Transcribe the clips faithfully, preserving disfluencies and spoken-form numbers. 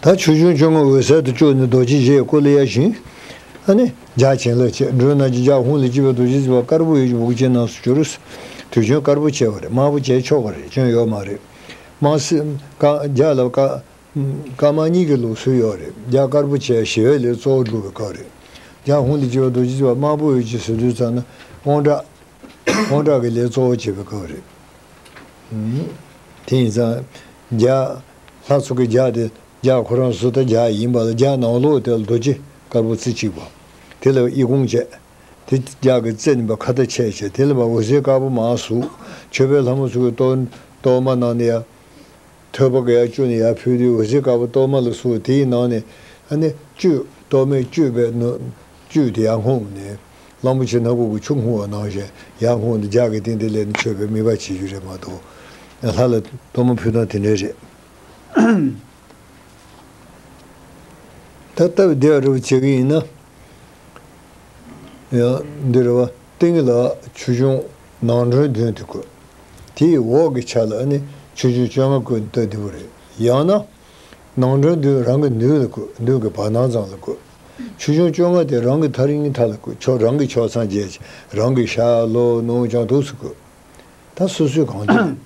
ད་ཆོས་སྐྱོང་བཅོ་ལྔ་འོད་གསལ་དུ་བཅུག་ནས་རྡོ་རྗེ་བཞི་ཡི་སྐུ་ལ་ཡ་བཞིན། ཨ་ནི་བརྒྱ་བྱིན་རླབས་བྱེད། མགྲོན་རྣམས་ཀྱི་ལྗགས་ཧཱུྃ་ལས་སྐྱེས་པའི་རྡོ་རྗེ་སེམས་དཔའ་དཀར་པོ་ཡི་བུ་གུ་ཅན་རྣམས་སུ་གྱུར། དུས་རྒྱུན་དཀར་པོ་བྱས་པ་རེད། དམར་པོ་བྱས་ཆོག་པ་རེད། སྐྱོན་ཡོད་མ་རེད། དམར་སེར་ཀ་བརྒྱ་ལ་ཀ་ཀ་དམར་གཉིས་ཀྱི་ལུགས་སྲོལ་ཡོད་རེད། བརྒྱ་དཀར་པོ་བྱས་ཞི་བའི་ལས་གཙོ་བོ་སྒྲུབ་པའི་སྐབས་རེད། བརྒྱ་ཧཱུྃ་ལས་སྐྱེས་པའི་རྡོ་རྗེ་སེམས་དཔའ་དམར་པོ་ཡི་བུ་གུ་ཅན་ཟེར་དུས་ཙམ་ན་དབང་དྲག་དབང་དྲག་གི་ལས་གཙོ་བོ་བྱེད་པའི་སྐབས་རེད། དེ་ཡིན་ཙང་། བརྒྱ། ལྷ་ཚོགས་ཀྱི་བརྒྱ་དེ་བརྒྱ་ཁོ་རང་གཟུགས་དང་བརྒྱ་ཡིན་པ་ལ་བརྒྱ་ནང་ལོགས་དེ་ལ་རྡོ་རྗེ་དཀར་པོ་རྩེ་གཅིག་པ། དེ་ལ་ཨི་ཁུང་བྱས། དེ་བརྒྱ་གི་རྩེ་ནི་པ་ཁ་ཏ་ཆད་བྱས། དེ་ལ་པ་འོད་ཟེར་དཀར་པོ་མར་ཟུག་མཆོད་པའི་ལྷ་མོ་ཚོ་གི་གཏོར་གཏོར་མ་ནང་ནས་ཡ། ཐོད་པ་གི་ཡ་བཅུག་ནས་ཡར་ཕུལ་དུས་འོད་ཟེར་དཀར་པོ་གཏོར་མ་ལ་ཟུག་དེའི་ནང་ནས་ཨ་ནི་བཅུད་གཏོར་མས་བཅུད་པའི་ནོ། བཅུད་དེ་ཡར་སྔོག་ནས། གླང་པོ་ཆེ་སྣ་ཁུག་གི་ཆུ་སྔོག་པ་ནང་བཞིན་ཡར་སྔོག་ནས་ལྗགས་ཀྱི་སྟེང་དེ་ལས་ནི་མཆོད་པའི་དམིགས་པ་བྱེད་རྒྱུ་རེད་མ་གཏོགས། ལྷ་ལ་གཏོར་མ་ཕུལ་སྟངས་དེ་འདྲ་རེད། ད་སྟབས་བདེ་བ་རུ་བྱེད་ཀྱི་ཡིན་ན། ཡང་འདི་རེད་བ། སྟེང་ལ་ཆོས་སྐྱོང་ནང་མགྲོན་བདུན་དེ་དགོས། དེའི་འོག་གི་ཆ་ལ་ནི་ཆོས་སྐྱོང་བཅོ་ལྔ་བཀོད་ནས་སྟབས་བདེ་པོ་རེད། ཡང་ན། ནང་མགྲོན་བདུན་རང་གི་མདུན་ལ་བཀོད། མདུན་གྱི་བར་སྣང་ཙམ་ལ་བཀོད། ཆོས་སྐྱོང་བཅོ་ལྔ་དེ་རང་གི་ཐག་རིང་ཐག་ལ་བཀོད། ཕྱོགས་རང་གི་ཕྱོགས་མཚམས་བརྒྱད་ཀྱི་རང་གི་ཤར་ལྷོ་ནུབ་བྱང་དུས་སུ་བཀོད། ད་སོ་སོའི་གང་འདོད།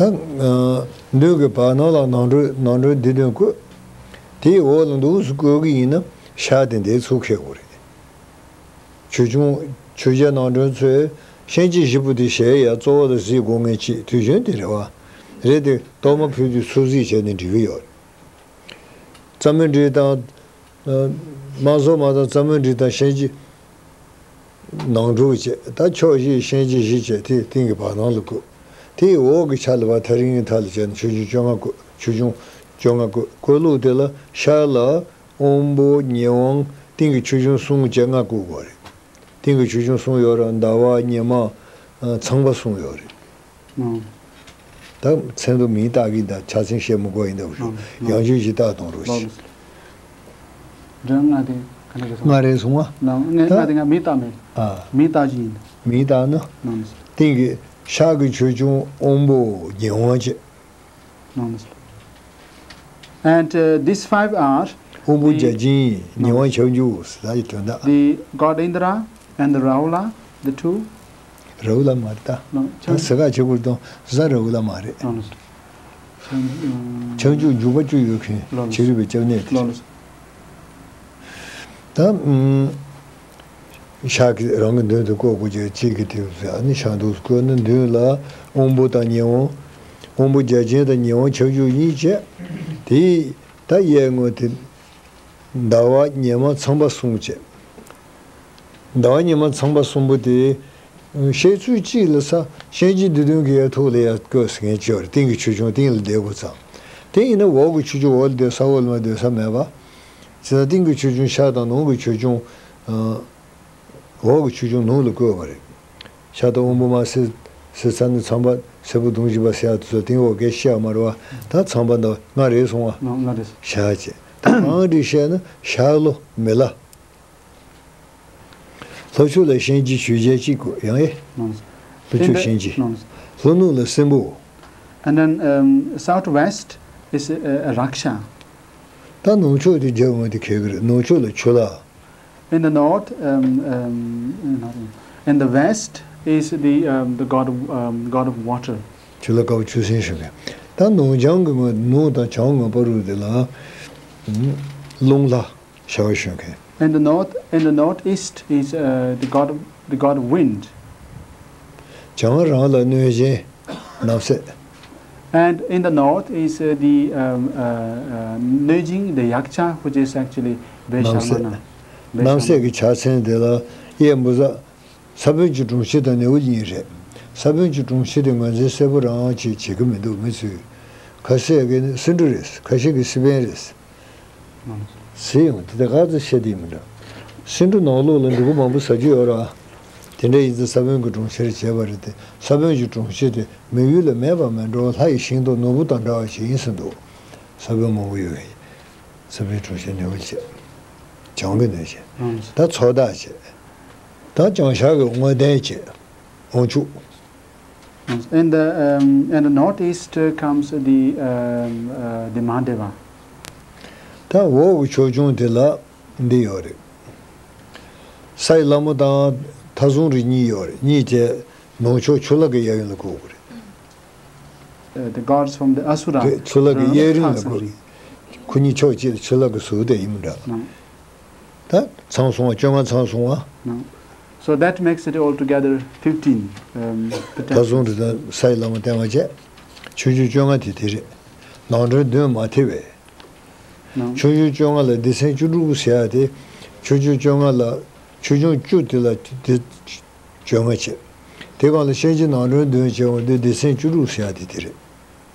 ད། ཨ། མདུན་གྱི་བར་སྣང་ལ་ནང་མགྲོན་ནང་མགྲོན་འདི་བདུན་བཀོད། དེའི་འོག་ལ་འདུག་སུ་བཀོད་ཀྱི་ཡིན་ན་ཤར་དེ་འདིའི་ཚུར་འཁེལ་དགོས་རེད། ཆོས་སྐྱོང་ཆོས་རྒྱལ་ནང་མགྲོན་ཚོས་ཤན་གྱི་བཞི་པོ་དེ་གཞལ་ཡས་གཙོ་བོ་ལ་གཟིགས་དགོས་ངེས་ཀྱི་དུས་རྒྱུན་དེ་རེད་བ། རེད་དེ་གཏོར་མ་ཕུལ་དུས་ཚུར་གཟིགས་བྱས་ནས་འགྲིག་གི་ཡོད་རེད། རྩ་མོའི་འགྲིག་དང་། དམག་ཟོར་མ་དང་རྩ་མོའི་འགྲིག་དང་ཤན་གྱི་ནང་དྲུག་བྱས། ད་ཕྱོགས་བཞི་ཤན་གྱི་བཞི་བྱས་དེ་སྟེང་གི་བར་སྣང་ལ་བཀོད། དེའི་འོག་གི་ཆ་ལ་བ་ཐག་རིང་ཐག་ལ་བྱས་ནས་ཆོས་སྐྱོང་བཅོ་ལྔ་བཀོད། ཆོས་སྐྱོང་བཅོ་ལྔ་བཀོད། བཀོད་ལུགས་དེ་ལ་ཤར་ལ་དབང་པོ་ཉེ་དབང་སྟེང་གི་ཆོས་སྐྱོང་གསུམ་བཅས་ལྔ་བཀོད་དགོས་རེད། སྟེང་གི་ཆོས་སྐྱོང་གསུམ་ཡོད་ར། ཟླ་བ་ཉི་མ། ཚངས་པ་གསུམ་ཡོད་རེད། ཨང་། ད་མཚན་དུ་མིང་བཏགས་ཀྱི་འདུག་ཆ་ཚང་བཤད་མི་དགོས་ཡིན་འདུག་ཨང་། ཡང་བསྐྱར་ཞིག་བཏགས་གཏོང་རོགས་ལགས་ཞེས། སོ། སྒྲ་ལྔ་དེ་ག་འདྲ་གི་སོང་། ལྔ་རེད་སོང་ཨ། ལགས་ལྔ་ད་ལྔ་དེ་ང་མིང་བཏགས་མེད། ཨ། མིང་བཏགས་ཀྱི་ཡིན། མིང་བཏགས་ན། ལགས་སོ། སྟེང་གི་ཤར་གྱི་ཆོས་སྐྱོང་དབང་པོ་ཉེ་དབང་བྱས། ལགས་སོ། And, uh, these five are དབང་པོ་བརྒྱ་བྱིན། ཉེ་དབང་ཁྱབ་འཇུག་ཟེར་ཡག་གི་དོན་དག the god Indra and the Rahula, the two. ར་ཧུ་ལ་མ་རེད་ད། ལགས་ད་ཟེར་ག་བྱེད་དགོས་དང་གཟའ་ར་ཧུ་ལ་མ་རེད། ལགས་སོ། ཁྱབ་འཇུག་འཇུག་པ་བཅུ་ཡོད་མཁན། ལགས་སོ། ཕྱི་རོལ་པའི་སྐྱབས་གནས་དེ། ལགས་སོ། ད་ཨུམ། ཤར་གྱི་རང་གི་མདུན་དུ་བཀོད་དགོས་ཀྱི་གཅིག་གི་དེ་ཨ་ནི་ཤར་འདུག་བཀོད་ན་མདུན་ལ་དབང་པོ་དང་ཉེ་དབང་། དབང་པོ་བརྒྱ་བྱིན་དང་ཉེ་དབང་ཁྱབ་འཇུག་གཉིས་བྱས། དེ་ད་གཡས་ངོས་དེ། ཟླ་བ་ཉི་མ་ཚངས་པ་གསུམ་བྱས། ཟླ་བ་ཉི་མ་ཚངས་པ་གསུམ་པོ་དེ། བཤད་ཚུལ་གཅིག་ལ་ས་ཤན་གྱི་བདུད་འདུལ་གྱི་ཡ་ཐུག་ལ་ཡ་བཀོད་ཟེར་མཁན་ཅིག་ཡོད་རེད། སྟེང་གི་ཆོས་སྐྱོང་སྟེང་ལ་བསྡད་དགོས་ཙང་། དེ་ཡིན་ན་འོག་གི་ཆོས་སྐྱོང་འོག་ལ་བསྡད་ས་འོག་ལ་མ་བསྡད་ས་མེད་པ། བྱས་ཙང་སྟེང་གི་ཆོས་སྐྱོང་ཤར་དང་ནང་གི་ཆོས་སྐྱོང་། ཨ། འོག་གི་ཆོས་སྐྱོང་ནང་ལ་བཀོད་པ་རེད། ཤར་དང་དབང་པོ་མ་སེར་སེར་ཚ་ནི་ཚངས་པ་སེར་པོ་གདོང་བཞི་པ་ཟེར་ཡག་དེ་ཚོ་སྟེང་འོག་གས་ཤེས་ཡག་མ་རེད་བ། ད་ཚངས་པ་འདི་ལྔ་རེད་སོང་བ། ལྔ་ལྔ་རེད། ཤར་བྱས། ད་གང་རེད་བཤད་ན་ཤར་ལྷོ་མི་ལ། ལྷོ་ཕྱོགས་ལ་ཤན་གྱི་ཆོས་རྒྱལ་གཅིག་དགོས་ཡང་ཨེ། ལྷོ་ཕྱོགས་ཤན་གྱི། ལྷོ་ནུབ་ལ་སྲིན་པོ། And then, um, southwest is, uh, Raksha. ད་ནུབ་ཕྱོགས་དེ་རྒྱབ་ངོས་དེ་ཁེལ་གི་རེད། ནུབ་ཕྱོགས་ལ་ཆུ་ལྷ། In the north, um, um, not in, in the west is the, um, the god of, um, god of water. ཆུ་ལྷ་དཀར་པོ་ཆུ་སྲིན་ཞུ་མཁན། ད་ནུབ་བྱང་གི་ངོས་ནུབ་དང་བྱང་ངོས་བར་དུ་དེ་ལ། ཨུམ། རླུང་ལྷ་ཤ་བ་ཞུ་མཁན། In the north, in the northeast is, uh, the god of, the god of wind. བྱང་རང་ལ་གནོད་སྦྱིན་ནམ་སྲས། And in the north is, uh, the, um, uh, uh, གནོད་སྦྱིན, the Yaksha, which is actually ནམ་སྲས། Vaishramana. ནམ་སྲས་ཀྱི་ཕྱག་མཚན་དེ་ལ་གཡས་འབུ་ས། ས་བོན་གྱི་སྒྲོམ་གཞི་དང་ནེའུ་གཉིས་རེད། ས་བོན་གྱི་སྒྲོམ་གཞི་དེ་ངོས་འཛིན་གསལ་པོ་རང་ཅིག་བྱེད་ཀྱི་མི་འདུག་མི་ཚོས། ཁ་ཤས་ཀྱིས་ནི་སེ་འབྲུ་རེད། ཁ་ཤས་ཀྱིས་སེ་བན་རེད། ཟེར་ཡོང་དེ་དག་ཚོ་བཤད་དེ་མི་འདྲ། སེ་འབྲུ་ནང་ལོགས་ལ་འབྲུ་གུ་མང་པོ་ཟ་རྒྱུ་ཡོད་ར། དེ་འདྲ་ཡིན་ཙང་ས་བོན་གྱི་སྒྲོམ་གཞིར་བྱས་པ་རེད་དེ། ས་བོན་གྱི་སྒྲོམ་གཞི་དེ་མི་ཡུལ་ལ་མེད་པ་མིན་འགྲོ། ལྷ་ཡི་ཤིང་ཏོག་ནོར་བུ་དང་འདྲ་བ་ཞིག་ཡིན་ཟེར་འདུག་ས་བོན་མང་པོ་ཡོད་ཡིན། ས་བོན་སྒྲོམ་གཞི་ནོར་བུ་བྱས། བྱང་གི་ནོར་བུ་བྱས། ཨང་། ད་མཚོ་བདག་བྱས། ད་བྱང་ཤར་གྱི་དངོས་ལྡན་བྱས། དབང་ཕྱུག In the, um, in the northeast, uh, comes the, um, uh, the Mahadeva. ད་འོག་གི་ཕྱོགས་ཆུང་དེ་ལ་འདི་ཡོད་རེད། སའི་ལྷ་མོ་དང་མཐའ་བཟུང་རིས་གཉིས་ཡོད་རེད། གཉིས་དེ་ནུབ་ཕྱོགས་ཆུ་ལྷ་གི་གཡས་གཡོན་ལ་བཀོད་དགོས་རེད། Uh, the gods from the Asura དེ་ཆུ་ལྷ་གི་གཡས་རིང་ལ་བཀོད་རེད། ཁོ་གཉིས་ཕྱོགས་གཅིག་ལ་ཆུ་ལྷ་གི་ཟུར་དེ་ཡིན་མི་འདྲ། ད་ཚང་སོང་བ། བཅོ་ལྔ་ཚང་སོང་བ། No. So that makes it altogether fifteen, um, potentials. མཐའ་བཟུང་རིས་དང་སའི་ལྷ་མོ་བསྟན་པ་བྱས། ཆུ་ཆུང་བཅོ་ལྔ་དེ་དེ་རེད། ནང་ཁྲོལ་བདུན་མ་ཐེ་བས། No. ཆུ་ཆུང་བཅོ་ལྔ་ལ་སྡེ་ཚན་བཅུ་དྲུག་ཟེར་ཡ་དེ། ཆུ་ཆུང་བཅོ་ལྔ་ལ་ཆུ་ཆུང་བཅུ་དེ་ལ་སྡེ་བཅོ་ལྔ་བྱས། དེ་སྒང་ལ་ཤན་སྦྱིན་ནང་ཁྲོལ་བདུན་བྱས་འོང་དུས་སྡེ་ཚན་བཅུ་དྲུག་ཟེར་ཡ་དེ་དེ་རེད།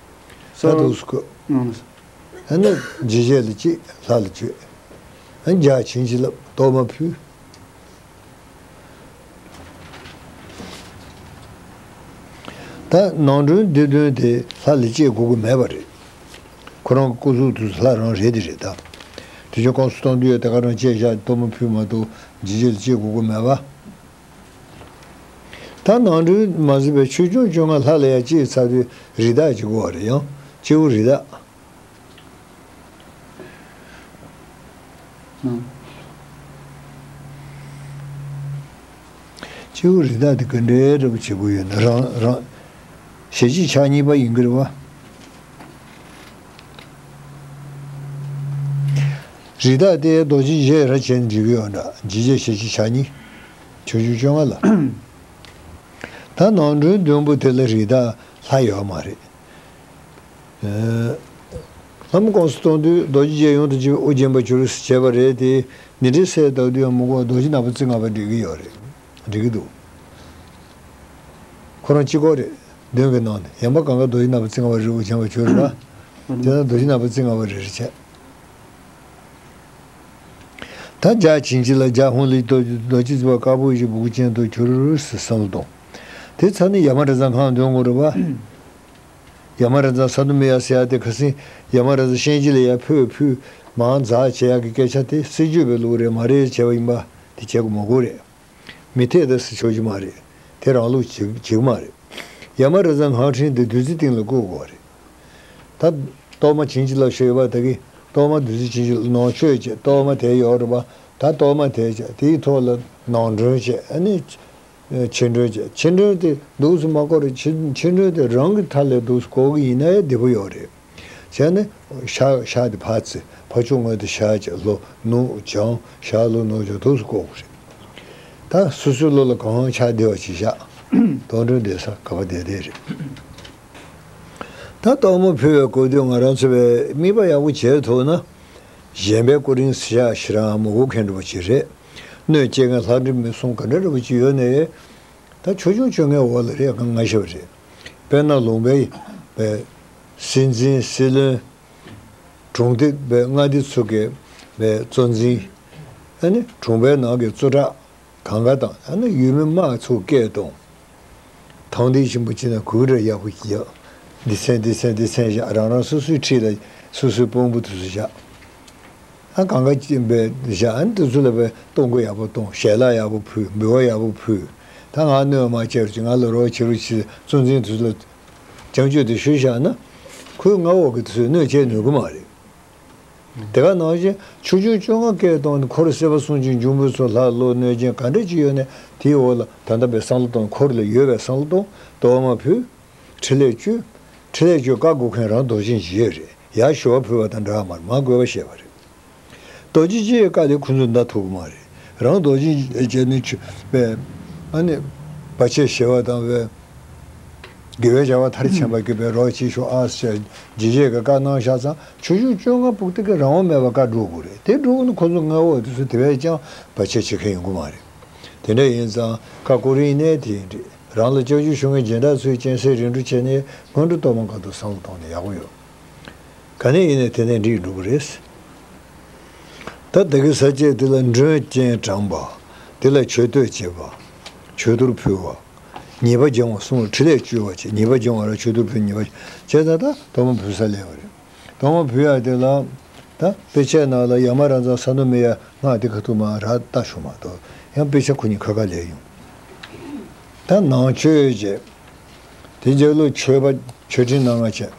ད་So, འདུག་སེ་བཀོད། Mm. ཨ་ནི་འཇིགས་བྱེད་ལ་གཅིག་ལྷ་ལ་བཅོས། ཨ་ནི་བརྒྱ་བྱིན་གྱིས་བརླབས། གཏོར་མ་ཕུལ། ད་ནང་ཁྲོལ་སྡེ་བདུན་དེ་ལྷ་ལ་བཅོས་དགོས་ཀྱི་མེད་པ་རེད། ཁོ་རང་གི་སྐུ་གཟུགས་དེ་ལྷ་རང་རེད་དེ་རེད་ད། དེ་ཆོ་ཁོངས་སུ་གཏོང་དུས་ཡོད་དེ་ག་རང་བཅོས་བཞག་གཏོར་མ་ཕུལ་མ་གཏོགས་འཇིགས་བྱེད་ལ་བཅོས་དགོས་ཀྱི་མེད་པ། ད་ནང་ཁྲོལ་མ་ཟིན་པའི་ཆུ་ཆུང་བཅོ་ལྔ་ལྷ་ལ་ཡང་བཅོས་ཚར་དུས་རིགས་བདག་ཅིག་དགོས་པ་རེད། ཡང་སྐྱེས་བུ་རིགས་བདག་ཨང་། སྐྱེས་བུ་རིགས་བདག་དེ་ག་འདྲའི་འདྲ་པོ་བྱེད་དགོས་ཡོད་ན། རང་རང་ཞལ་གཅིག་ཕྱག་གཉིས་པ་ཡིན་གྱི་རེད་བ། རིགས་བདག་དེ་རྡོ་རྗེ་འཇིགས་བྱེད་ར་བྱས་ནས་འབྲི་གི་ཡོད་འདྲ། འཇིགས་བྱེད་ཞལ་གཅིག་ཕྱག་གཉིས། ཆུ་ཆུང་བཅོ་ལྔ་ལ། ད་ནང་ཁྲོལ་བདུན་པོ་དེ་ལ་རིགས་བདག་ལྷ་ཡོད་མ་རེད། ལྷ་མོ་ཁོངས་སུ་གཏོང་དུས་རྡོ་རྗེ་རྗེ་ཡུམ་དང་བཅས་པའི་དབུ་བརྒྱན་པར་གྱུར་ཟེར་བྱས་པ་རེད་དེ། འདི་འདྲའི་སྲས་བཏགས་དུས་ཡང་མི་དགོས། རྡོ་རྗེ་ནག་པོ་རྩེ་ལྔ་པ་འབྲི་གི་ཡོད་རེད། འབྲི་གི་འདུག་ཁོ་རང་གཅིག་པོ་རེད། བདུན་གྱི་ནང་ནས་ཡན་པ་གང་ག་རྡོ་རྗེ་ནག་པོ་རྩེ་ལྔ་པ་རེད། དབུ་བརྒྱན་པར་གྱུར་རེད་བ། དེ་ན་རྡོ་རྗེ་ནག་པོ་རྩེ་ལྔ་པ་རེ་རེ་བྱས། ད་བརྒྱ་བྱིན་གྱིས་བརླབས། བརྒྱ་ཧཱུྃ་ལས་རྡོ་རྗེ་རྩེ་བ་དཀར་པོ་ཡི་བུ་གུ་ཅན་དུ་གྱུར་ཟེར་བསམ་བློ་གཏོང་། དེ་ཚར་ནས་ཡ་མ་བཛྲ་སྔགས་འདོན་དགོས་རེད་བ། ཡ་མ་བཛྲ་ས་ཏུ་མི་ཡ་ཟེར་ཡ་དེ་ཁ་སང་ཡ་མ་བཛྲ་གཤིན་རྗེ་ལ་ཡ་ཕུད་ཕུད་མང་ཛ་བྱེད་ཡག་གི་སྐད་ཆ་དེ་སྲིད་བྱུས་པའི་ལུགས་རེད་མ་རེད་བྱས་པ་ཡིན་པ་དེ་བྱེད་དགོས་མ་དགོས་རེད། མི་འཐད་ད་ཟེར་ཆོག་གི་མ་རེད། དེ་རང་ལུགས་བྱེད་བྱེད་ཀྱི་མ་རེད། ཡ་མ་བཛྲ་སྔགས་ཕྲེང་དེ་བདུད་རྩི་སྟེང་ལ་བཀོད་དགོས་པ་རེད། ད་གཏོར་མ་བྱིན་གྱིས་བརླབས་ཞུས་ཡོད་པ་དེ་གི་གཏོར་མ་བདུད་རྩི་བྱིན་གྱིས་ནང་མཆོད་བྱས། གཏོར་མ་དེ་ཡོད་རེད་པ། ད་གཏོར་མ་དེ་བྱས་དེའི་ཐོག་ལ་ནང་མགྲོན་བྱས། ཨ་ནི་ཕྱི་མགྲོན་བྱས། ཕྱི་མགྲོན་དེ་འདུག་སེ་མ་བསྐོར་རེད། ཕྱི་ཕྱི་མགྲོན་དེ་རང་གི་མཐའ་ལས་འདུག་སེ་བསྐོར་གི་ཡིན་ན་ཡང་བདེ་པོ་ཡོད་རེད། བྱས་ནས་ཤ་ཤ་དེ་ཕར་བརྩི། ཕར་ཕྱོགས་ངོས་དེ་ཤ་བྱས་ལྷོ་ནུབ་བྱང་ཤར་ལྷོ་ནུབ་བྱང་འདུག་སེ་བསྐོར་དགོས་རེད། ད་སོ་སོའི་བློ་ལ་གང་ཆགས་བདེ་བ་ཅིག་བཞག་གཏོར་མགྲོན་བསྡད་ས་ག་པར་བསྡད་བསྡད་རེད། ད་གཏོར་མ་ཕུལ་བའི་སྐབས་དུས་ང་རང་ཚོ་བས་དམིགས་པ་ཡག་པོ་བྱས་ཐུབ་ན། གཞན་པའི་སྐུ་རིང་བཞག་ཞེ་དྲག་མི་དགོས་མཁན་འདྲ་པོ་ཅིག་རེད། སྣོད་སྐྱེལ་མཁན་ལྷ་འདྲེ་མི་གསུམ་ག་འདྲ་འདྲ་པོ་ཅིག་ཡོད་ནའི། ད་ཆུ་ཆུང་བཅོ་ལྔའི་འོག་ལ་རེད། ང་ང་ཞེས་པ་རེད། དཔེར་ན་ལུང་པའི་བའི་སྲིད་འཛིན་སྲིད་བློན། གྲོང་སྡེ་བའི་མངའ་སྡེ་ཚོ་གི་བའི་གཙོ་འཛིན། ཨ་ནི་གྲོང་པའི་ནང་གི་གཙོ་བདག་གང་ག་དང་། ཨ་ནི་ཡུལ་མི་དམངས་ཚོ་སྐད་གཏོང་། དང་འདོད་ཆེན་པོ་བྱས་ན་གུས་ར་ཡག་པོ་ཡོད། སྡེ་ཚན་སྡེ་ཚན་སྡེ་ཚན་བཞག་རང་རང་སོ་སོའི་འཁྲིས་ལ་སོ་སོའི་དཔོན་པོ་དེ་ཚོ་བཞག་ཨ་གང་ག་ཅིག་བས་བཞག་ཨ་ནི་དེ་ཚོ་ལ་བས་གཏོང་སྒོ་ཡག་པོ་གཏོང་། ཞལ་ལག་ཡག་པོ་ཕུལ། འབུལ་བ་ཡག་པོ་ཕུལ། ད་ང་གནོད་མ་བྱེད་རོགས་བྱེད། ང་ལ་རོགས་བྱེད་རོགས་བྱེད། གཙོ་འཛིན་དེ་ཚོ་ལ་བྱམས་སྐྱོང་དེ་ཞུས་བཞག་ན། ཁོའི་མངའ་འོག་གི་དེ་ཚོས་གནོད་བྱེད་ནུས་ཀྱི་མ་རེད། དེ་ག་ནང་བཞིན་ཆུ་ཆུང་བཅོ་ལྔ་སྐད་གཏོང་ནས་འཁོར་སྲིད་པ་གསུམ་གྱི་འབྱུང་པོའི་ཚོགས་ལྷ་ཀླུ་གནོད་སྦྱིན་ག་འདྲ་ཅིག་ཡོད་ནས་དེའི་འོག་ལ་ད་ལྟ་བའི་བསམ་བློ་གཏོང་། འཁོར་ལ་ཡོད་པའི་བསམ་བློ་གཏོང་། གཏོར་མ་ཕུལ། ཕྲིན་ལས་བཅོལ། ཕྲིན་ལས་བཅོལ་བཀའ་བསྒོ་མཁན་རང་རྡོ་རྗེ་འཇིགས་བྱེད་རེད། ཡར་ཞུ་བ་ཕུལ་བ་དང་འདྲ་བ་མ་རེད། མར་དགོས་པ་བཤད་པ་རེད། རྡོ་རྗེ་འཇིགས་བྱེད་བཀའ་དེ་ཁོ་ཚོས་འདའ་ཐུབ་ཀྱི་མ་རེད། རང་རྡོ་རྗེ་འཇིགས་བྱེད་ནི་ཆུ་བས་ཨ་ནི་བར་ཆད་ཞི་བ་དང་བས། དགེ་བའི་བྱ་བ་མཐར་ཕྱིན་པར་གྱུར་པའི་རོགས་ཅིག་ཤོག་ཨ་ཟེར་འཇིགས་བྱེད་ཀྱི་བཀའ་གནང་བཞག་ཙང་། ཆུ་ཆུང་བཅོ་ལྔ་ཕུག་སྟེ་གི་རང་དབང་མེད་པར་བཀའ་སྒྲུབ་དགོས་རེད། དེ་སྒྲུབ་དགོས་ན་ཁོ་ཚོ་མངའ་འོག་དེ་ཚོ་དེ་བས་ཀྱང་བར་ཆད་བྱེད་མཁན་ཡོང་གི་མ་རེད། དེ་འདྲ་ཡིན་ཙང་བཀའ་བསྒོ་རིམ་ནས་དེ་ཡིན་རེད། རང་ལ་སྐྱབས་འཇུག་ཞུ་མཁན་སྦྱིན་བདག་ཚོས་སྤྱན་གཟིགས་རིམ་གྲོ་བྱས་ནས་སྔོན་འགྲོ་གཏོར་མ་འགའ་དང་བསམ་བློ་གཏོང་ན་ཡག་པོ་ཡོད། ག་ནས་ཡིན་ནའི་དེ་ནས་འགྲིག་འགྲོ་གི་རེད། ད་ད་གི་ས་བཅད་དེ་ལ་མགྲོན་སྤྱན་དྲངས་པ། དེ་ལ་མཆོད་བསྟོད་བྱེད་པ། མཆོད་གཏོར་ཕུལ་བ། ཉེས་པ་སྦྱང་བ་གསུམ་ལ་ཕྲིན་ལས་བཅོལ་བ་བྱེད། ཉེས་པ་སྦྱང་བ་ར་མཆོད་གཏོར་ཕུལ། ཉེས་པ་བྱས་ཙང་ད་གཏོར་མ་ཕུལ་ས་སླེབས་པ་རེད། གཏོར་མ་ཕུལ་ཡ་དེ་ལ་ད་དཔེ་ཆའི་ནང་ལ་ཡ་མ་ར་ཛ་ས་ནུ་མེ་ཡ་སྔགས་དེ་ཁ་ཐུག་མ་ར་ལྟ་ཤོག་མ་གཏོགས་ཡང་དཔེ་ཆ་ཁོ་གཉིས་ཁ་ཁ་ལས་ཡོང་། ད་ནང་མཆོད་བྱེད། དེ་རྒྱབ་ལོགས་མཆོད་པ་མཆོད་སྤྲིན་སྣ་ལྔ་བྱས།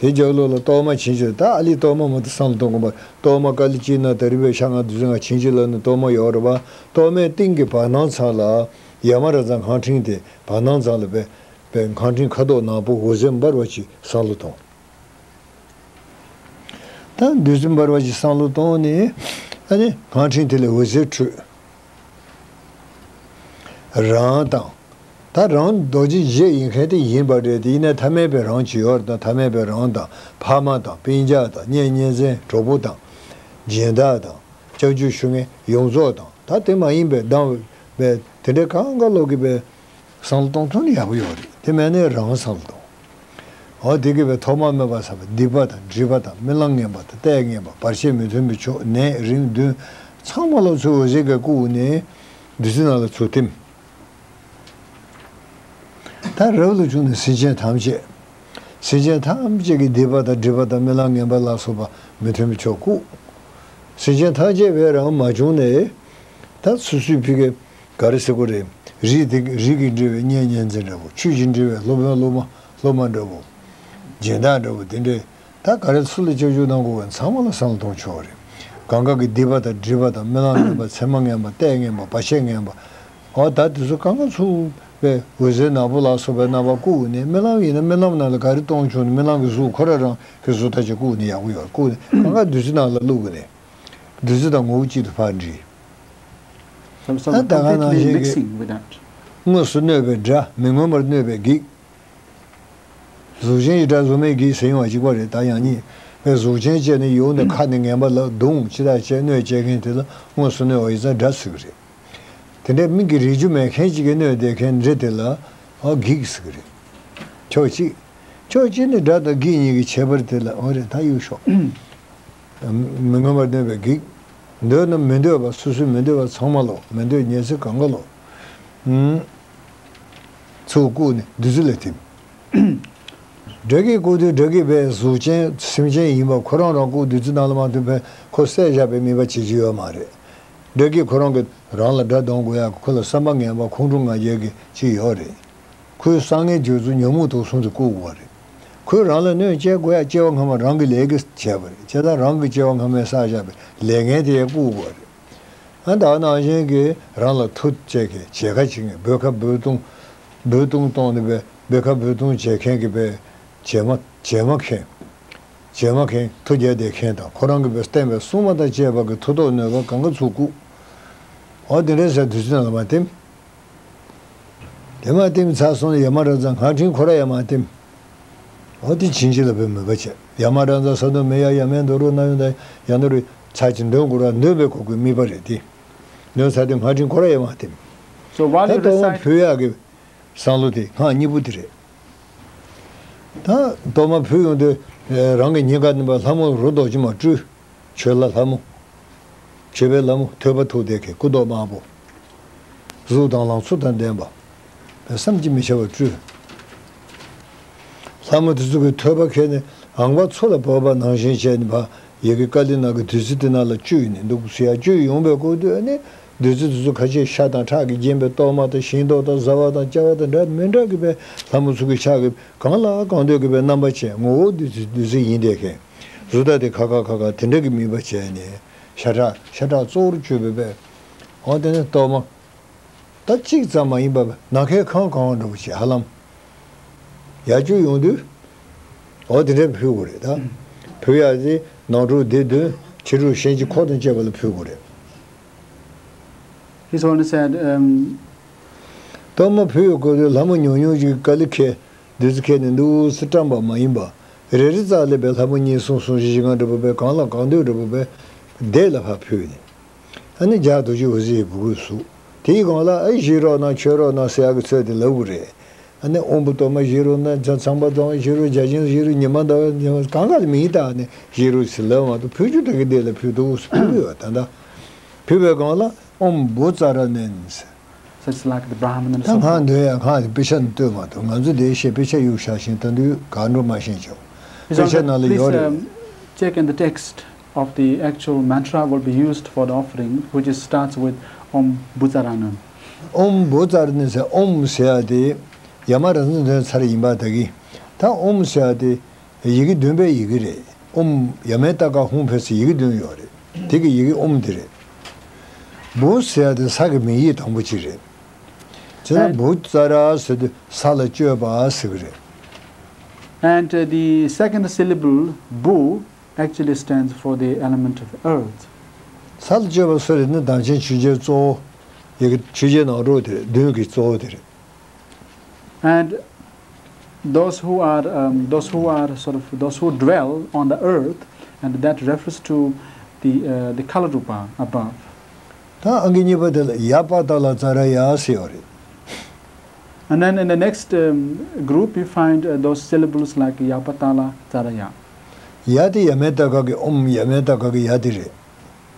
དེ་རྒྱབ་ལོགས་ལ་གཏོར་མ་བྱིན་གྱིས། ད་ཨ་ལི་གཏོར་མ་མ་གཏོགས་བསམ་བློ་གཏོང་དགོས་པ། གཏོར་མ་དཀའ་ལས་སྤྱིར་ན་ད་རིག་པའི་ཤ་ལྔ་བདུད་རྩི་ལྔ་བྱིན་གྱིས་བརླབས་ནས་གཏོར་མ་ཡོད་རེད་པ། གཏོར་མའི་སྟེང་གི་བར་སྣང་ཚང་ལ་ཡ་མ་ར་ཛ་སྔགས་ཕྲེང་དེ་བར་སྣང་ཚང་ལ་པའི་པའི་སྔགས་ཕྲེང་ཁ་དོག་ནག་པོ་འོད་ཟེར་འབར་བ་ཅིག་བསམ་བློ་གཏོང་། ད་བདུད་རྩི་འབར་བ་ཅིག་བསམ་བློ་གཏོང་ནས། ཨ་ནི་སྔགས་ཕྲེང་དེ་ལས་འོད་ཟེར་འཕྲོས། རང་དང་། ད་རང་རྡོ་རྗེ་བཞི་ཡིན་མཁན་དེ་ཡིན་པ་རེད། དེ་ཡིན་ན་ཐ་མལ་པའི་རང་ཅིག་ཡོད་རེད། ད་ཐ་མལ་པའི་རང་དང་། ཕ་མ་དང་། སྤུན་ཀྱག་དང་། གཉེན་ཉེ་ཚན་གྲོགས་པོ་དང་། སྦྱིན་བདག་དང་། སྐྱབས་འཇུག་ཞུ་མཁན་ཡོངས་རྫོགས་དང་། ད་དེ་མ་ཡིན་པའི་སྡང་བའི་དེ་འདྲའི་གང་ག་ལོག་གི་པའི་བསམ་བློ་གཏོང་ཐུབ་ན་ཡག་པོ་ཡོད་རེད། དེ་མེད་ན་རང་བསམ་བློ་གཏོང་། འོ་དེ་གི་བའི་ཐོག་མ་མེད་པ་ཟེར་བ་སྡིག་པ་དང་སྒྲིབ་པ་དང་རྨི་ལམ་ངན་པ་དང་ལྟས་ངན་པ། བར་ཆད་མི་མཐུན་པའི་ཕྱོགས། ནད་རིམས་གདོན་ཚང་མ་ལ་ཚུར་འོད་ཟེར་གྱིས་བཀུག་ནས་བདུད་རྩི་ནང་ལ་ཚུར་ཐིམ། ད་རབ་ཏུ་བྱུང་ནས་སེམས་ཅན་ཐམས་ཅད། སེམས་ཅན་ཐམས་ཅད་ཀྱི་སྡིག་པ་དང་སྒྲིབ་པ་དང་རྨི་ལམ་ངན་པ་ལ་སོགས་པ་མི་མཐུན་པའི་ཕྱོགས་བཀུག། སེམས་ཅན་ཐམས་ཅད་བས་རང་མ་བྱུང་ནས། ད་སོ་སོའི་ཕི་གེ་ག་རེ་ཟེར་དགོས་རེད། རིགས་དེ་རིགས་ཀྱིས་འབྲེལ་བའི་གཉེན་ཉེ་ཚན་འདྲ་པོ། ཆོས་ཀྱིས་འབྲེལ་བའི་སློབ་དཔོན་སློབ་མ་སློབ་མ་འདྲ་པོ། སྦྱིན་བདག་འདྲ་པོ་དེ་འདྲའི། ད་ག་རེ་སུ་ལ་སྐྱབས་འཇུག་གནང་དགོས་པ་ཚང་མ་ལ་བསམ་བློ་གཏོང་ཆོག་རེད། གང་ག་གི་སྡིག་པ་དང་སྒྲིབ་པ་དང་རྨི་ལམ་ངན་པ། མཚན་མ་ངན་པ། ལྟས་ངན་པ། བར་ཆད་ངན་པ། འོ་ད་དེ་ཚོ་གང་ག་ཚུར་པའི་འོད་ཟེར་ནག་པོ་ལ་སོགས་པའི་རྣམ་པ་བཀུག་ནས། རྨི་ལམ་ཡིན་ན་རྨི་ལམ་ནང་ལ་ག་རེ་མཐོང་བྱུང་ན་རྨི་ལམ་གྱི་གཟུགས་ཁོ་རང་རང་གི་གཟུགས་ཐག་ཆོད་བཀུག་ནས་ཡག་པོ་ཡོད། བཀུག་ནས་གང་ག་བདུད་རྩི་ནང་ལ་བླུགས་ནས་བདུད་རྩི་དང་ངོ་བོ་གཅིག་ཏུ་ཕར་འདྲིས། So, so ད་ད་ག་ནང་completely བཞིན་གྱི་mixing with that. དངོས་སུ་གནོད་པའི་དགྲ། མི་མངོན་པར་གནོད་པའི་བགེགས། གཟུགས་ཅན་གྱི་དགྲ་གཟུགས་མེད་བགེགས་ཟེར་ཡོང་བ་གཅིག་པ་རེད། ད་ཡང་སྙིང་པའི་གཟུགས་ཅན་བཅས་ནི་ཡོང་ནས་ཁ་ནས་ངན་པ་ལབ་རྡུང་ཅི་ལྟར་བྱས་གནོད་བྱེད་མཁན་དེ་ལ་དངོས་སུ་གནོད་པ་ཡིན་ཙང་དགྲ་ཟེར་གི་རེད། དེ་འདྲའི་མིག་གིས་རིག་རྒྱུ་མེད་མཁན་ཅིག་གིས་གནོད་བསྡད་མཁན་འདྲ་དེ་ལ་ཨ་བགེགས་ཟེར་གི་རེད། ཕྱོགས་གཅིག་ཕྱོགས་གཅིག་ནས་དགྲ་དང་བགེགས་གཉིས་ཀྱི་ཁྱད་པར་དེ་ལ་འོ་རེད། ད་གཡུག་ཤོག་མི་མངོན་པར་གནོད་པའི་བགེགས། འདོད་ན་མི་འདོད་པ། སོ་སོས་མི་འདོད་པ་ཚང་མ་ལོ། མི་འདོད་ཉེར་འཚེ་གང་ག་ལོ། ཚུར་བཀུག་ནས་བདུད་རྩི་ལ་ཐིམ། དགྲ་བགེགས་བཀུག་དུས་དགྲ་བགེགས་པའི་གཟུགས་ཅན་སེམས་ཅན་ཡིན་པ་ཁོ་རང་རང་བཀུག་བདུད་རྩི་ནང་ལ་མ་ཐིམ་པས་ཁོ་བསད་བཞག་པའི་དམིགས་པ་བྱེད་རྒྱུ་ཡོད་མ་རེད། དགྲ་བགེགས་ཁོ་རང་གི་རང་ལ་དགྲ་གདོང་དགོས་ཡག་གི་ཁོ་ལ་བསམ་པ་ངན་པ་ཁོང་ཁྲོ་ང་རྒྱལ་གྱི་ཅིག་ཡོད་རེད། ཁོའི་བསམ་ངན་སྤྱོད་ཚུལ་ཉོན་མོངས་དུག་གསུམ་དེ་བཀུག་དགོས་པ་རེད། ཁོས་རང་ལ་གནོད་སྐྱེལ་དགོས་ཡ་སྐྱེ་བ་སྔ་མ་རང་གི་ལས་ཀྱིས་བྱས་པ་རེད། བྱས་ཙང་རང་གི་སྐྱེ་བ་སྔ་མས་བསགས་བཞག་པའི་ལས་ངན་དེ་ཡང་བཀུག་དགོས་པ་རེད། ཨ་ད་ནང་བཞིན་གྱི་རང་ལ་མཐུ་བྱེད་མཁན་བྱེད་ཁ་བྱེད་མཁན་འབོད་ཁ་འབོད་གཏོང་། འབོད་གཏོང་གཏོང་ནས་པའི་འབོད་ཁ་འབོད་གཏོང་བྱེད་མཁན་གྱི་པའི་བྱེ་མ་བྱེ་མ་མཁན། བྱེ་མ་མཁན་མཐུ་རྒྱག་བསྡད་མཁན་དང་ཁོ་རང་གི་པའི་བསྟན་པའི་སྲུང་མ་དང་བཅས་པ་གི་མཐུ་སྟོབས་ནུས་པ་གང་ག་ཚུར་བཀུག་འོ་དེ་འདྲའི་ཟེར་བདུད་རྩི་ནང་ལ་མ་ཐིམ། དེ་མ་ཐིམ་ཚར་སོང་ན་ཡ་མ་ར་ཛ་སྔགས་ཕྲེང་ཁོ་ར་ཡ་མ་ཐིམ། འོ་དེ་བྱིན་གྱིས་བརླབས་པའི་མོས་པ་བྱས། ཡ་མ་ར་ཛ་ས་དུ་མི་ཡ་ཡ་མེ་དོ་རུ་ན་ཡོ་ད་ཡ་ནོ་རི་ཚ་གྱི་འདོན་དགོས་ར་འདོན་པའི་གོ་དགོས་དམིགས་པ་རེད་དེ། འདོན་ཚར་དུས་སྔགས་ཕྲེང་ཁོ་ར་ཡ་མ་ཐིམ། So while ད་you གཏོར་མ་recite, ཕུལ་ཡག་གི་བསམ་བློ་དེ་སྔགས་གཉིས་པོ་དེ་རེད། ད་གཏོར་མ་ཕུལ་ཡོང་དུས་རང་གི་སྙིང་ག་ནས་པ་ལྷ་མོ་རུ་རྡོ་རྗེ་མ་སྤྲུལ། མཆོད་ལྷ་ལྷ་མོ། མཆོད་པའི་ལྷ་མོ་ཐོད་པ་ཐུག་བསྡད་མཁན་སྐུ་མདོག་དམར་པོ། གཟུགས་དང་ལང་ཚོ་དང་ལྡན་པ། བསམ་གྱིས་མི་ཁྱབ་པ་སྤྲུལ། ལྷ་མོ་དེ་ཚོ་གི་ཐོད་པ་ཁྱེར་ནས་ཨང་པ་མཚོ་ལ་བབས་པ་ནང་བཞིན་བྱས་ནས་ཕར་ཡ་གི་ཀ་ལི་ན་གི་བདུད་རྩི་དེ་ནང་ལ་བཅུག་ནས་འདུག་ཟེར་ཡ། བཅུག་ཡོང་པའི་སྐབས་དུས་ཨ་ནི་བདུད་རྩི་དེ་ཚོ་ཁ་ཤས་ཤ་དང་ཁྲག་གིས་བརྒྱན་པའི་གཏོར་མ་དང་ཤིང་ཏོག་དང་བཟའ་བ་དང་བཅའ་བ་དང་འདྲ་མི་འདྲ་གི་པའི་ལྷ་མོ་ཚོ་གི་ཕྱག་གི་གང་ལ་གང་འདོད་ཀྱི་པའི་རྣམ་པ་བྱས། ངོ་བོ་བདུད་རྩི་བདུད་རྩི་ཡིན་བསྡད་མཁན། གཟུགས་དག་དེ་ཁ་ཁ་ཁ་ཁ་དེ་འདྲ་གི་དམིགས་པ་བྱས་ནས་ཤ་ཁྲག་ཤ་ཁྲག་གཙོ་བོར་གྱུར་པའི་པའི། འོ་དེ་ནས་གཏོར་མ། ད་གཅིག་ཙམ་མ་ཡིན་པར་ནམ་མཁའི་ཁང་གང་འདྲ་བོ་ཞིག་ཧ་ལམ། ཡར་བཅུག་ཡོང་དུས། འོ་དེ་འདྲ་ཕུལ་དགོས་རེད་ད། ཕུལ་ཡག་དེ་ནང་ཁྲོལ་སྡེ་བདུན་ཕྱི་ཁྲོལ་གཤིན་རྗེ་འཁོར་དང་བཅས་པ་ལ་ཕུལ་དགོས་རེད། His Holiness said, um, གཏོར་མ་ཕུལ་ཡོང་དུས་ལྷ་མོ་ཉུང་ཉུང་ཞིག་ཀ་ལི་ཁེ། བདུད་རྩི་ཁྱེར་ནས་འདུག་སེ་བཀྲམ་པ་མ་ཡིན་པ། རེ་རེ་རྩ་ལས་པའི་ལྷ་མོ་གཉིས་གསུམ་གསུམ་བཞི་བཞི་ལྔ་འདྲ་པོ་པའི་གང་ལ་གང་འདོད་འདྲ་པོ་པའི་སྡེ་ལ་ཕར་ཕུལ་ནས། ཨ་ནི་རྒྱ་རྡོ་རྗེ་འོད་ཟེར་ཡི་བུ་གུས་སུ། དེའི་གང་ལ་ཨ་བཞེས་རོགས་གནང་མཆོད་རོགས་གནང་ཟེར་ཡག་གི་ཚུལ་དེ་ལབ་དགོས་རེད། ཨ་ནི་ཨོམ་བུ་གཏོར་མ་བཞེས་རོགས་གནང་། ཚངས་པ་ཚངས་པ་བཞེས་རོགས། བརྒྱ་བྱིན་བཞེས་རོགས། ཉི་མ་ཟླ་བ་ཉི་མ་གང་ག་ལ་མིང་བཏགས་ནས་བཞེས་རོགས་ཟེར་ལབ་མ་གཏོགས་ཕུལ་རྒྱུ་དེ་གི་སྡེ་ལ་ཕུལ་འདུག་སེ་ཕུལ་གི་ཡོད། ད་ལྟ་ཕུལ་བའི་གང་ལ་ཨོམ་བུ་ཙ་ར་ཎན་ཟེར། So it's like the Brahman and ད་so ང་forth. འདོད་ཡ་ཁ་དེ་དཔེ་ཆ་ནས་བཏོན་མ་ཐུབ། ང་ཚོ་དེ་ཤེས་དཔེ་ཆ་གཡུག་བཞག་བཞིན་ད་དུང་ག་འགྲོ་མ་ཤེས་ཀྱང་། His དཔེ་ཆ་Holiness, ནང་ལ་please, ཡོད་རེད། Um, check in the text of the actual mantra will be used for the offering, which is, starts with Om Bhutsaranan. ཨོམ་བུ་ཙ་ར་ཎན་ཟེར། ཨོམ་ཟེར་ཡ་དེ་ ཡ་མ་ར་ཛ་འདོན་ཚར་ཡིན་པ་ད་གི། ད་ཨོམ་ཟེར་ཡ་དེ་ཡི་གེ་བདུན་པའི་ཡི་གེ་རེད། ཨོམ་ཡ་མའི་ཏ་ག་ཧུང་ཕེ་སི་ཡི་གེ་བདུན་ཡོད་རེད། དེ་གི་ཡི་གེ་ཨོམ་དེ་རེད། བུ་ཟེར་ཡ་དེ་ས་གི་མིང་ཡིག་དང་པོ་གཅིག་རེད། བྱས་ན་And བུ་ཙ་ར་ཟེར་དུས་ས་ལ་སྤྱོད་པ་ཟེར་གི་རེད། And uh, the second syllable, bu, actually stands for the element of earth. ས་ལ་སྤྱོད་པ་སུ་རེད་ན་དམ་ཅན་ཆོས་རྒྱལ་གཙོ་བོ། ཡི་གེ་ཆོས་རྒྱལ་ནང་རོགས་དེ་རེད། བདུན་གྱི་གཙོ་བོ་དེ་རེད། And those who are um, those who are sort of those who dwell on the earth, and that refers to the uh, the Kalarupa above. ད་ཨང་ཀི་གཉིས་པ་དེ་ལ་ཡ་པ་ཏ་ལ་ཙ་ར་ཡ་ཟེར་ཡོད་རེད། And then in the next um, group, you find uh, those syllables like yapatala, taraya. ཡ་དེ་ཡ་མའི་ཏ་ག་གི་ཨོམ་ཡ་མའི་ཏ་ག་གི་ཡ་དེ་རེད།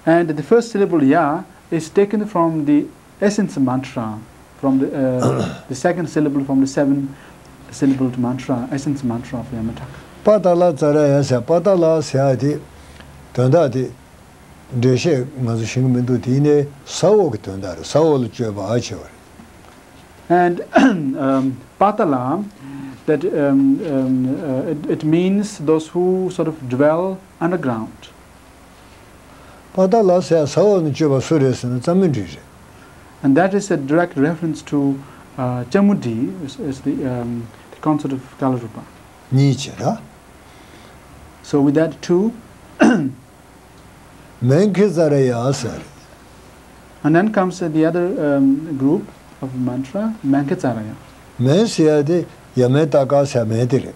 And the first syllable ya is taken from the essence mantra, from the, uh, the second syllable from the seven syllabled mantra, essence mantra of Yamataka. པ་ཏ་ལ་ཙ་ར་ཡ་ཟེར། པ་ཏ་ལ་ཟེར་ཡ་དེ་དོན་དག་དེ་འགྲེལ་བཤད་ང་ཚོ་ཤེས་ཀྱི་མི་འདུག་དེ་ཡིན་ནའི་ས་འོག་གི་དོན་དག་རེད། ས་འོག་ལ་སྤྱོད་པ་ཨ་བྱེད་པ་རེད། And um, patala, that um, um, uh, it, it means those who sort of dwell underground. པ་ཏ་ལ་ཟེར་ས་འོག་ནས་སྤྱོད་པ་སུ་རེད་ཟེར་ན་ཙ་མུན་ཌི་རེད། And that is a direct reference to uh, Chamudi, is, is the, um, the consort of Kalarupa. གཉིས་བྱེད་ར། So with that two, མན་ཁེ་ཙ་ར་ཡ་ཟེར། And then comes the other um, group of mantra, Manketsaraya. མན་ཟེར་ཡ་དེ་ཡ་མན་ཏ་ཀ་ཟེར་མན་དེ་རེད།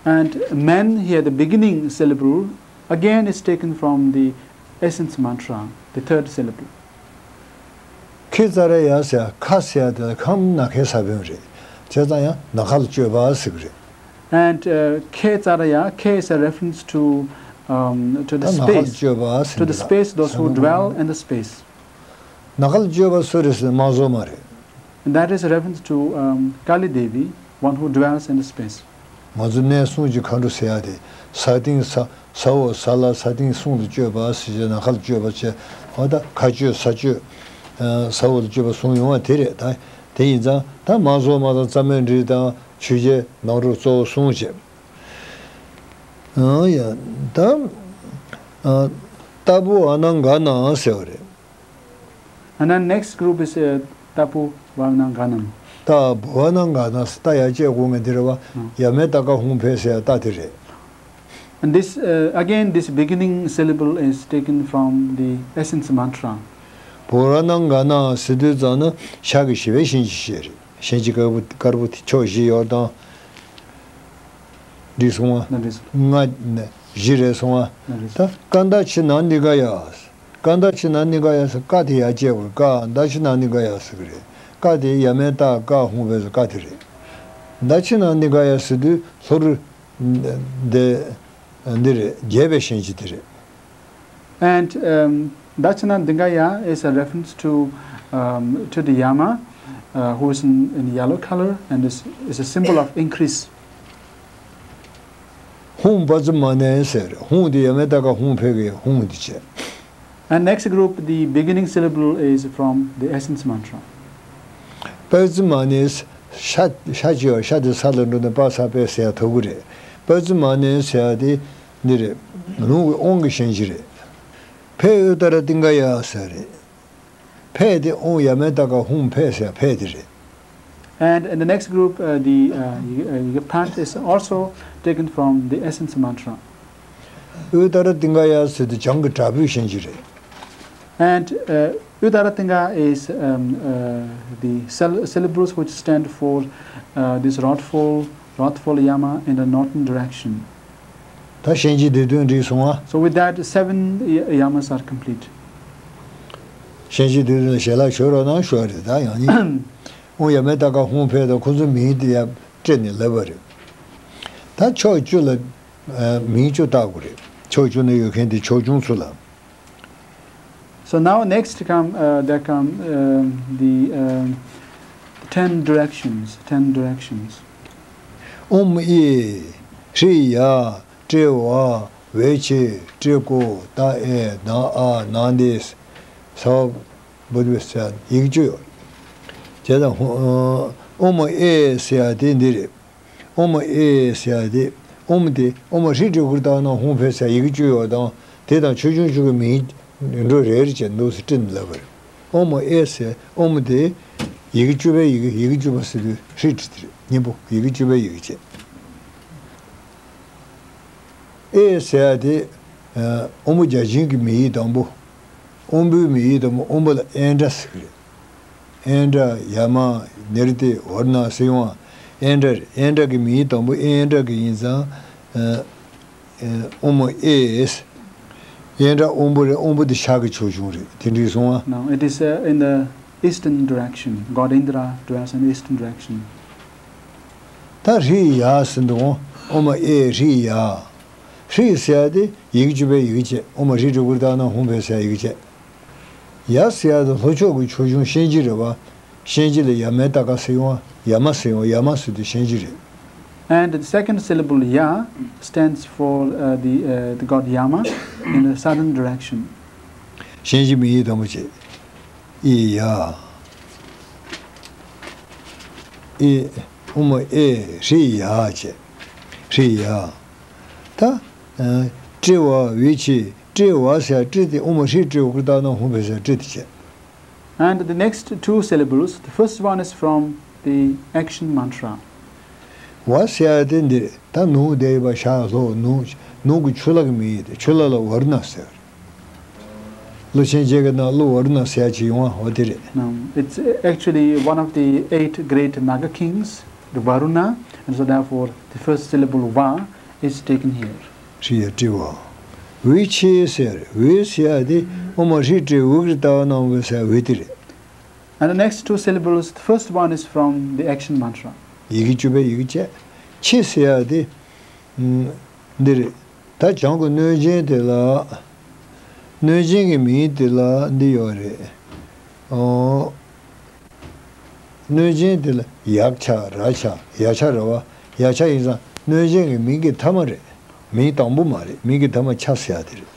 And men here, the beginning syllable, again is taken from the essence mantra, the third syllable. ཁེ་ཙ་ར་ཡ་ཟེར་ཁ་ཟེར་ཡ་དེ་ལ་ཁམ་ན་ཁའི་ས་བོན་རེད། བྱས་ཙང་ཡང་ན་ཁ་ལ་སྤྱོད་པ་ཟེར་གི་རེད། And uh, Khe Tsaraya, Khe is a reference to, um, to the ད་ན་ཁ་ལ་space, སྤྱོད་པ་to ཟེར་གི་the རེད། space, those who dwell in the space. ན་ཁ་ལ་སྤྱོད་པ་སུ་རེད་ཟེར་ན་དམག་ཟོར་མ་རེད། And that is a reference to um, Kali Devi, one who dwells in the space. ང་ཚོ་གནས་གསུམ་གྱི་མཁའ་འགྲོ་ཟེར་ཡ་དེ་ས་སྟེང་ས་ས་འོག་ས་བླ་ས་སྟེང་གསུམ་ལ་སྤྱོད་པ་ཟེར་བྱས་ན་ཁ་ལ་སྤྱོད་པ་བྱས། འོ་ད་མཁའ་སྤྱོད་ས་སྤྱོད་ས་འོག་ལ་སྤྱོད་པ་གསུམ་ཡོང་བ་དེ་རེད། ད་དེ་ཡིན་ཙང་ད་དམག་ཟོར་མ་དང་ཙ་མན་རི་དང་ཆོས་རྒྱལ་ནང་རོ་གཙོ་བོ་གསུམ་བྱས། ཨང་ཡ་ད་ཏ་བུ་ཨ་ན་ག་ན་ཟེར་བ་རེད། And then next group is uh, Tapu Varnanganam. ཏ་བུ་ཨ་ན་ག་ན་ཟེར་ཏ་ཡ་བཅས་དགོས་ངེས་དེ་རེད་བ། ཡ་མའི་ཏ་ཀ་ཧུང་ཕེ་ཟེར་ཡ་ཏ་དེ་རེད། And this uh, again, this beginning syllable is taken from the essence mantra. བུ་ར་ན་ག་ན་ཟེར་དུས་ཙང་ན་ཤ་གི་ཞི་བའི་ཤིང་གི་ཞེས་རེད། ཤིང་གི་དཀར་པོ་དཀར་པོ་དེ་ཕྱོགས་བཞི་ཡོད་དང་། འདི་སོང་བ། ན་འདི་སོང་། ང་བཞི་རེད་སོང་བ། ན་འདི་སོང་། ད་ཀ་འདའ་ཆི་ན་ནི་ག་ཡ། ཀ་འདའ་ཆི་ན་ནི་ག་ཡ་ཟེར་ཀ་དེ་ཡ་བཅས་པར་ཀ་འདའ་ཆི་ན་ནི་ག་ཡ་ཟེར་གི་རེད། ཀ་དེ་ཡ་མའི་ཏ་ཀ་ཧུང་བས་ཀ་དེ་རེད། འདའ་ཆི་ན་ནི་ག་ཡ་ཟེར་དུས་ལྷོ་རུ་འདི་འདི་རེད། རྒྱས་པའི་ཤིང་གི་དེ་རེད། And um, Dachinandingaya is a reference to, um, to the Yama, uh, who is in, in yellow color and is, is a symbol of increase. ཧུང་པ་ཙི་མ་ནེ་ཟེར། ཧུང་དེ་ཡ་མའི་ཏ་ཀ་ཧུང་ཕེ་གི་ཧུང་དེ་བྱས། And next group, the beginning syllable is from the essence mantra. པ་ཙི་མ་ནེ་ཤ་ཤ་ཅི་ཡོ་ཤ་དེ་ས་ལ་འགྲོ་ནས་པ་ས་པེ་ཟེར་ཡ་ཐོག་གི་རེད། པ་ཙི་མ་ནེ་ཟེར་ཡ་དེ་འདི་རེད། ལུང་གི་དབང་གི་ཤན་ཅི་རེད། ཕེ་ཨུ་ཏ་ར་ཏིང་ག་ཡ་ཟེར་རེད། ཕེ་དེ་ཨོང་ཡ་མེ་ཏ་ཀ་ཧུང་ཕེ་ཟེར་ཕེ་དེ་རེད། And in the next group, uh, the uh, y- uh, Yigapant is also taken from the essence mantra. ཨུ་ཏ་ར་ཏིང་ག་ཡ་ཟེར་དེ་བྱང་གི་དྲག་པོའི་ཤན་ཅི་རེད། And uh, Uttaratinga is um, uh, the syl- syllables which stand for uh, this wrathful, wrathful Yama in the northern direction. ད་ཤན་ཅི་དེ་དོན་འགྲིག་སོང་ང་། So with that, seven y- yamas are complete. ཤན་ཅི་དེ་དོན་ཞལ་ལག་ཞོར་རོ་ན་ཞོར་རེད། ད་ཡང་ནི་ཨོང་ཡ་མེ་ཏ་ཀ་ཧུང་ཕེ་དང་ཁོ་ཚོ་མིང་དེ་ཡ་སྤྲད་ནས་ལབ་པ་རེད། ད་ཕྱོགས་བཅུ་ལ་ཨ་མིང་བཅུ་བཏགས་དགོས་རེད། ཕྱོགས་བཅུ་ན་ཡོད་མཁན་དེ་ཕྱོགས་ཆུང་ཚོ་ལ། So now next come, uh, there come um, the um, ten directions, ten directions. ཨོམ་ཨི་ཧྲི་ཡ་ཏྲེ་ཝ་ཝེ་ཆེ་ཏྲེ་ཀོ་ཏ་ཨེ་ན་ཨ་ན་འདི་ས་བ་བུ་དུ་ས་ཡིག་བཅུ་ཡོད། བྱས་ཙང་ཧོ་ ཨོཾ་ཨེ་ཟེར་ཡ་དེ་འདི་རེད། ཨོཾ་ཨེ་ཟེར་ཡ་དེ། ཨོཾ་དེ་ཨོཾ་ཧྲཱིཿ་ཏྲཱིཿ་ཨུཏྤ་ཏ་ནཱ་ཧཱུྃ་ཕཊ་ཟེར་ཡི་གེ་བཅུ་ཡོད་དང་དེ་དང་ཆོས་འབྱུང་བཅུ་གི་མིང་འགྲོ་རེ་རེ་བྱས་འདུག་སེ་བྲིས་ནས་ལབ་པ་རེད། ཨོཾ་ཨེ་ཟེར་ཨོཾ་དེ་ཡི་གེ་བཅུ་པའི་ཡི་གེ་ཡི་གེ་བཅུ་པ་ཟེར་དུས་ཧྲཱིཿ་ཏྲཱིཿ་དེ་རེད། སྙིང་པོ་ཡི་གེ་བཅུ་པའི་ཡི་གེ་བྱས། ཨེ་ཟེར་ཡ་དེ། ཨོཾ་བུ་བརྒྱ་བྱིན་གྱི་མིང་ཡིག་དང་པོ། ཨོཾ་བུའི་མིང་ཡིག་དང་པོ་ཨོཾ་བུ་ལ་ཨེ་འདྲ་ཟེར་གི་རེད། ཨེ་འདྲ་ཡ་མ་ནི་ར་ཏི་ཝ་རུ་ཎ་ཟེར་ཡོང་བ། ཨེ་འདྲ་རེད། ཨེ་འདྲ་གི་མིང་ཡིག་དང་པོ་ཨེ་འདྲ་གི་ཡིན་ཙང་། ཨོཾ་ཨེ། ཨེ་འདྲ་ཨོཾ་བུ་རེད། ཨོཾ་བུ་དེ་ཤར་གྱི་ཕྱོགས་བྱུང་རེད། དེ་འདྲའི་སོང་བ། No, it is uh, in the eastern direction. God Indra dwells in the eastern direction. ད་ཧྲཱིཿ་ཡ་ཟེར་འདུག་ཨོཾ་ཨེ་ཧྲཱིཿ་ཡ། ཧྲཱིཿ་ཟེར་ཡ་དེ་ཡི་གེ་བཅུ་པའི་ཡི་གེ་བྱས། ཨོཾ་ཧྲཱིཿ་ཏྲཱིཿ་ཨུཏྤ་ཏ་ནཱ་ཧཱུྃ་ཕཊ་ཟེར་ཡ་ཡི་གེ་བྱས། ཡ་ཟེར་ཡ་དེ་ལྷོ་ཕྱོགས་ཀྱི་ཆོས་འབྱུང་གཤིན་རྗེ་རེད་བ། གཤིན་རྗེ་ལ་ཡ་མའི་ཏ་ཀ་ཟེར་ཡོང་བ། ཡ་མ་ཟེར་ཡོང་བ། ཡ་མ་ཟེར་དུས་གཤིན་རྗེ་རེད། And the second syllable ya stands for uh, the, uh, the god Yama in the southern direction. གཤིན་རྗེ་མིང་ཡིག་དང་པོ་བྱས། ཨི་ཡ། ཨི། ཨོཾ་ཨེ་ཧྲཱིཿ་ཡ་བྱས། ཧྲཱིཿ་ཡ། ད། ཨ། ཏྲི་ཝ་ཝི་ཆི། ཏྲི་ཝ་ཟེར་ཏྲི་དེ་ཨོཾ་ཧྲཱིཿ་ཏྲཱིཿ་ཨུཏྤ་ཏ་ནཱ་ཧཱུྃ་ཕཊ་ཟེར་ཏྲི་དེ་བྱས། And the next two syllables, the first one is from the action mantra. ཝ་ཟེར་ཡ་དེ་འདིར་ད་ནུབ་བསྡད་ཡོད་པ་ཤར་ལྷོ་ནུབ་ནུབ་ཀྱི་ཆུ་ལྷ་གི་མིང་ཡིན་ཏེ་ཆུ་ལྷ་ལ་ཝ་རུ་ཎ་ཟེར། ཀླུ་ཆེན་བརྒྱད་ཀྱི་ནང་ཀླུ་ཝ་རུ་ཎ་ཟེར་ཡ་ཅིག་ཡོང་བ་འོ་དེ་རེད། No, it's actually one of the eight great Naga kings, the Varuna, and so therefore the first syllable Va is taken here. ཧྲཱིཿ་ཡ་ཏྲི་ཝ། ཝི་ཆི་ཟེར། ཝི་ཟེར་ཡ་དེ་ཨོཾ་ཧྲཱིཿ་ཏྲཱིཿ་ཨུ་ཀྲྀ་ཏ་ནཱ་ཧཱུྃ་ཕཊ་ཟེར་ཝི་དེ་རེད། And the next two syllables, the first one is from the action mantra. ཡི་གེ་བཅུ་པའི་ཡི་གེ་བྱས། ཆི་ཟེར་ཡ་དེ། ཨམ། འདི་རེད། ད་བྱང་གི་གནོད་སྦྱིན་དེ་ལ། གནོད་སྦྱིན་གྱི་མིང་དེ་ལ་འདི་ཡོད་རེད། ཨོ། གནོད་སྦྱིན་དེ་ལ་ཡཀྵ་རཀྵ་ཡ་ཆ་རེད་བ། ཡ་ཆ་ཡིན་ཙང་གནོད་སྦྱིན་གྱི་མིང་གི་མཐའ་མ་རེད། མིང་དང་པོ་མ་རེད། མིང་གི་མཐའ་མ་ཆ་ཟེར་ཡ་དེ་རེད།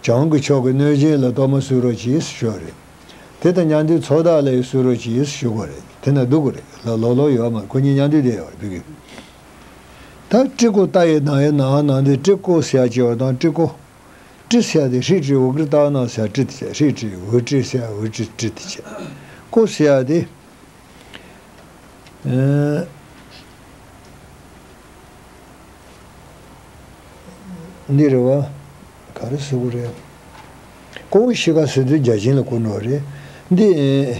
བྱང་གི་ཕྱོགས་ཀྱི་གནོད་སྦྱིན་ལ་གཏོར་མ་གསོལ་རོགས་གྱིས་ཞུ་བ་རེད། དེ་དང་མཉམ་དུ་ཚོགས་བདག་ལ་ཡང་གསོལ་རོགས་གྱིས་ཞུ་དགོས་རེད། དེ་ན་འདུག་དགོས་རེད། ལ་ལོག་ལོག་ཡོད་མ་རེད། ཁོ་གཉིས་མཉམ་དུ་བསྡད་ཡོད་རེད་བོད་ཀྱི། ད་ཏྲི་ཀོ་ཏ་ཡི་ན་ཡི་ན་ན་འདི་ཏྲི་ཀོ་ཟེར་ཡ་ཅིག་ཡོད་དང་ཏྲི་ཀོ། ཏྲི་ཟེར་ཡ་དེ་ཧྲཱིཿ་ཏྲཱིཿ་ཨུ་ཀྲྀ་ཏ་ནཱ་ཟེར་ཡ་ཏྲི་དེ་བྱས། ཧྲཱིཿ་ཏྲཱིཿ་ཨུ་ཀྲྀ་ཟེར་ཡ་ཨུ་ཀྲྀ་ཏྲི་དེ་བྱས། ཀོ་ཟེར་ཡ་དེ། ཨེ། འདི་རེད་བ། ག་རེ་ཟེར་དགོས་རེད། ཀོ་ཤི་ཀ་ཟེར་དུས་བརྒྱ་བྱིན་ལ་གོ་འགྲོ་བ་རེད། འདི།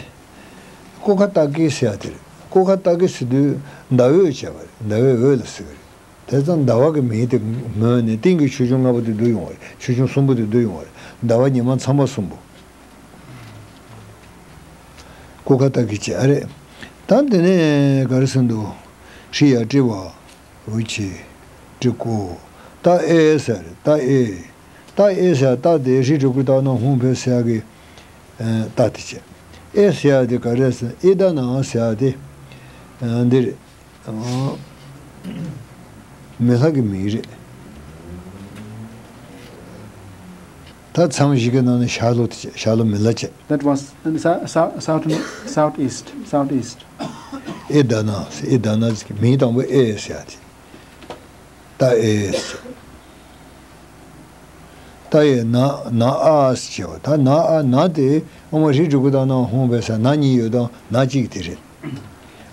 ཀོ་ཁ་ཏ་ཀི་ཟེར་ཡ་དེ་རེད། ཀོ་ཁ་ཏ་ཀི་ཟེར་དུས་ཟླ་འོད་བྱས་པ་རེད། ཟླ་འོད་འོད་ལ་ཟེར་གི་རེད། དེ་ཙང་ཟླ་བ་གི་མིང་དེ་མོས་ནས་སྟེང་གི་ཆོས་འབྱུང་ལྔ་པོ་དེ་བསྡུ་ཡོང་བ་རེད། ཆོས་འབྱུང་གསུམ་པོ་དེ་བསྡུ་ཡོང་བ་རེད། ཟླ་བ་ཉི་མ་ཚངས་པ་གསུམ་པོ། ཀོ་ཁ་ཏ་ཀི་བྱས་ཨ་རེད། ད་འདི་ནས་ག་རེ་ཟེར་འདུག་ཧྲཱིཿ་ཡ་ཏྲི་ཝ། ཝི་ཆི། ཏྲི་ཀོ། ཏ་ཨེ་ཟེར། ཏ་ཨེ། ཏ་ཨེ་ཟེར་ཏ་དེ་ཧྲཱིཿ་ཏྲཱིཿ་ཨུ་ཀྲྀ་ཏ་ནཱ་ཧཱུྃ་ཕཊ་ཟེར་ཡ་གི། ཨེ། ཏ་དེ་བྱས། ཨེ་ཟེར་ཡ་དེ་ག་རེ་ཟེར། ཨེ་ད་ན་ཟེར་ཡ་དེ། ཨེ། འདི་རེད། ཨ། མི་ལྷ་གི་མིང་རེད། ད་མཚམས་བཞི་གི་ནང་ནས་ཤར་ལྷོ་དེ་བྱས། ཤར་ལྷོ་མི་ལ་བྱས། That was in the sou- sou- southern, southeast, southeast. ཨེ་ད་ན་ཟེར། ཨེ་ད་ན་ཟེར། མིང་དང་པོ་ཨེ་ཟེར་ཡ་དེ། ཏ་ཨེ་ཟེར། ཏ་ཡི་ན་ན་ཨ་ཟེར་བྱས་པ། ད་ན་ཨ་ན་དེ་ཨོཾ་ཧྲཱིཿ་ཏྲཱིཿ་ཨུ་ཀྲྀ་ཏ་ནཱ་ཧཱུྃ་ཕཊ་ཟེར་ན་གཉིས་ཡོད་དང་ན་གཅིག་དེ་རེད།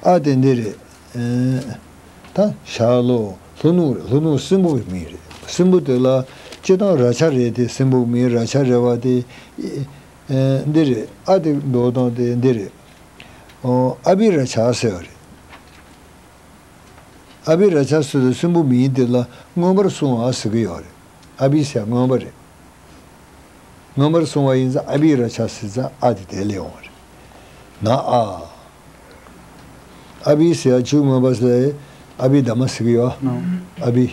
ཨ་དེ་འདི་རེད། ཨེ། ད་ཤར་ལྷོ་ལྷོ་ནུབ་རེད། ལྷོ་ནུབ་སྲིན་པོ་གི་མིང་རེད། སྲིན་པོ་དེ་ལ་སྤྱིར་བཏང་རཀྵ་རེད་དེ། སྲིན་པོ་གི་མིང་རཀྵ་རེད་བ་དེ། ཨེ། འདི་རེད། ཨ་དེ་མདོ་དང་དེ་འདི་རེད། ཨོ། ཨ་བྷི་རཀྵ་ཟེར་བ་རེད། ཨ་བྷི་རཀྵ་ཟེར་དུས་སྲིན་པོ་མིང་དེ་ལ་མངོན་པར་སྲུང་བ་ཟེར་གི་ཡོད་རེད། ཨ་བྷི་ཟེར་མངོན་པ་རེད། མངོན་པར་སྲུང་བ་ཡིན་ཙང་ཨ་བྷི་རཀྵ་ཟེར་ཙང་ཨ་དེ་དེ་ལས་ཡོང་བ་རེད། ན་ཨ། ཨ་བྷི་ཟེར་ཡ་ཆུ་མངོན་པ་ཟེར། ཨ་བྷི་དྷརྨ་ཟེར་གི་ཡོད། ནོ། ཨ་བྷི།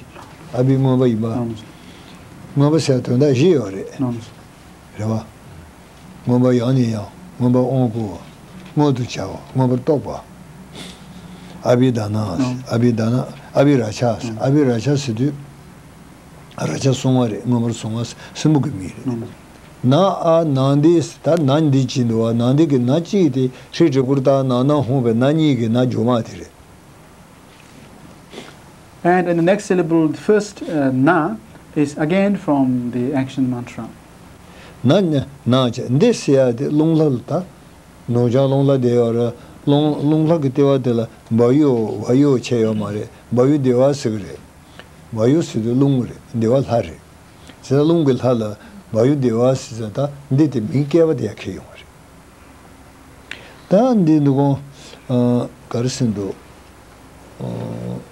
ཨ་བྷི་མངོན་པ་ཡིན་པ། ནོ། མངོན་པ་ཟེར་དོན་དག་བཞི་ཡོད་རེད། ནོ། རེད་བ། མངོན་པ་ཡང་ནས་ཡང་། མངོན་པར་དབང་བསྐུར་བ། མངོན་དུ་བྱ་བ། མངོན་པར་རྟོགས་པ། ཨ་བྷི་དྷ་ན། ཨ་བྷི་དྷ་ན། ཨ་བྷི་རཀྵ། ཨ་བྷི་རཀྵ་ཟེར་དུས། རཀྵ་སྲུང་བ་རེད། མངོན་པར་སྲུང་བ། སྲིན་པོ་གི་མིང་རེད། ན་ཨ་ན་འདི་ད་ན་འདི་ཅི་འདུག་བ། ན་འདི་གི་ན་གཅིག་དེ་ཧྲི་ཀྲི་གུར་ཏ་ན་ན་ཧོང་བའི་ན་གཉིས་ཀྱི་ན་མཇུག་མ་དེ་རེད། And in the next syllable, the first uh, na is again from the action mantra. ན་ན་ན་ཅེ་འདི་ཟེར་ཡ་དེ་རླུང་ལྷ་ལ་ད། ནུབ་བྱང་རླུང་ལྷ་དེ་ཡོད་རེད། རླུང་རླུང་ལྷ་གི་ལྟེ་བ་དེ་ལ་བ་ཡུ་བ་ཡུ་བྱས་ཡོད་མ་རེད། བ་ཡུ་དེ་བ་ཟེར་གི་རེད། བ་ཡུ་ཟེར་དུས་རླུང་རེད། དེ་བ་ལྷ་རེད། ཟེར་རླུང་གི་ལྷ་ལ་བ་ཡུ་དེ་བ་ཟེར་ས་ད་འདི་དེ་མིང་སྐྱེ་བ་དེ་ཡང་ཁེལ་ཡོང་བ་རེད། ད་འདི་འདུག་གོ། ཨ་ག་རེ་ཟེར་འདུག་ཨ་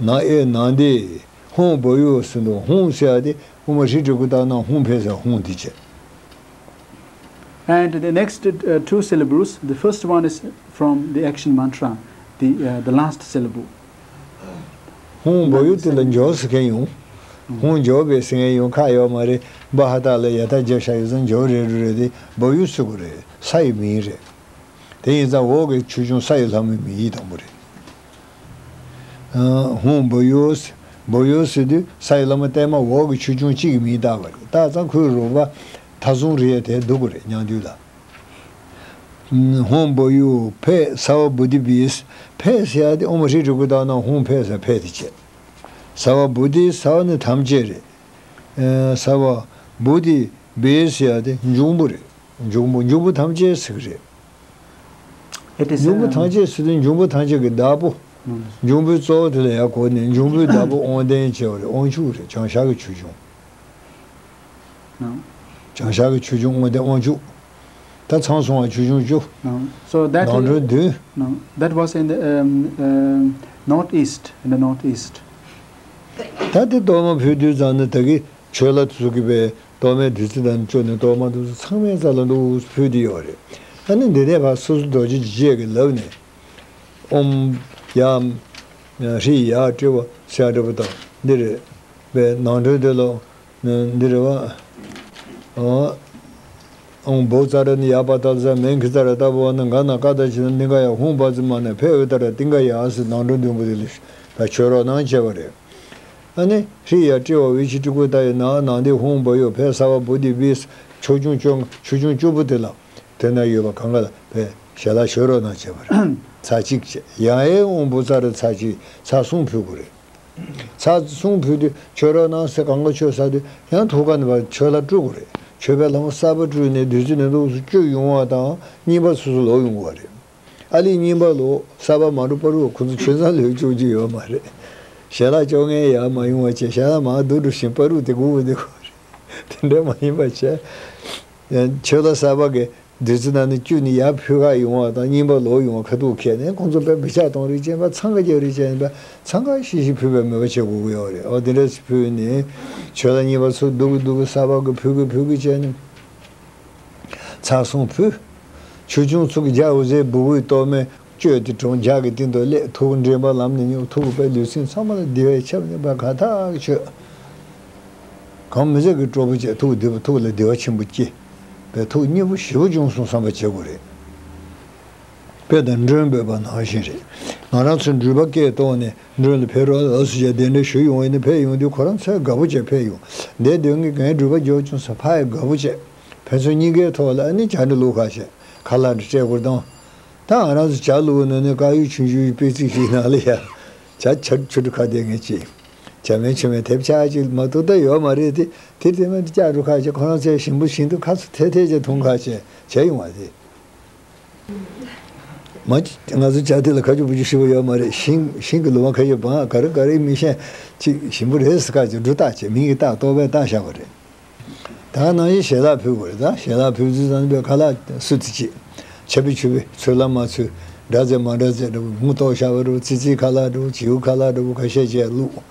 ན་ཨེ་ན་འདི་ཧོང་བ་ཡུ་ཟེར་འདུག་ཧོང་ཟེར་ཡ་དེ་དབུ་མ་ཧྲི་ཀྲི་གུ་ཏ་ན་ཧོང་ཕེ་ཟེར་ཧོང་འདི་བྱས། And the next uh, two syllables, the first one is from the action mantra, the, uh, the last syllable. ཧོང་བ་ཡུ་དེ་ལ་འཇོག་ཟེར་མཁན་ཡོང་། ཧོང་འཇོག་པའི་ཟེར་མཁན་ཡོང་ཁ་ཡོད་མ་རེད། བ་ཧ་ད་ལ་ཡ་ད་རྒྱབ་ཤ་ཡོད་ཙང་འཇོག་རེད་རེད་རེད་དེ་བ་ཡུ་ཟེར་དགོས་རེད། ས་ཡི་མིང་རེད། དེ་ཡིན་ཙང་འོག་གི་ཆོས་སྐྱོང་ས་ཡི་ལྷ་མོའི་མིང་ཡིག་དང་པོ་རེད། ཨ་ཧོང་བ་ཡུ་ཟེར། བ་ཡུ་ཟེར་དུས་ས་ཡི་ལྷ་མོ་བརྟན་མ་འོག་གི་ཆོས་སྐྱོང་གཅིག་གི་མིང་བཏགས་པ་རེད། བཏགས་ཙང་ཁོའི་རོགས་པ་མཐའ་སྲུང་རེད་དེ་འདུག་གི་རེད་ཉང་དུས་ལ། ཧོང་བ་ཡུ་ཕེ་ས་བ་བུ་དི་བིས། ཕེ་ཟེར་ཡ་དེ་ཨོ་མ་ཧྲི་ཀྲི་གུ་ཏ་ན་ཧོང་ཕེ་ཟེར་ཕེ་དེ་བྱས། ས་བ་བུ་དི་ས་བ་ནི་ཐམས་ཅད་རེད། ཨེ་ས་བ་བུ་དི་བིས་ཟེར་ཡ་དེ་འབྱུང་པོ་རེད། འབྱུང་པོ་འབྱུང་པོ་ཐམས་ཅད་ཟེར་གི་རེད། It is འབྱུང་པོ་um, ཐམས་ཅད་ཟེར་དུས་འབྱུང་པོ་ཐམས་ཅད་ཀྱི་བདག་པོ། ནོ། འབྱུང་པོའི་གཙོ་བོ་དེ་ལ་ཡར་གོ་ནས་འབྱུང་པོའི་བདག་པོ་དབང་ལྡན་བྱས་པ་རེད། དབང་ཕྱུག་རེད། བྱང་ཤར་གྱི་ཆོས་སྐྱོང་། ནོ། བྱང་ཤར་གྱི་ཆོས་སྐྱོང་དབང་ལྡན་དབང་ཕྱུག་ད་ཚང་སོང་བ་ཆོས་སྐྱོང་བཅུ། ནོ། So that ནང་ཁྲོལ་བདུན། No, that was in the um, um, northeast, in the northeast. ད་དེ་གཏོར་མ་ཕུལ་དུས་ཙང་ནི་ད་གི་ཆོས་ལ་ཐུག་གི་པའི་གཏོར་མའི་བདུད་རྩི་དང་བཅུག་ནས་གཏོར་མ་འདུག་ཚང་མའི་རྩ་ལ་འདུག་ཕུལ་དུ་ཡོད་རེད། ཨ་ནི་འདི་ནས་ཕར་སོ་སོ་རྡོ་རྗེ་འཇིགས་བྱེད་ཀྱི་ལབ་ནས། ཨོམ། ཡ། ཧྲི་ཡ་ཏྲི་བ་སེ་ཡ་ཏྲི་བ་དང་འདི་རེད། པའི་ནང་དོན་དེ་ལ་འདི་རེད་བ། ཨོ། ཨོང་བོ་ཙ་ར་ནི་ཡ་པ་ཏ་ལ་ས་མེན་ཁི་ཙ་ར་ཏ་བོ་བ་ན་ག་ན་ཀ་ད་ཅི་ན་ནི་ག་ཡ་ཧུང་བ་ཙི་མ་ན་ཕེ་འོད་ཏ་ར་ཏིང་ག་ཡ་ཟེར་ནང་དོན་བདུན་པོ་དེ་ལ་ད་ཆོས་རོགས་གནང་བྱས་པ་རེད། ཨ་ནི་ཧྲི་ཡ་ཏྲི་བ་བི་ཆི་ཏྲི་ཀུ་ཏ་ཡི་ན་ནང་དེ་ཧུང་བ་ཡོ་ཕེ་ས་བ་བུ་དི་བིས་ཆོས་སྐྱོང་བཅོ་ཆོས་སྐྱོང་བཅུ་པོ་དེ་ལ། དེ་ན་ཡོད་པ་གང་ག་ལ་བས་ཞལ་ལག་ཞུ་རོགས་གནང་བྱས་པ་རེད། ཚར་གཅིག་བྱས་ཡང་ཨེ་དབང་པོ་ཚར་ཚར་གཅིག་ཚར་གསུམ་ཕུལ་དགོས་རེད། ཚར་གསུམ་ཕུལ་དུས་མཆོད་རོགས་གནང་ཟེར་གང་ག་མཆོད་ས་དུས་ཡང་ཐུགས་ཀ་ནས་བ་མཆོད་ལ་སྤྲོད་དགོས་རེད། མཆོད་པའི་ལྷ་མོ་གསར་པ་སྤྲུལ་ནས་བདུད་རྩི་ནས་ལོགས་སུ་བཅུག་ཡོང་བ་དང་རྙིང་པ་སོ་སོ་ལོག་ཡོང་དགོས་པ་རེད། ཨ་ལི་རྙིང་པ་ལོག་གསར་པ་མ་འགྲོ་བར་དུ་ཁོ་ཚོ་ཆོས་ཚང་ལོས་བཅུག་རྒྱུ་ཡོད་མ་རེད། ཞལ་ལག་བཅོ་ལྔའི་ཡར་མ་ཡོང་བ་བྱས་ཞལ་ལག་མར་བསྡུ་འགྲོ་བཞིན་བར་དུ་དེ་སྒུག་དགོས་རེད། དེ་འདྲ་མ་ཡིན་པ་བྱས། ཡང་ཆོས་ལ་གསར་པ་གི་བདུད་རྩི་ནང་ནས་བཅུག་ནས་ཡར་ཕུལ་ག་ཡོང་བ་དང་རྙིང་པ་ལོག་ཡོང་བ་ཁ་ཐུག་ཁྱེར་ནས་ཁོང་ཚོ་དཔེ་འབུད་ཆགས་གཏོང་རིགས་ཅན་པ་འཚང་ཁ་རྒྱག་རིགས་ཅན་པ་འཚང་ཁ་ཤིག་ཤིག་ཕུལ་བའི་མོས་པ་བྱེད་དགོས་ཀྱི་ཡོད་རེད། འོ་དེ་འདྲ་ཞིག་ཕུལ་ནས་ཆོས་ལ་རྙིང་པ་ཚུར་བསྡུ་གི་བསྡུ་གི་གསར་པ་གི་ཕུལ་གི་ཕུལ་གི་བྱས་ནས་ཚར་གསུམ་ཕུལ། ཆོས་སྐྱོང་ཚུ་གི་རྒྱ་འོད་ཟེར་སྦུ་གུའི་གཏོར་མའི་བཅོས་ཏེ་དྲོངས་ལྗགས་ཀྱི་སྟེང་དུ་སླེབས་ཐུགས་འདྲེན་པ་ལམ་ནས་མྱོང་ཐུགས་དཔལ་ལུས་སེམས་ཚང་མ་ལ་བདེ་བའི་ཆབ་ནས་པ་ག་ཐག་ཆོད། གང་མི་ཟད་ཀྱི་སྤྲོ་པོ་བཅས་ཐུགས་བདེ་པོ་ཐུགས་ལ་བདེ་བ་ཆེན་པོ་སྐྱེ། པའི་ཐུགས་མཉེས་པོ་ཞེ་པོ་བྱུང་སོང་བསམ་པ་བྱེད་དགོས་རེད། དཔེ་དང་མགྲོན་འབོད་པ་ནང་བཞིན་རེད། ང་རང་ཚོ་འགྲུལ་པ་སྐད་བཏང་ནས་མགྲོན་ལ་ཕེབས་རོགས་ལགས་སོ་ཞེས་གདན་འདྲེན་ཞུ་ཡོང་བ་ཡིན་ན་ཕེབས་ཡོང་དུས་ཁོ་རང་ཚོས་དགའ་པོ་བྱས་ཕེབས་ཡོང་། འདས་སྡོད་མཁན་ངའི་འགྲུལ་པ་འབྱོར་བྱུང་ས་ཕ་ཡི་དགའ་པོ་བྱས། ཕན་ཚུན་གཉིས་ཀའི་ཐོག་ལ་ཨ་ནི་ཇ་འདྲ་བླུགས་ཁ་བྱས་ཁ་ལག་འདྲ་སྤྲད་དགོས་དང་། ད་ང་རང་ཚོ་ཇ་བླུགས་པའི་ནང་ནས་དཀར་ཡོལ་ཆུང་ཆུང་ཡི་དཔེ་ཚིག་ཞིག་ནང་ལ་ཡ། ཇ་ཆ་ཆུ་འདྲ་ཁ་བསྡད་མཁན་ཅིག་ཇ་མིན་ཆུ་མིན་དེབ་ཆག་ཅིག་མ་གཏོགས་ད་ཡོད་མ་རེད་དེ། དེ་དེ་མིན་དུ་ལྕགས་འགྲོ་ཁ་ཅིག་ཁོ་རང་ཚོའི་ཞིམ་པོ་ཞིམ་དུ་ཁ་ཚོ་ཐལ་ཐལ་ཅིག་འཐུང་ཁ་ཅིག་བྱས་ཡོང་བ་དེ། མ་ང་ཚོ་ཇ་དེ་ལ་ཁ་ཆུ་བུ་ཆུ་ཞིམ་པོ་ཡོད་མ་རེད། ཤིང་ཤིང་གི་ལུ་མ་ཁ་ཅིག་བང་ག་རེ་ག་རེ་མི་ཤེས་ཅིག་ཞིམ་པོ་རེད་ཟེར་ཁ་ཅིག་འབྲུ་བཏགས་བྱས་མིང་གི་བཏགས་ལྟོ་ཕད་བཏགས་བཞག་པ་རེད། ད་ནང་བཞིན་ཞལ་ལག་ཕུལ་དགོས་རེད། ད་ཞལ་ལག་ཕུལ་ཚུལ་ཙམ་པའི་ཁ་ལག་སུ་དེ་ཅི། ཆ་པི་ཆུ་པི་ཚོད་ལ་མ་ཚོད། འདྲ་ཚད་མ་འདྲ་ཚད་འདྲ་བོ་མུ་ཏོག་ཤ་བ་འདྲ་བོ་ཙི་ཙི་ཁ་ལག་འདྲ་བོ་བྱིའུ་ཁ་ལག་འདྲ་བོ་ཁ་ཤས་བཅས་བླུགས།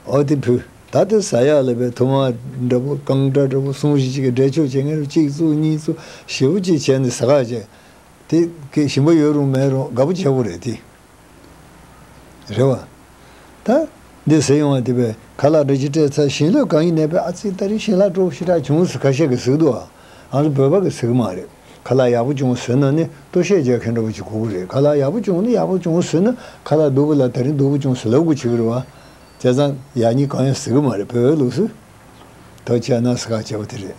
ཨོ་དེ་ཕུལ། ད་དེ་ཟ་ཡག་ལ་བའི་ཐུར་མ་འདྲ་བོ་རྐང་སྒྲ་འདྲ་བོ་སོང་ཞིག་ཅིག་གི་འདྲེ་ཆོག་བྱེད་མཁན་རུ་གཅིག་བཙུགས་གཉིས་བཙུགས་ཞེ་པོ་ཅིག་བྱས་ནས་ཟ་ག་བྱས། དེ་གི་ཞིམ་པོ་ཡོད་རུང་མེད་རུང་དགའ་པོ་བྱེད་དགོས་རེད་དེ། རེད་བ། ད། འདི་ཟེར་ཡོང་བ་དེ་བས་ཁ་ལག་འདྲ་ཅིག་སྤྲད་ཚར་ཞིང་ལོས་གང་ཡིན་ནས་པས་ཨ་ཙི་ད་རེས་ཞལ་ལག་སྤྲོ་ཞེ་དྲག་བྱུང་ཟེར་ཁ་ཤས་ཀྱིས་ཟེར་གི་འདུག་ཨ། ང་ཚོ་བོད་པ་གིས་ཟེར་གི་མ་རེད། ཁ་ལག་ཡག་པོ་བྱུང་ཟེར་ན་ནི་ལྟོ་ཤས་རྒྱག་མཁན་འདྲ་པོ་ཅིག་དགོས་ཀྱི་རེད། ཁ་ལག་ཡག་པོ་བྱུང་ནི་ཡག་པོ་བྱུང་ཟེར་ན་ཁ་ལག་སྡུག་པོ་ལ་ད་རིང་སྡུག་པོ་བྱུང་ཟེར་ལབ་དགོས་བྱེད་ཀྱི་རེད་བ། བྱས་ཙང་ཡག་ཉེས་གང་ཡང་ཟེར་གི་མ་རེད། བོད་པའི་ལུགས་སྲོལ། ད་བྱས་ན་ཟེར་ཁ་བྱས་པ་དེ་རེད།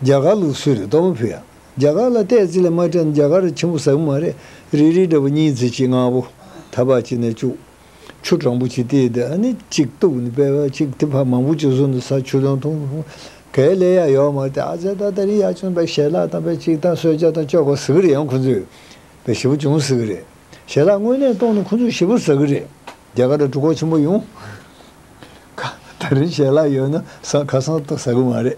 རྒྱ་གར་ལུགས་སྲོལ་རེད། གཏོར་མ་ཕུལ་ཡ། རྒྱ་གར་ལ་བལྟས་ཚེ་ལ་མ་སྤྲད་ན་རྒྱ་གར་ཆེན་པོ་ཟ་གི་མ་རེད། རིལ་རིལ་འདྲ་པོ་གཉིས་ཙམ་ཅིག་མངར་པོ་ཐ་པ་ཅིག་ནས་བཅུག་ཆུ་གྲང་པོ་ཅིག་བལྟས་ཏེ། ཨ་ནི་གཅིག་གཏུབ་ནས་པས་པ་གཅིག་དེ་ཕར་མང་པོ་ཅིག་བཟོས་ནས་ཟ། ཆུ་དང་འཐུང་། གལ་ལས་ཡ་ཡོད་མ་རེད། ཨ་ཙེ་ད་ད་རིང་ཡག་བྱུང་བས། ཞལ་ལག་དང་པས་གཅིག་དང་གསོལ་ཇ་དང་ཅོག་གོ་ཟ་གི་རེད། ཡང་ཁོ་ཚོས་པས་ཞེ་པོ་ཅུང་ཟ་གི་རེད། ཞལ་ལག་དངོས་གནས་གཏོང་ན་ཁོ་ཚོས་ཞེ་པོ་ཟ་གི་རེད། རྒྱ་གར་ལ་གྲོད་ཁོག་ཆེན་པོ་ཡོང་། ཁ་ད་རིང་ཞལ་ལག་ཡོད་ན་ས་ཁ་སང་ཏོག་ཟ་གི་མ་རེད།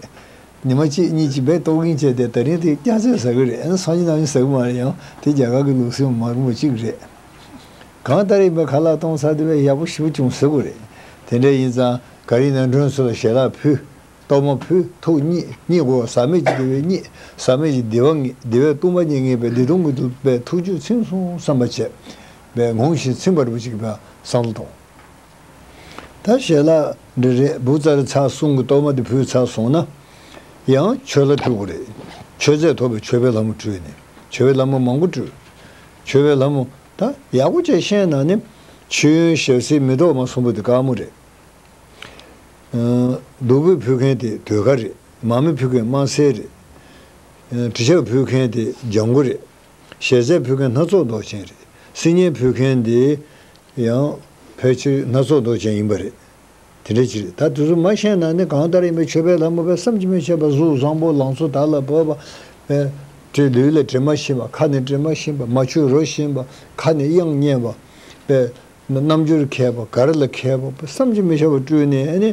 ཉི་མ་གཅིག་གཉིས་ཀྱི་བས་ཏོག་ཀིང་བྱས་ཏེ་ད་རིང་དེ་སྐྱ་ཚོས་ཟ་གི་རེད། ཨ་ནི་སང་ཉིན་གནངས་ཉིན་ཟ་གི་མ་རེད། ཡང་དེ་རྒྱ་གར་གྱི་ལུགས་སྲོལ་མ་རུང་བ་གཅིག་རེད། གང་ལྟར་ཡིན་པའི་ཁ་ལག་གཏོང་ས་དེ་བས་ཡག་པོ་ཞེ་པོ་ཅུང་ཟ་གི་རེད། དེ་འདྲ་ཡིན་ཙང་ག་རེ་ཡིན་ན་མགྲོན་ཚོ་ལ་ཞལ་ལག་ཕུལ། གཏོར་མ་ཕུལ། ཐུགས་མཉེས། མཉེས་དགོས། ཟག་མེད་ཀྱི་བདེ་བས་མཉེས། ཟག་མེད་ཀྱི་བདེ་བ་མཉེས། བདེ་བས་གཏུམ་པ་མཉེས། ངེས་པའི་བདེ་སྟོང་གི་ཐུགས་པས་ཐུགས་རྒྱུད་ཚིམ་སོང་བསམ་པ་བྱས་པས་ངོམས་ཤིང་ཚིམ་པར་བུ་ཅིག་པ་བསམ་བློ་གཏོང་། ད་ཞལ་ལག་འདི་རེད། བུ་ཚར་ཚར་གསུམ་གྱི་གཏོར་མ་འདི་ཕུལ་ཚར་སོང་ན། ཡང་མཆོད་ལྷ་སྤྲུལ་དགོས་རེད། མཆོད་རྫས་ཐོབ་པའི་མཆོད་པའི་ལྷ་མོ་སྤྲུལ་ནས། མཆོད་པའི་ལྷ་མོ་མང་པོ་སྤྲུལ། མཆོད་པའི་ལྷ་མོ་ད་ཡག་པོ་བྱས་བཤད་ན་ནི། མཆོད་ཡོན་ཞལ་བསིལ་མེ་ཏོག་མ་གསུམ་པོ་འདི་དཀར་མོ་རེད། ཨ་བདུག་སྤོས་ཕུལ་མཁན་དེ་ཟློས་གར་རེད། མར་མེ་ཕུལ་མཁན་དམར་སེར་རེད། ཨ་དྲི་ཆབ་ཕུལ་མཁན་དེ་ལྗང་གུ་རེད། ཞལ་ཟས་ཕུལ་མཁན་སྣ་ཚོགས་མདོག་ཅན་རེད། སིལ་སྙན་ཕུལ་མཁན་དེ་ཡང་ཕལ་ཆེར་སྣ་ཚོགས་མདོག་ཅན་ཡིན་པ་རེད། དེ་འདྲ་ཅིག་རེད། ད་དེ་ཚོ་མ་བཤད་ན་ནི། གང་ལྟར་ཡིན་པའི་མཆོད་པའི་ལྷ་མོ་བས་བསམ་གྱིས་མི་ཁྱབ་པ། གཟུགས་བཟང་པོ་ལང་ཚོ་དར་ལ་བབས་པ། དེ་ལུས་ལ་དྲི་མ་ཞིམ་པ། ཁ་ནས་དྲི་མ་ཞིམ་པ། མ་མཆོད་རོ་ཞིམ་པ། ཁ་ནས་དབྱངས་སྙན་པ། པས་རྣམ་འགྱུར་མཁས་པ། གར་ལ་མཁས་པ། བསམ་གྱིས་མི་ཁྱབ་པ་སྤྲུལ་ནས། ཨ་ནི་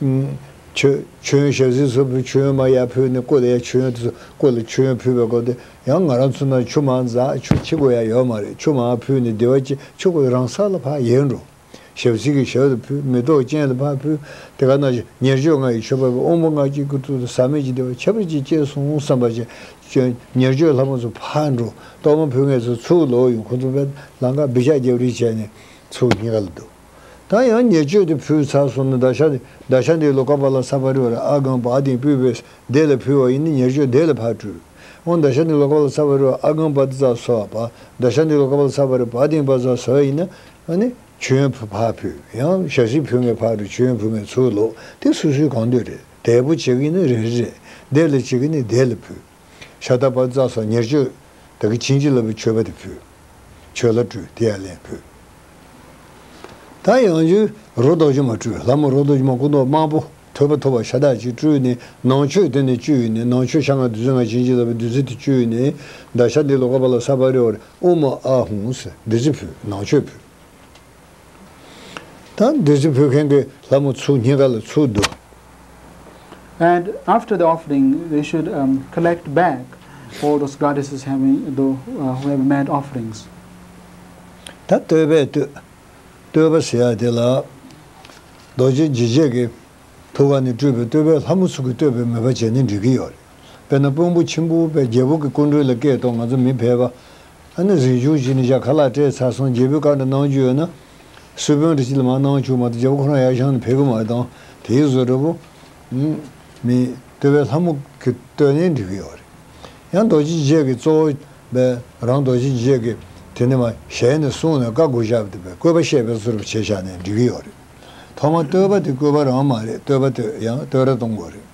མཆོད་མཆོད་ཡོན་ཞལ་བསིལ་སོགས་ཕུལ། མཆོད་ཡོན་མར་ཡར་ཕུལ་ནས་སྐུ་ལ་ཡར་མཆོད་ཡོན་དེ་ཚོ། སྐུ་ལ་མཆོད་ཡོན་ཕུལ་བའི་སྐབས་དེ་ཡང་ང་རང་ཚོ་ན་ཆུ་མར་འཛག་ཆུ་ཕྱི་དགོས་ཡ་ཡོད་མ་རེད། ཆུ་མར་ཕུལ་ནས་བདེ་བ་ཅན་ཆུ་ཁོ་རང་ས་ལ་ཕར་ཡལ་འགྲོ། ཞབས་བསིལ་གྱི་ཞབས་ལ་ཕུལ། མེ་ཏོག་ཅན་ལ་ཕར་ཕུལ། དེ་ག་ནང་བཞིན་ཉེར་སྤྱོད་ལྔ་ཡི་མཆོད་པ་ཕུལ། དབང་པོ་ལྔ་བཅུ་གི་ཐུགས་སུ་ཟག་མེད་ཀྱི་བདེ་བ་ཁྱབ་པ་ཅིག་སྐྱེས་སོང་བསམ་པ་བྱས། ཉེར་སྤྱོད་ལྷ་མོ་ཚོ་ཕར་འགྲོ། གཏོར་མ་ཕུལ་མཁན་ཚོ་ཚུར་ལོག་ཡོང་། ཁོ་ཚོ་བས་ལམ་ཁ་འབུད་ཤག་རྒྱབ་རེས་བྱས་ནས་ཚུར་སྙིང་ག་ལ་འདུག་ད་ཡང་ཉེར་སྤྱོད་དེ་ཕུལ་ཚར་སོང་ན། ད་ཤ་ད་ཤ་འདི་ལོ་ཀ་པ་ལ་ས་པ་རི་ཝ་ར་ཨ་གང་བ་དིང་སྤྲུལ་པས་དེ་ལ་ཕུལ་བ་ཡིན་ན། ཉེར་སྤྱོད་དེ་ལ་ཕར་སྤྲུལ། འོ་ད་ཤ་འདི་ལོ་ཀ་པ་ལ་ས་པ་རི་ཝ་ཨ་གང་བ་དི་ཙ་སོ་བ། ད་ཤ་འདི་ལོ་ཀ་པ་ལ་ས་པ་རི་བ་དིང་བ་ཙ་སོ་བ་ཡིན་ན། ཨ་ནི་མཆོད་ཡོན་ཕུལ་ཕར་ཕུལ། ཡང་ཞབས་བསིལ་ཕུལ་མཁན་ཕར་འགྲོ། མཆོད་ཡོན་ཕུལ་མཁན་ཚུར་ལོག་དེ་སོ་སོའི་གང་འདོད་རེད། དལ་པོ་བྱེད་ཀྱི་ནི་རེ་རེ་རེད། བདེ་ལ་བྱེད་ཀྱི་ནི་བདེ་ལ་ཕུལ། ཤ་ད་བ་ཙ་སོགས་ཉེར་སྤྱོད་ད་གི་བྱིན་གྱིས་བརླབས་པའི་མཆོད་པ་དེ་ཕུལ། མཆོད་ལྷ་སྤྲུལ་དེ་ཡར་ལེན་ཕུལ། ད་ཡང་ཡུལ་རོ་རྡོ་རྗེ་མ་སྤྲུལ། ལྷ་མོ་རོ་རྡོ་རྗེ་མ་སྐུ་མདོག་དམར་པོ་ཐོད་པ་ཐོགས་པ་ཤ་སྟག་ཅིག་སྤྲུལ་ནས། ནང་མཆོད་དེ་ནས་བཅུག་ཡིན་ནས། ནང་མཆོད་ཤ་ལྔ་བདུད་རྩི་ལྔ་བྱིན་གྱིས་བརླབས་པའི་བདུད་རྩི་དེ་བཅུག་ཡིན་ནས། ད་ཤ་འདི་ལོ་ཀ་པ་ལ་ས་པ་རི་ཝ་ར་ཨུ་མ་ཨ་ཧུང་ཟེར་བདུད་རྩི་ཕུལ། ནང་མཆོད་ཕུལ། ད་བདུད་རྩི་ཕུལ་མཁན་གྱི་ལྷ་མོ་ཚུར་སྙིང་ག་ལ་ཚུར་བསྡུ། And after the offering, they should um, collect back all those goddesses having, the, uh, who have made offerings. ད་བསྟོད་པས་བསྟོད། བསྟོད་པ་ཟེར་ཡ་དེ་ལ་རྡོ་རྗེ་འཇིགས་བྱེད་ཀྱི་ཐུགས་ཀ་ནས་སྤྲུལ་པའི་བསྟོད་པས་ལྷ་མོ་ཚོ་གི་བསྟོད་པའི་མོས་པ་བྱས་ནས་འགྲིག་གི་ཡོད་རེད། དཔེར་ན་དཔོན་པོ་ཆེན་པོ་པའི་རྒྱལ་པོ་གི་སྐུ་མགྲོན་ལ་སྐད་གཏོང་། ང་ཚོ་མི་ཕལ་པ། ཨ་ནི་གཟིམ་ཆུང་ཅིག་ནས་བཞག་ཁ་ལག་སྤྲད་ཚར་སོང་། རྒྱལ་པོའི་བཀའ་འདྲ་གནང་རྒྱུ་ཡོད་ན། སུ་དཔོན་འདྲ་ཅིག་ལ་མར་གནང་བཅུག་མ་གཏོགས་རྒྱལ་པོ་ཁོ་རང་ཡར་བཞེངས་ནས་ཕེབས་ཀྱི་མ་རེད་དང་། དེའི་བཟོ་འདྲ་པོ། ཨུམ། མི་བསྟོད་པའི་ལྷ་མོ་གི་བསྟོད་ནས་འགྲིག་གི་ཡོད་རེད། ཡང་རྡོ་རྗེ་འཇིགས་བྱེད་ཀྱི་གཙོ་བོ་པའི་རང་རྡོ་རྗེ་འཇིགས་བྱེད་ཀྱི་དེ་ནས་མར་ཞལ་ནས་གསུངས་ནས་བཀའ་བསྒོ་བཞག་པ་དེ་པའི་བསྐོས་པ་བཤད་པའི་བཟོ་འདྲ་པོ་བྱས་བཞག་ནས་འགྲིག་གི་ཡོད་རེད། ཐོག་མར་བསྟོད་པ་དེ་བསྐོས་པ་རང་མ་རེད། བསྟོད་པ་དེ་ཡང་བསྟོད་ར་གཏོང་དགོས་རེད།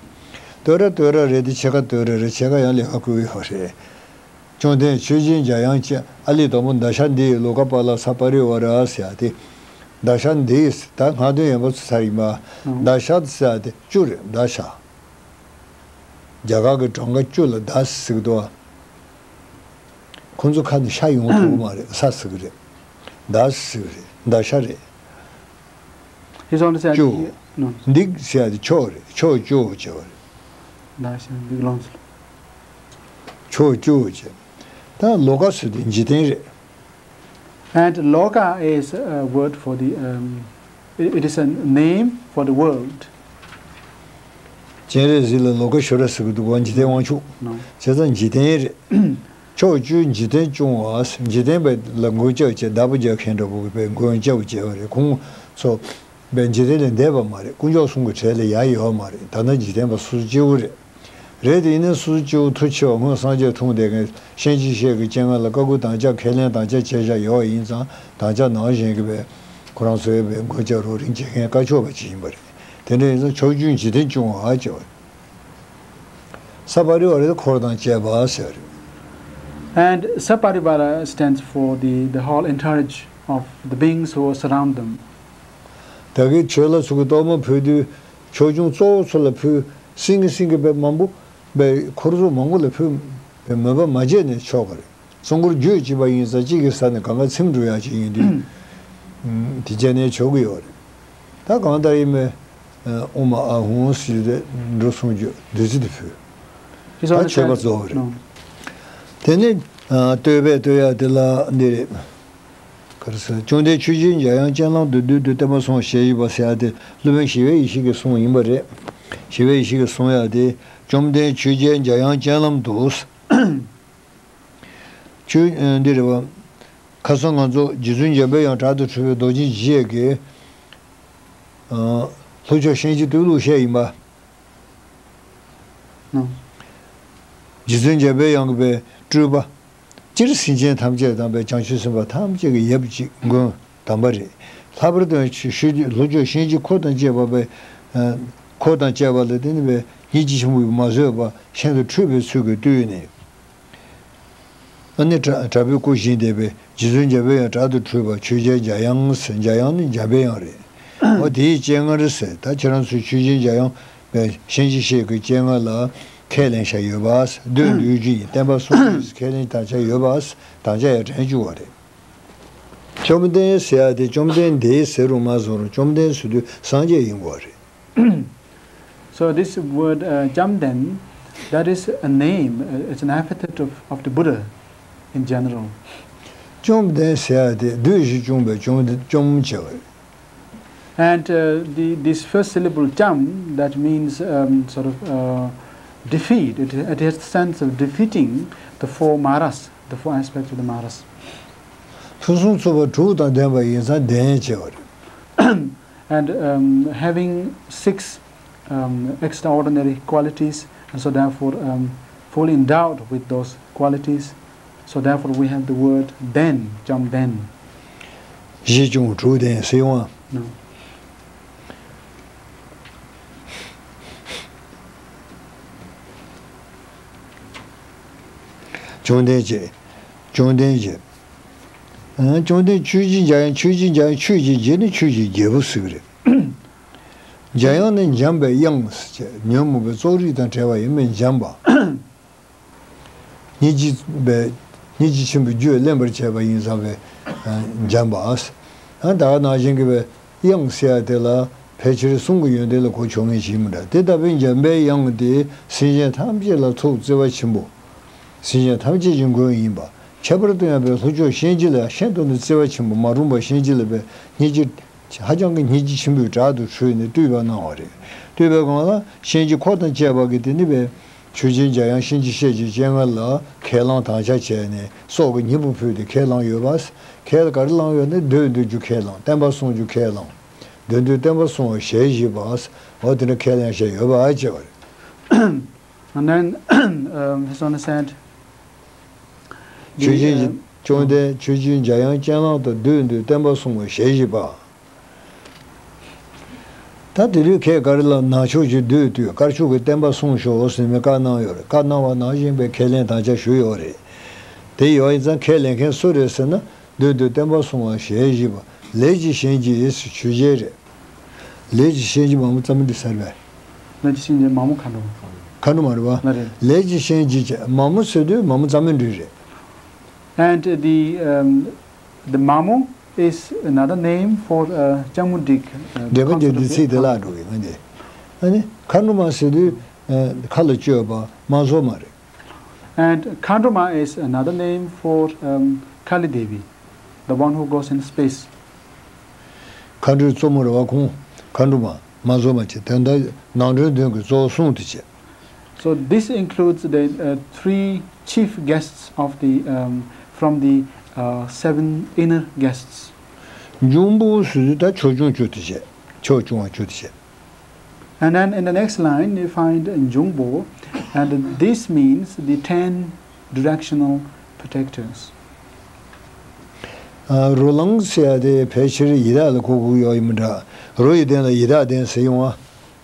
བསྟོད་ར་བསྟོད་ར་རེད་དེ། ཕྱེད་ཀ་བསྟོད་ར་རེད། ཕྱེད་ཀ་ཡང་ལས་ཀ་བསྐུལ་ཡོད་རེད། བཅོམ་ལྡན་མཆོད་སྦྱིན་འཇམ་དབྱངས་སྤྱན། ཨ་ལས་དང་པོ་མདའ་ཤ་འདི་ཡིས་ལོ་ཀ་པ་ལ་ས་པ་རི་ཝ་ར་ཟེར་ཡ་དེ། མདའ་ཤ་འདི་ཡིས་ད་སྔ་དོན་ཡན་པ་ཚོ་ཚར་ཡིན་པ། ཨང་། མདའ་ཤ་ཟེར་ཡ་དེ་བཅུ་རེད། མདའ་ཤ། རྒྱ་གར་གྱི་གྲངས་ཀ་བཅུ་ལ་མདའ་ཟེར་གི་འདུག་ཨ། ཁོང་ཚོ་ཁ་ནས་ཤ་ཡོང་ཐུབ་ཀྱི་མ་རེད། ས་ཟེར་གི་རེད། མདའ་ཟེར་གི་རེད། མདའ་ཤ་རེད། He's only saying བཅུ། he- no. འདི་ཟེར་ཡ་དེ་ཕྱོགས་རེད། ཕྱོགས་བཅུ་བྱས་པ་རེད། མདའ་ཤ་འདི་ལོངས། ཕྱོགས་བཅུ་བྱས། ད་ལོ་ཀ་ཟེར་དེ་འཇིག་རྟེན་རེད། And Loka is a word for the, um, it, it is a name for the world. སྤྱན་རས་གཟིགས་ལ་ལོ་ཀ་ཤྭ་ར་ཟེར་གི་འདུག་པ། འཇིག་རྟེན་དབང་ཕྱུག་ནོ། བྱས་ཙང་འཇིག་རྟེན་རེད། ཕྱོགས་བཅུའི་འཇིག་རྟེན་སྐྱོང་བ། འཇིག་རྟེན་པ་ལ་མགོན་སྐྱབས་བྱས། བདག་པོ་རྒྱག་མཁན་འདྲ་པོ་གི་པའི་མགོན་སྐྱབས་བྱས་པ་རེད། ཁོང་ཚོ་པའི་འཇིག་རྟེན་ལས་འདས་པ་མ་རེད། དཀོན་མཆོག་གསུམ་གྱི་གྲས་ལ་ཡ་ཡོད་མ་རེད། ད་ལྟ་འཇིག་རྟེན་པ་སོ་སོ་སྐྱེ་བོ་རེད། རེད་དེ་ཡིན་ན་སོ་སོ་སྐྱེ་བོ་མཐུ་ཆེ་བ་སྔོན་སངས་རྒྱས་འཁྲུངས་བསྡད་མཁན་གཤིན་རྗེ་གཤེད་ཀྱི་སྤྱན་སྔ་ལ་བཀའ་བཀོད་དམ་བཅའ་ཁས་ལེན་དམ་བཅའ་བྱས་བཞག་ཡོད་ཡིན་ཙང་། དམ་བཅའ་ནང་བཞིན་གྱི་པའི་ཁོ་རང་ཚོའི་པའི་མགོན་སྐྱབས་རོགས་རམ་བྱེད་མཁན་བཀའ་ཕྱོགས་པ་ཅིག་ཡིན་པ་རེད། དེ་འདྲ་ཡིན་ཙང་ཕྱོགས་བཅུའི་འཇིག་རྟེན་སྐྱོང་བ་བྱས་པ་རེད། སྤ་རི་ཝ་ར་འཁོར་དང་བཅས་པ་ཟེར། And Saparivara stands for the, the whole entourage of the beings who surround them. ད་གིན་ཆོས་ལ་ཚུགས་ཀྱི་གཏོར་མ་ཕུལ་དུས་ཆོས་སྐྱོང་གཙོ་བོ་ཚོ་ལ་ཕུལ། སེང་གེ་སེང་གེ་བས་མང་པོ་བས་འཁོར་ཚོགས་མང་པོ་ལ་ཕུལ་བས་མོས་པ་མ་བྱས་ནས་ཆོག་གི་རེད། གཙོ་འཁོར་རྒྱུད་གཅིག་པ་ཡིན་ཙང་གཅིག་གི་ས་ནས་གང་ག་ཚིམ་འགྲོ་ཡག་ཅིག་ཡིན་དུས། དེ་བྱས་ནས་ཆོག་གི་ཡོད་རེད། ད་གང་ལྟར་ཡིན་མེད། ཨོཾ་ཨཱཿཧཱུྃ་ཟེར་ཏེ་འགྲོ་སོང་རྒྱུ་བདུད་རྩི་དེ་ཕུལ། It's ད་all མཆོད་པ་essential. གཙོ་བོ་རེད། No. དེ་ནས་ཨ་བསྟོད་པས་བསྟོད་ཡག་དེ་ལ་འདི་རེད། ག་རེ་ཟེར། བཅོམ་ལྡན་ཆོས་ཀྱི་འཇམ་དབྱངས་སྤྱན་ལམ་དུ་བདུད་འདུལ་བསྟན་པ་སྲུང་བ་ཞལ་བཞི་པ་ཟེར་ཡག་དེ་སློབ་དཔོན་ཞི་བའི་ཡེ་ཤེས་ཀྱི་གསུང་ཡིན་པ་རེད། ཞི་བའི་ཡེ་ཤེས་ཀྱི་གསུང་ཡག་དེ་བཅོམ་ལྡན་ཆོས་ཀྱི་འཇམ་དབྱངས་སྤྱན་ལམ་དུ། ཆོས་ཨ་འདི་རེད་བ། ཁ་སང་ང་ཚོ་རྗེ་བཙུན་འཇམ་པའི་དབྱངས་དྲག་ཏུ་འཁྲུལ་པའི་རྡོ་རྗེ་འཇིགས་བྱེད་ཀྱི་ཨ་ལྷོ་ཕྱོགས་གཤིན་རྗེ་བཏུལ་ལུགས་བཤད་ཡིན་པ། ནོ། རྗེ་བཙུན་འཇམ་པའི་དབྱངས་ཀྱི་པའི་སྤྲུལ་པ། སྤྱིར་སེམས་ཅན་ཐམས་ཅད་དང་པའི་བྱང་ཆུབ་སེམས་དཔའ་ཐམས་ཅད་ཀྱི་ཡབ་གཅིག་མགོན་དམ་པ་རེད། ལྷག་པར་དུ་ཡང་ཆོས་ཆོས་ལྷོ་ཕྱོགས་གཤིན་རྗེ་འཁོར་དང་བཅས་པ་པའི་ཨ་འཁོར་དང་བཅས་པ་ལ་བརྟེན་ནས་པའི་སྙིང་རྗེ་ཆེན་པོ་མ་བཟོད་པ་ཤིན་ཏུ་འཁྲུལ་པའི་ཚུལ་གྱིས་བཏུལ་ནས། ཨ་ནི་དྲ་དྲག་པོའི་སྐུ་བཞེངས་བསྡད་པའི་རྗེ་བཙུན་འཇམ་པའི་དབྱངས་དྲག་ཏུ་འཁྲུལ་པ་ཆོས་རྒྱལ་འཇམ་དབྱངས་ཟེར། འཇམ་དབྱངས་ནི་འཇམ་པའི་དབྱངས་རེད། འོ་དེའི་སྤྱན་སྔར་ཟེར། ད་ཁྱེད་རང་ཚོས་ཆོས་རྒྱལ་འཇམ་དབྱངས་པའི་གཤིན་རྗེ་གཤེད་ཀྱི་སྤྱན་སྔར་ལ་ཁས་ལེན་བྱ་ཡོད་པ། བསྟོད་འདུལ་རྒྱུ་ཡིན། བསྟན་པ་སྲུང་རྒྱུ་ཡིན། ཁས་ལེན་དམ་བཅའ་ཡོད་པ། དམ་བཅའ་ཡང་དྲན་བཅུག་པ་རེད། བཅོམ་ལྡན་ཟེར་ཡག་དེ་བཅོམ་ལྡན་འདས་ཟེར་རུང་མ་ཟེར་རུང་བཅོམ་ལྡན་ཟེར་དུས་སངས་རྒྱས་ཡིན་དགོས་པ་རེད། So this word, uh, Jamden, that is a name, uh, it's an epithet of, of the Buddha in general. བཅོམ་ལྡན་ཟེར་ཡག་དེ་བདུད་བཞི་བཅོམ་པའི་བཅོམ་བཅོམ་བྱ་བ་རེད། And uh, the, this first syllable, Jam, that means um, sort of uh, defeat. It, it has the sense of defeating the four Maras, the four aspects of the Maras. ཕུན་སུམ་ཚོགས་པ་དྲུག་དང་ལྡན་པ་ཡིན་ཙང་ལྡན་བྱ་བ་རེད། And um, having six um, extraordinary qualities, and so therefore um, fully endowed with those qualities, so therefore we have the word ལྡན, Jamden. བཞི་བཅོམ་དྲུག་ལྡན་ཟེར་ཡོང་ང་། No. བཅོམ་ལྡན་རྗེ། བཅོམ་ལྡན་རྗེ། ཨ་བཅོམ་ལྡན་ཆོས་ཀྱི་འཇམ་དབྱངས། ཆོས་ཀྱི་འཇམ་དབྱངས། ཆོས་ཀྱི་རྗེ་ནི་ཆོས་ཀྱི་རྒྱལ་པོ་ཟེར་གྱི་རེད། འཇམ་དབྱངས་ནི་འཇམ་པའི་དབྱངས་ཟེར་བྱས། ཉོན་མོངས་པའི་བཙོག་རིས་དང་བྲལ་བ་ཡིན་པས་འཇམ་པ། སྙིང་རྗེ་པའི་སྙིང་རྗེ་ཆེན་པོའི་རྒྱུད་བརླན་པར་བྱས་པ་ཡིན་ཙང་བས་འཇམ་པ། ཨ་ད་ག་ནང་བཞིན་གྱི་བའི་དབྱངས་ཟེར་ཡ་དེ་ལ་ཕལ་ཆེར་གསུང་གི་ཡོན་ཏན་ལ་གོ་ཆོད་ངེས་ཤིག་མི་འདྲ། དེ་ལྟ་བུའི་འཇམ་པའི་དབྱངས་དེ་སེམས་ཅན་ཐམས་ཅད་ལ་ཐུགས་བརྩེ་བ་ཆེན་པོ། སེམས་ཅན་ཐམས་ཅད་ཀྱི་མགོན་ཡིན་པ། ཁྱད་པར་དུ་ཡང་བའི་ལྷོ་ཕྱོགས་གཤིན་རྗེ་ལ་ཤིན་ཏུ་ནས་བརྩེ་བ་ཆེན་པོ། མ་རུངས་པ་གཤིན་རྗེ་ལ་བའི་སྙིང་རྗེ། ཧ་ཅང་གི་སྙིང་རྗེ་ཆེན་པོས་དྲག་ཏུ་ཁྲོས་ནས་བཏུལ་བ་གནང་བ་རེད། བཏུལ་བའི་སྒང་ལ་གཤིན་རྗེ་འཁོར་དང་བཅས་པ་གིས་དེ་ནི་བའི་ཆོས་རྒྱལ་འཇམ་དབྱངས་གཤིན་རྗེ་གཤེད་ཀྱི་སྤྱན་སྔར་ལ་ཁས་བླངས་དམ་བཅའ་བྱས་ནས་སྲོག་གི་སྙིང་པོ་ཕུལ་ཏེ་ཁས་བླངས་ཡོད་པ། ཁས་ག་རེ་བླངས་ཡོད་ན་བསྟོད་འདུལ་རྒྱུ་ཁས་བླངས། བསྟན་པ་སྲུང་རྒྱུ་ཁས་བླངས། བསྟོད་འདུལ་བསྟན་པ་སྲུང་བ་ཞལ་བཞི་པ། འོ་དེ་འདྲ་ཁས་ལེན་བྱས་ཡོད་པ་བྱས་པ་རེད། And then um, his Holiness said, ཆོས་ཀྱི་uh, བཅོམ་ལྡན་ཆོས་ཀྱི་འཇམ་དབྱངས་སྤྱན་ལམ་དུ་བསྟོད་འདུལ་བསྟན་པ་སྲུང་བ་ཞལ་བཞི་པ། ད་དེ་དུས་ཁས་ག་རེ་ལ་ནག་ཕྱོགས་ཀྱི་བདུད་བཏུལ། དཀར་ཕྱོགས་ཀྱི་བསྟན་པ་སྲུང་ཤོག་ཟེར་ནས་བཀའ་གནང་ཡོད་རེད། བཀའ་གནང་བ་ནང་བཞིན་པའི་ཁས་ལེན་དམ་བཅའ་ཞུས་ཡོད་རེད། དེ་ཡོད་ཡིན་ཙང་ཁས་ལེན་མཁན་སུ་རེད་ཟེར་ན། བདུད་འདུལ་བསྟན་པ་སྲུང་བ་ཞལ་བཞི་པ། ལས་ཀྱི་གཤིན་རྗེ་ཡིས་ཆོས་རྒྱལ་རེད། ལས་ཀྱི་གཤིན་རྗེ་མ་མོ་རྩ་མི་འགྲིག་ཟེར་བས། ལས་ཀྱི་གཤིན་རྗེ་མ་མོ་མཁའ་འགྲོ་མ། མཁའ་འགྲོ་མ་རེད་བ། ལ་རེད། ལས་ཀྱི་གཤིན་རྗེ་བྱས། མ་མོ་ཟེར་དུས་མ་མོ་རྩ་མི་འགྲིག་རེད། And the um, the Mamo is another name for uh, Jamudrik, uh, འདྲེ་པ་འདྲེ་དུས་ཚིག་དེ་བརླག་འགྲོ་གི་ང་འདི། ཨ་ནི་མཁའ་འགྲོ་མ་ཟེར་དུས་ཨ་མཁའ་ལ་སྤྱོད་པ་མ་འཛོམས་མ་རེད། And Khandruma is another name for um, Kali Devi, the one who goes in space. མཁའ་འགྲོའི་གཙོ་མོ་རེད་བ་ཁོང་། མཁའ་འགྲོ་མ་མ་འཛོམས་མ་བྱས། དོན་དག་ནང་ཁྲོལ་འདོན་གྱི་གཙོ་བོ་གསུང་དུ་བྱས། So this includes the uh, three chief guests of the um, from the uh, seven inner guests. འབྱུང་པོ་ཟེར་དུས་ད་ཆོས་སྐྱོང་བཅུ་དེ་བྱས། ཆོས་སྐྱོང་བ་བཅུ་དེ་བྱས། And then in the next line, you find Njungbo, and this means the ten directional protectors. ཨ་རོ་ལངས་ཟེར་ཡ་དེ་ཕལ་ཆེར་ཡི་དྭགས་ལ་གོ་དགོས་ཡོད་ཡིན་མི་འདྲ། རོ་ཡི་གདན་ལ་ཡི་དྭགས་གདན་ཟེར་ཡོང་བ།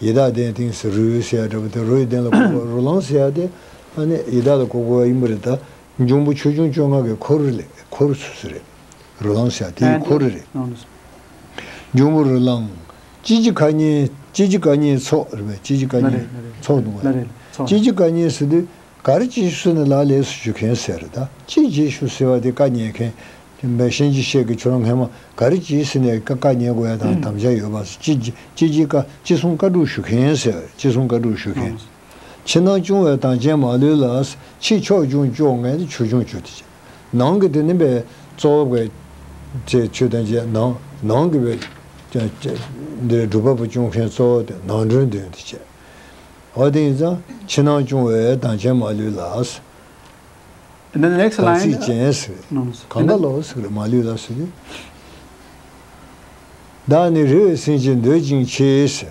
ཡི་དྭགས་གདན་སྟེང་ཟེར་རུས་ཟེར་ཡ་འདྲ་པོ་དེ། རུས་གདན་ལ་གོ་གོ་རུ་ལང་ཟེར་ཡ་དེ། ཨ་ནི་ཡི་དྭགས་ལ་གོ་གོ་བ་ཡིན་པ་རེད་ད། འབྱུང་པོ་ཆོས་སྐྱོང་བཅོ་ལྔ་གི་འཁོར་ལས་འཁོར་སུ་སུ་རེད། རུ་ལང་ཟེར་ཡ་དེའི་འཁོར་རེད། འབྱུང་པོ་རུ་ལང་། ཅི་བྱེད་ག་ཉེ། ཅི་བྱེད་ག་ཉེ་ཚོགས་རེད་པས། ཅི་བྱེད་ག་ཉེ་ཚོགས་འདུག་པ། ཅི་བྱེད་ག་ཉེ་ཟེར་དུས། ག་རེ་བྱེད་ཤོག་ཟེར་ན་ལག་ལེགས་སུ་ཞུ་མཁན་ཟེར་རེད་ད། ཅི་བྱེད་ཤོག་ཟེར་བ་དེ་བཀའ་ཉན་མཁན། དེ་འབའ་གཤིན་རྗེ་གཤེད་ཀྱིས་ཁྱོད་རང་སྔན་མ་ག་རེ་བྱས་ཟེར་ནས་བཀའ་བཀའ་ཉན་དགོས་ཡ་དང་དམ་བཅའ་ཡོད་པ། ཅི་ཅི་ཅི་ཅི་བཀའ་ཅི་གསུང་བཀའ་སྒྲུབ་ཞུ་མཁན་ཟེར། ཅི་གསུང་བཀའ་སྒྲུབ་ཞུ་མཁན། ཕྱི་ནང་སྐྱོང་བའི་དམ་ཅན་མ་ལུས་ལ། ཕྱི་ཕྱོགས་སྐྱོང་བཅོ་ལྔ་ནི་ཕྱོགས་སྐྱོང་བཅོ་དེ་བྱས། ནང་གི་དེ་ནི་འབའ་གཙོ་བོ་བའི་ཅེས་ཆོས་དང་བཅས། ནང་ནང་གི་འབའ་ཅེས་ཅེས་འདིར་སྒྲུབ་པ་པོ་སྐྱོང་མཁན་གཙོ་བོ་དེ་ནང་ཁྲོལ་འདོན་དེ་བྱས། འོ་དེ་ཡིན་ཙང་ཕྱི་ནང་སྐྱོང་བའི་དམ་ཅན་མ་ལུས་ལ། And then the next གང་ལ་ལོག་ཟེར་རེད། མ་ལུས་ལ་ཟེར་དུས། བདག་ནི་རེ་བའི་སེམས་ཀྱིས་འདོད་ཅིང་མཆིས་ཟེར།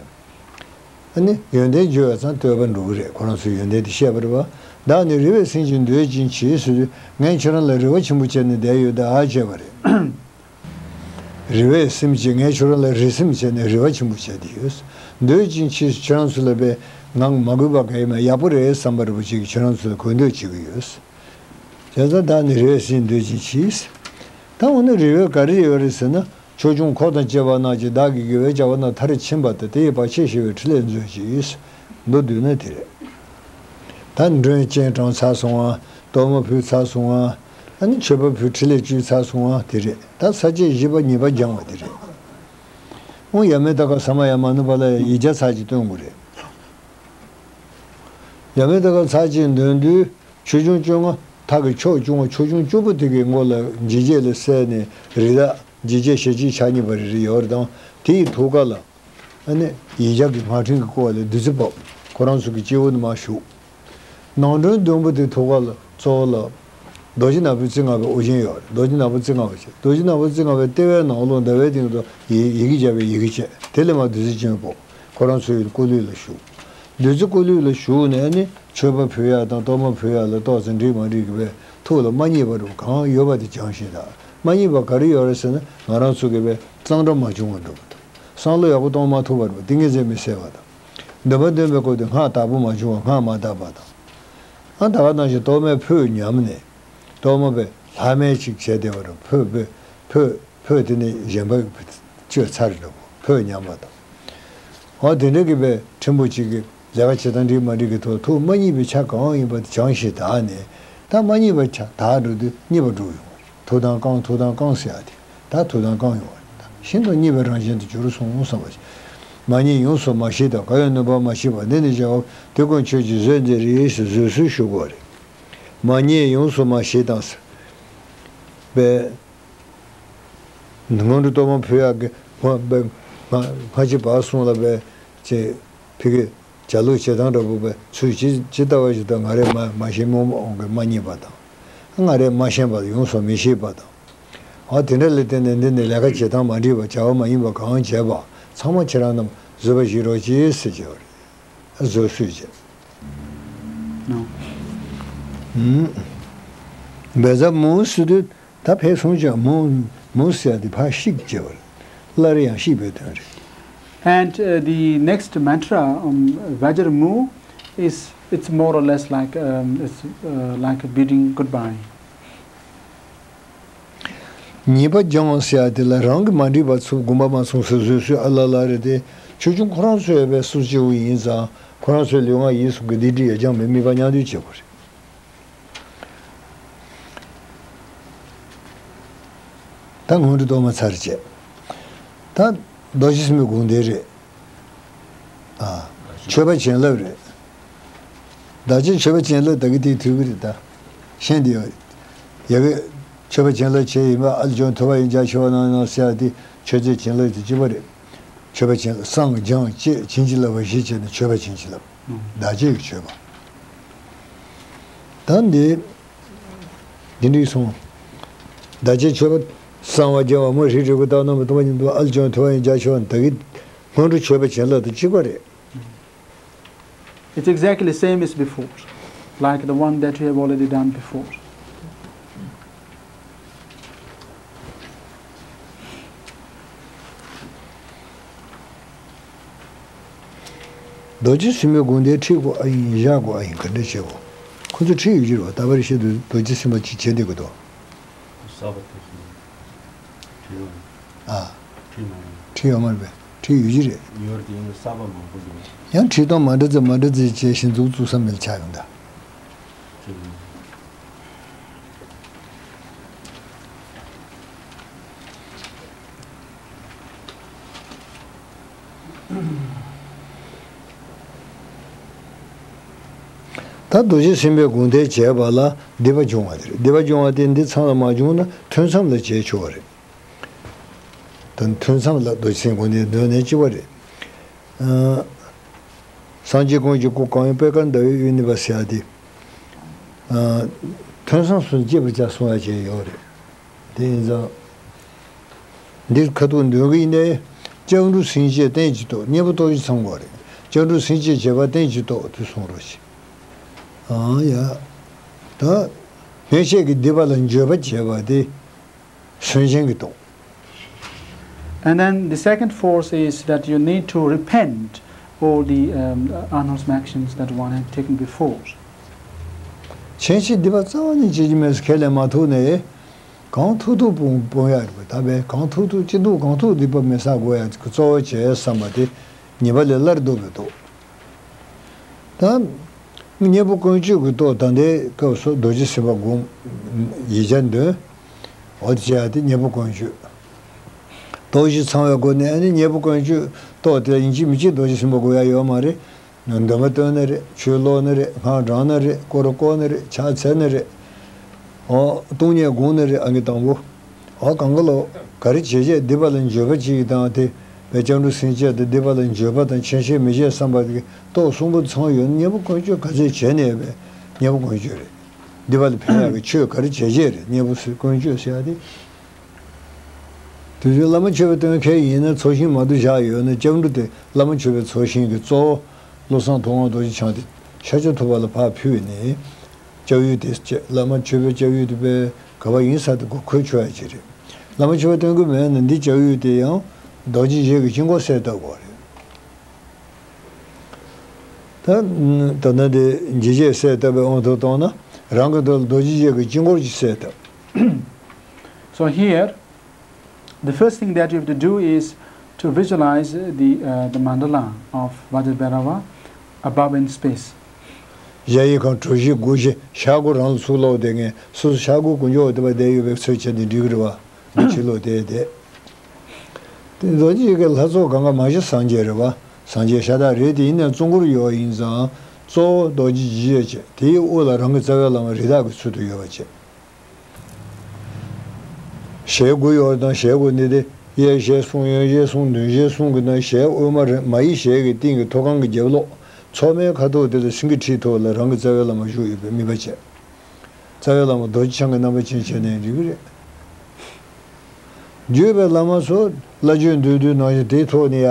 ཨ་ནི་ཡོན་ཏན་བརྗོད་པ་ཙམ་བསྟོད་པ་འགྲོ་གི་རེད། ཁོ་རང་ཚོའི་ཡོན་ཏན་དེ་བཤད་པ་རེད་པ། བདག་ནི་རེ་བའི་སེམས་ཀྱིས་འདོད་ཅིང་མཆིས་ཟེར་དུས། ངས་ཁྱེད་རང་ལ་རེ་བ་ཆེན་པོ་བྱས་ནས་བསྡད་ཡོད་ད་ཨ་བྱས་པ་རེད། རེ་བའི་སེམས་ཀྱིས། ངས་ཁྱོད་རང་ལ་རེ་སེམས་བྱས་ནས་རེ་བ་ཆེན་པོ་བྱས་ཏེ་ཡོད། འདོད་ཅིང་མཆིས། ཁྱོད་རང་ཚོ་ལ་བས་ང་མ་གུས་པ་ག་ཡིན་མ། ཡག་པོ་རེད་བསམ་པ་རེ་བོ་ཅིག་ཁྱོད་རང་ཚོ་ལ་གུས་འདུད་བྱེད་ཀྱི་ཡོད། བྱས་ཙང་བདག་ནི་རེ་བའི་སེམས་འདོད་ཅིང་མཆིས། ད་འོ་ན་རེ་བའི་ག་རེ་ཡོད་རེད་ཟེར་ན། ཆོས་སྐྱོང་འཁོར་དང་བཅས་པ་རྣམས་ཀྱིས། བདག་གི་དགེ་བའི་བྱ་བ་རྣམས་མཐར་ཕྱིན་པ་དང་། དེ་ཡི་བར་ཆད་ཞི་བའི་ཕྲིན་ལས་མཛོད་ཅིག། མདོར་བསྡུས་ན་དེ་རེད། ད་མགྲོན་སྤྱན་དྲངས་ཚར་སོང་ང་། གཏོར་མ་ཕུལ་ཚར་སོང་ང་། ཨ་ནི་མཆོད་པ་ཕུལ། ཕྲིན་ལས་བཅོལ་ཚར་སོང་ང་། དེ་རེད། ད་ས་བཅད་བཞི་པ་ཉེས་པ་སྦྱང་བ་དེ་རེད། འོ་ཡ་མེ་ད་ཀ་ས་མ་ཡ་མ་ནུ་པ་ལ་ཡིག་བརྒྱ་ཚར་གཅིག་འདོན་དགོས་རེད། ཡ་མེ་ད་ཀ་ཚར་གཅིག་འདོན་དུས། ཆོས་སྐྱོང་བཅོ་ལྔ། ཐག་གི་ཕྱོགས་སྐྱོང་བ་ཆོས་སྐྱོང་བཅུ་པོ་དེ་གའི་མགོ་ལ་འཇིགས་བྱེད་ལ་གསལ་ནས་རི་དྭགས་འཇིགས་བྱེད་ཞལ་གཅིག་ཕྱག་གཉིས་པ་རེ་རེ་ཡོད་རེད་དང་། དེ་ཡི་ཐུགས་ཀ་ལ། ཨ་ནི་ཡིག་བརྒྱ་གི་སྔགས་ཕྲེང་གིས་བསྐོར་བ་ལས་བདུད་རྩི་ཕབ། ཁོ་རང་ཚོ་གི་སྤྱི་བོ་ནས་མར་ཞུགས། ནང་མགྲོན་བདུན་པོ་དེ་ཐུགས་ཀ་ལ་གཙོ་བོ་ལ། རྡོ་རྗེ་ནག་པོའི་རྩེ་ལྔ་པའི་དབུ་ཅན་ཡོད་རེད། རྡོ་རྗེ་ནག་པོའི་རྩེ་ལྔ་པ་བྱས། རྡོ་རྗེ་ནག་པོའི་རྩེ་ལྔ་པའི་ལྟེ་བའི་ནང་ལོགས་ཟླ་བའི་སྟེང་དུ་ཡི་ཡི་གེ་བརྒྱ་པའི་ཡི་གེ་བྱས། དེ་ལས་མར་བདུད་རྩི་ཅན་ཕོག། ཁོ་རང་ཚོའི་སྐུ་ལུས་ལ་ཞུགས། བདུད་རྩི་སྐུ་ལུས་ལ་ཞུགས་ནས་ནི་མཆོད་པ་ཕུལ་ཡག་དང་གཏོར་མ་ཕུལ་ཡག་ལ་ཏོག་ཙམ་འགྲིག་མ་འགྲིག་གི་བས་ཐུགས་ལ་མ་རྙེད་པ་རུ་གང་ཡོད་པ་དེ་སྦྱང་ཤེས་དང་། མ་རྙེད་པ་ག་རེ་ཡོད་རེད་ཟེར་ན། ང་རང་ཚོ་གི་བས་གཙང་སྦྲ་མ་བྱུང་བ་འགྲོ་བ་དང་། བསམ་བློ་ཡག་པོ་གཏོང་མ་ཐུབ་པ་རུ་ཏིང་ངེ་འཛིན་མི་གསལ་བ་དང་། འདོན་པ་འདོན་པའི་སྐོར་དུ་སྔགས་དག་པོ་མ་བྱུང་བ། སྔགས་མ་དག་པ་དང་། ཨ་ད་ག་ནང་བཞིན་གཏོར་མའི་ཕུད་ཉམས་ནས། གཏོར་མ་བས་ལྷག་མེད་ཅིག་བྱས་བསྡད་པ་རུ་ཕུད་བས་ཕུད། ཕུད་དེ་ནས་གཞན་པ་བཅོས་ཚར་འགྲོ་གོ། ཕུད་ཉམས་པ་དང་། འོ་དེ་འདྲ་གི་བས་ཕྲན་བུ་གཅིག་གི་ལས་ཀ་བྱེད་སྟངས་འགྲིག་མ་འགྲིག་གི་ཐོག་ཐུགས་མ་རྙེད་པའི་ཆ་གང་ཡིན་པ་དེ་སྦྱང་ཞིག་དག་ནས། ད་མ་རྙེད་པའི་ཆ་དག་འགྲོ་དུས་རྙེད་པ་འགྲོ་ཡོང་བ་རེད། ཐུགས་དམ་བསྐང་། ཐུགས་དམ་བསྐང་ཟེར་ཡ་དེ་ད་ཐུགས་དམ་བསྐང་ཡོང་བ་རེད། ད་ཤིན་ཏུ་རྙེད་པའི་རང་བཞིན་དུ་གྱུར་སོང་བསམ་པ་ཞིག། མ་རྙེད་ཡོངས་སུ་མ་ཤེས་དང་། གང་ཡང་ནུས་པ་མ་ཤེས་པ། འདི་ནི་བྱའོ། དེ་ཀུན་ཁྱོད་ཀྱིས་བཟོད་མཛད་རིགས་སུ་བཟོད་གསོལ་ཞུ་དགོས་རེད། མ་རྙེད་ཡོངས་སུ་མ་ཤེས་དང་ཟེར་བས། སྔོན་འགྲོ་གཏོར་མ་ཕུལ་ཡག་གི་སྔ་སྔ་ཕྱི་བར་གསུམ་ལ་བས་ཅེས་ཕི་གི་བྱ་ལུགས་བྱེད་སྟངས་འདྲ་པོ་བས་ཚུལ་ཇི་ཇི་ལྟ་བ་ཞིག་དང་། ང་རས་མ་མ་ཤེས། རྨོངས་པ་འོང་གི་མ་རྙེད་པ་དང་། ང་རས་མ་ཤེས་པ་ཡོངས་སུ་མི་ཤེས་པ་དང་། འོ་དེ་འདྲ་ལ་བརྟེན་ནས་འདི་ནི་ལས་ཀ་བྱེད་སྟངས་མ་འགྲིག་པ། བྱ་བ་མ་ཡིན་པ་གང་བྱས་པ་ཚང་མ་ཁྱེད་རང་རྣམས་བཟོད་པ་བཞེས་རོགས་གྱིས་ཟེར་བྱས་པ་རེད། བཟོད་གསོལ་བྱས། ནོ། ཨུམ། བས་ཟ་མོ་སི་དུ་ད་ཕེ་སོང་ཅག་མོ་མོ་ཟེར་ཡ་དེ་ཕར་བཤིག་བྱས་པ་རེད། སླར་ཡང་བཤིག་པའི་དོན་རེད། And uh, the next mantra, um, Vajra Mu, is it's more or less like um, it's uh, like a bidding goodbye. ཉེས་པ་སྦྱང་ཟེར་ཡ་དེ་ལ་རང་གིས་མ་འགྲིག་པ་ཚུར་དགོངས་པ་མ་ཚོམས་ཟེར་བཟོད་གསོལ་ཨ་ལ་ལ་རེད་དེ། ཆོས་སྐྱོང་ཁོ་རང་ཚོས་ཡོད་པའི་སུ་སྐྱེ་བོ་ཡིན་ཙང་ཁོ་རང་ཚོའི་ལུས་ངག་ཡིད་གསུམ་གྱི་སྡིག་སྒྲིབ་ཡ་སྦྱངས་པའི་དམིགས་པ་མཉམ་འདུས་བྱེད་དགོས་རེད། ད་སྔོན་འགྲོ་གཏོར་མ་ཚར་བྱས། ད་རྡོ་རྗེ་སེམས་དཔའི་དགོངས་དོན་རེད། ཨ། མཆོད་པ་བྱིན་རླབས་རེད། བདག་ཅག་མཆོད་པ་བྱིན་རླབས་ད་གི་དེ་ཐུབ་ཀྱི་རེད་ད། ཤེས་འདི་ཡོད། ཡ་གི་མཆོད་པ་བྱིན་རླབས་བྱས་ཡིན་པ། ཨལ་ཅོན་ཐུ་བ་ཡིན་ཇ་ཤི་བ་ནང་ནང་ཟེར་ཡ་དེ་མཆོད་རྫས་བྱིན་རླབས་དེ་གཅིག་པ་རེད། མཆོད་པ་བྱིན་རླབས་བསང་སྦྱང་བཅས་བྱིན་གྱིས་བརླབ་པ་བཞི་བྱས་ནས་མཆོད་པ་བྱིན་གྱིས་བརླབས། བདག་ཅག་གི་མཆོད་པ། ད་འདི། འདི་འདྲ་སོང་། བདག་ཅག་མཆོད་པ་གསང་བ་རྒྱལ་བ་མ་རིག་རིག་པའི་རྟགས་རྣམ་པ་སྟོང་པ་ཉིད་དུ་ཨལ་ཅོན་ཐུ་བ་ཡིན་ཇ་ཤི་བ་ནི་ད་གི་སྔོན་འགྲོ་མཆོད་པ་བྱིན་རླབས་དང་གཅིག་པ་རེད། It's exactly same as before, like the one that we have already done before. རྡོ་རྗེ་སེམས་དཔའི་དགོངས་དོན་ཁྲིད་དགོས་ཨ་ཡིན་བཞག་དགོས་ཨ་ཡིན་ག་འདྲ་བྱེད་དགོས། ཁོ་ཚོ་ཁྲིད་ཡོད་ཀྱི་རེད་བ། ད་བར་ཤེས་དུས་རྡོ་རྗེ་སེམས་དཔའ་ཅིག་བྱེད་བསྡད་དགོས་དོ། གསར་པ་དེ་ཚོ་ཁྲིད་ཡོང་། ཨ། ཁྲིད་མ་ཡོང་། ཁྲིད་ཡོད་མ་རེད་པས། ཁྲིད་ཡོད་ཀྱི་རེད། ཡོད་དེ་ཡིན་གསར་པ་མང་པོ་འདུག་ཡང་ཁྲིད་སྟངས་མ་འདྲ་ཙམ་མ་འདྲ་ཙམ་བྱས་ཤིང་འཛུགས་བཙུགས་ས་མེད་ཆགས་ཡོང་ད། ཁྲིད་ཡོང་། ད་རྡོ་རྗེ་སེམས་དཔའི་དགོངས་དོན་བྱས་པ་ལ་སྡིག་པ་སྦྱོང་བ་དེ་རེད། སྡིག་པ་སྦྱོང་བ་དེ་འདི་ཚང་ལ་མ་བྱུང་ན་ཐུན་མཚམས་ལ་བྱས་ཆོག་པ་རེད། ད་ཐུན་མཚམས་ལ་རྡོ་རྗེ་སེམས་དགོངས་དོན་འདོན་ནས་གཅིག་པ་རེད། ཨ། སངས་རྒྱས་ཀུན་གྱི་སྐུ་གང་ཡིན་པད་དཀར་ཟླ་བའི་དབུས་གནས་པ་ཟེར་ཡ་དེ། ཨ། ཐུན་མཚམས་སུ་སྐྱེས་པར་བྱ་གསུང་ཡ་བྱས་ཡོད་རེད། དེ་ཡིན་ཙང་། འདིར་ཁ་ཐུག་འདོན་གྱི་ཡིན་ནའི། སྐྱབས་འགྲོ་སེམས་བསྐྱེད་རྟེན་གྱི་ཐོག་གཉེན་པོ་སྟོབས་བཞི་ཚང་དགོས་རེད། སྐྱབས་འགྲོ་སེམས་བསྐྱེད་བྱེད་པ་རྟེན་གྱི་ཐོག་དེ་གསུང་རོགས་གྱིས། ཨང་ཡ། ད། སྔོན་ཆད་ཀྱི་སྡིག་པ་ལ་འགྱོད་པ་བྱེད་པ་དེ། སུན་འབྱིན་གྱི་ཐོག And then the second force is that you need to repent all the um, unwholesome actions that one had taken before. ཆེན་ཆེ་སྡིག་པ་རྩ་བ་ནས་བྱེད་ཀྱི་མེད་ཟེར་ཁས་ལེན་མ་ཐུབ་ནས། གང་ཐུབ་ཐུབ་སྤོང་སྤོང་ཡག་རེད་པ། ད་བས་གང་ཐུབ་ཐུབ་ཅི་ཐུབ་གང་ཐུབ་སྡིག་པ་མི་བསགས་དགོས་ཡག་གཙོ་བོ་བྱས་བསམ་པ་དེ་ཉེས་པ་ལས་སླར་ལྡོག་པའི་ཐོག་ད། གཉེན་པོ་ཀུན་སྤྱོད་ཀྱི་ཐོག་ད་ལྟའི་སྐབས་སུ་རྡོ་རྗེ་སེམས་དཔའ་སྒོམ། ཡིག་བརྒྱ་འདོན། འོ་དེ་བྱས་ཏེ་གཉེན་པོ་ཀུན་སྤྱོད། སྟོབས་བཞི་ཚང་བའི་སྒོ་ནས་ཨ་ནི་གཉེན་པོ་ཀུན་སྤྱོད་ཐོག་དེ་ཡིན་གཅིག་མིན་གཅིག་རྡོ་རྗེ་སེམས་དཔའ་དགོས་ཡ་ཡོད་མ་རེད། འདོན་པ་བཏོན་ནི་རེད། ཆོས་ཀློག་ནི་རེད། སྔགས་བགྲང་ནི་རེད། སྐོར་བསྐོར་ནི་རེད། ཕྱག་འཚལ་ནི་རེད། འོ་སྟོང་ཉིད་སྒོམ་ནི་རེད། ཨང་ཀི་དང་པོ། འོ་གང་ག་ལོ། ག་རེ་བྱེད་བྱེད་སྡིག་པ་ལ་འགྱོད་པ་གཅིག་དང་དེ། བས་སྐྱབས་འགྲོ་སེམས་བསྐྱེད་དེ་སྡིག་པ་ལ་འགྱོད་པ་དང་ཆེན་ཆེ་མི་བྱེད་བསམ་པ་དེ་ཐོག་གསུམ་པོ་ཚང་ཡོད་ན་གཉེན་པོ་ཀུན་སྤྱོད་ག་ཚད་བྱས་ནས་བས་གཉེན་པོ་ཀུན་སྤྱོད་རེད། སྡིག་པ་ལ་ཕན་ཡག་གི་ཆོས་ག་རེ་བྱེད་བྱེད་རེད། གཉེན་པོ་ཀུན་སྤྱོད་ཟེར་ཡ་དེ། དུས་ཚོད་བླ་མ་མཆོད་པའི་སྟོན་ཁའི་ཡིན་ན་ཚོགས་ཞིང་མ་གཏོགས་བཞག་ཡོད་ན་སྐྱབས་འགྲོ་དེ་བླ་མ་མཆོད་པའི་ཚོགས་ཞིང་གི་གཙོ་བོ་བློ་བཟང་ཐུབ་དབང་རྡོ་རྗེ་འཆང་དེ་ཤཱཀྱ་ཐུབ་པ་ལ་ཕར་ཕུལ་ནས་སྐྱབས་ཡུལ་དེ་བཅས་བླ་མ་མཆོད་པའི་སྐྱབས་ཡུལ་དེ་པས་ག་བ་ཡིན་ས་དེ་གོ་འཁོད་ཆོག་ཡ་ཅིག་རེད། བླ་མ་མཆོད་པ་སྟོན་གི་མེད་ན་འདི་སྐྱབས་ཡུལ་དེ་ཡང་རྡོ་རྗེ་འཇིགས་ཀྱི་དཀྱིལ་འཁོར་གསལ་བཏབ་དགོས་རེད། ད་ད་ནི་དེ་འཇིགས་བྱེད་གསལ་བཏབ་པའི་དབང་དུ་བཏང་ན་རང་གི་འདོད་ལ་རྡོ་རྗེ་འཇིགས་ཀྱི་དཀྱིལ་འཁོར་གྱི་གསལ་བཏབ། So here, the first thing that you have to do is to visualize the, uh, the mandala of Vajrabhairava above in space. གཞལ་ཡས་ཁང་གྲུ་བཞི་སྒོ་བཞི་ཤར་སྒོ་རང་ལ་ཚུར་ལོག་བསྡད་མཁན་སོ་སོ་ཤར་སྒོ་དཀོན་མཆོག་དེ་པ་བསྡད་ཡོད་པའི་ཚོད་བྱས་ནས་འགྲིག་གི་རེད་བ། སྒོ་ཕྱི་ལོགས་བསྡད་བསྡད། དེ་རྡོ་རྗེ་གི་ལྷ་ཚོགས་གང་ག་མ་གཞི་སངས་རྒྱས་རེད་བ། སངས་རྒྱས་ཤ་སྟག་རེད་དེ་ཡིན་ན་གཙོ་འཁོར་ཡོད་པ་ཡིན་ཙང་གཙོ་བོ་རྡོ་རྗེ་འཇིགས་བྱེད་བྱས་དེའི་དབུ་ལ་རང་གི་རྩ་བའི་བླ་མ་རི་དྭགས་ཀྱི་ཚུལ་དུ་ཡོད་པ་བྱས། ཞལ་དགུ་ཡོད་དང་ཞལ་དགུ་ནི་དེ་གཡས་ཞལ་གསུམ་གཡོན་ཞལ་གསུམ་མདུན་ཞལ་གསུམ་གྱི་ནང་ཞལ་དབུས་མ་རེད། མ་ཡི་ཞལ་གྱི་སྟེང་གི་ཐོག་ཁང་གི་རྒྱབ་ལོགས་མཚོག་མའི་ཁ་ཐུག་དེ་ལ་སེང་གེ་ཁྲིའི་ཐོག་ལ་རང་གི་རྩ་བའི་བླ་མ་བཞུགས་ཡོད་པའི་དམིགས་པ་བྱས། རྩ་བའི་བླ་མ་རྡོ་རྗེ་འཆང་གི་རྣམ་པ་ཅན་བྱས་ནས་འགྲིག་གི་རེད། བརྒྱུད་པའི་བླ་མ་ཚོ་བླ་བརྒྱུད་མདོར་བསྡུས་ནང་བཞིན་དེའི་ཐོག་ནས་ཡ།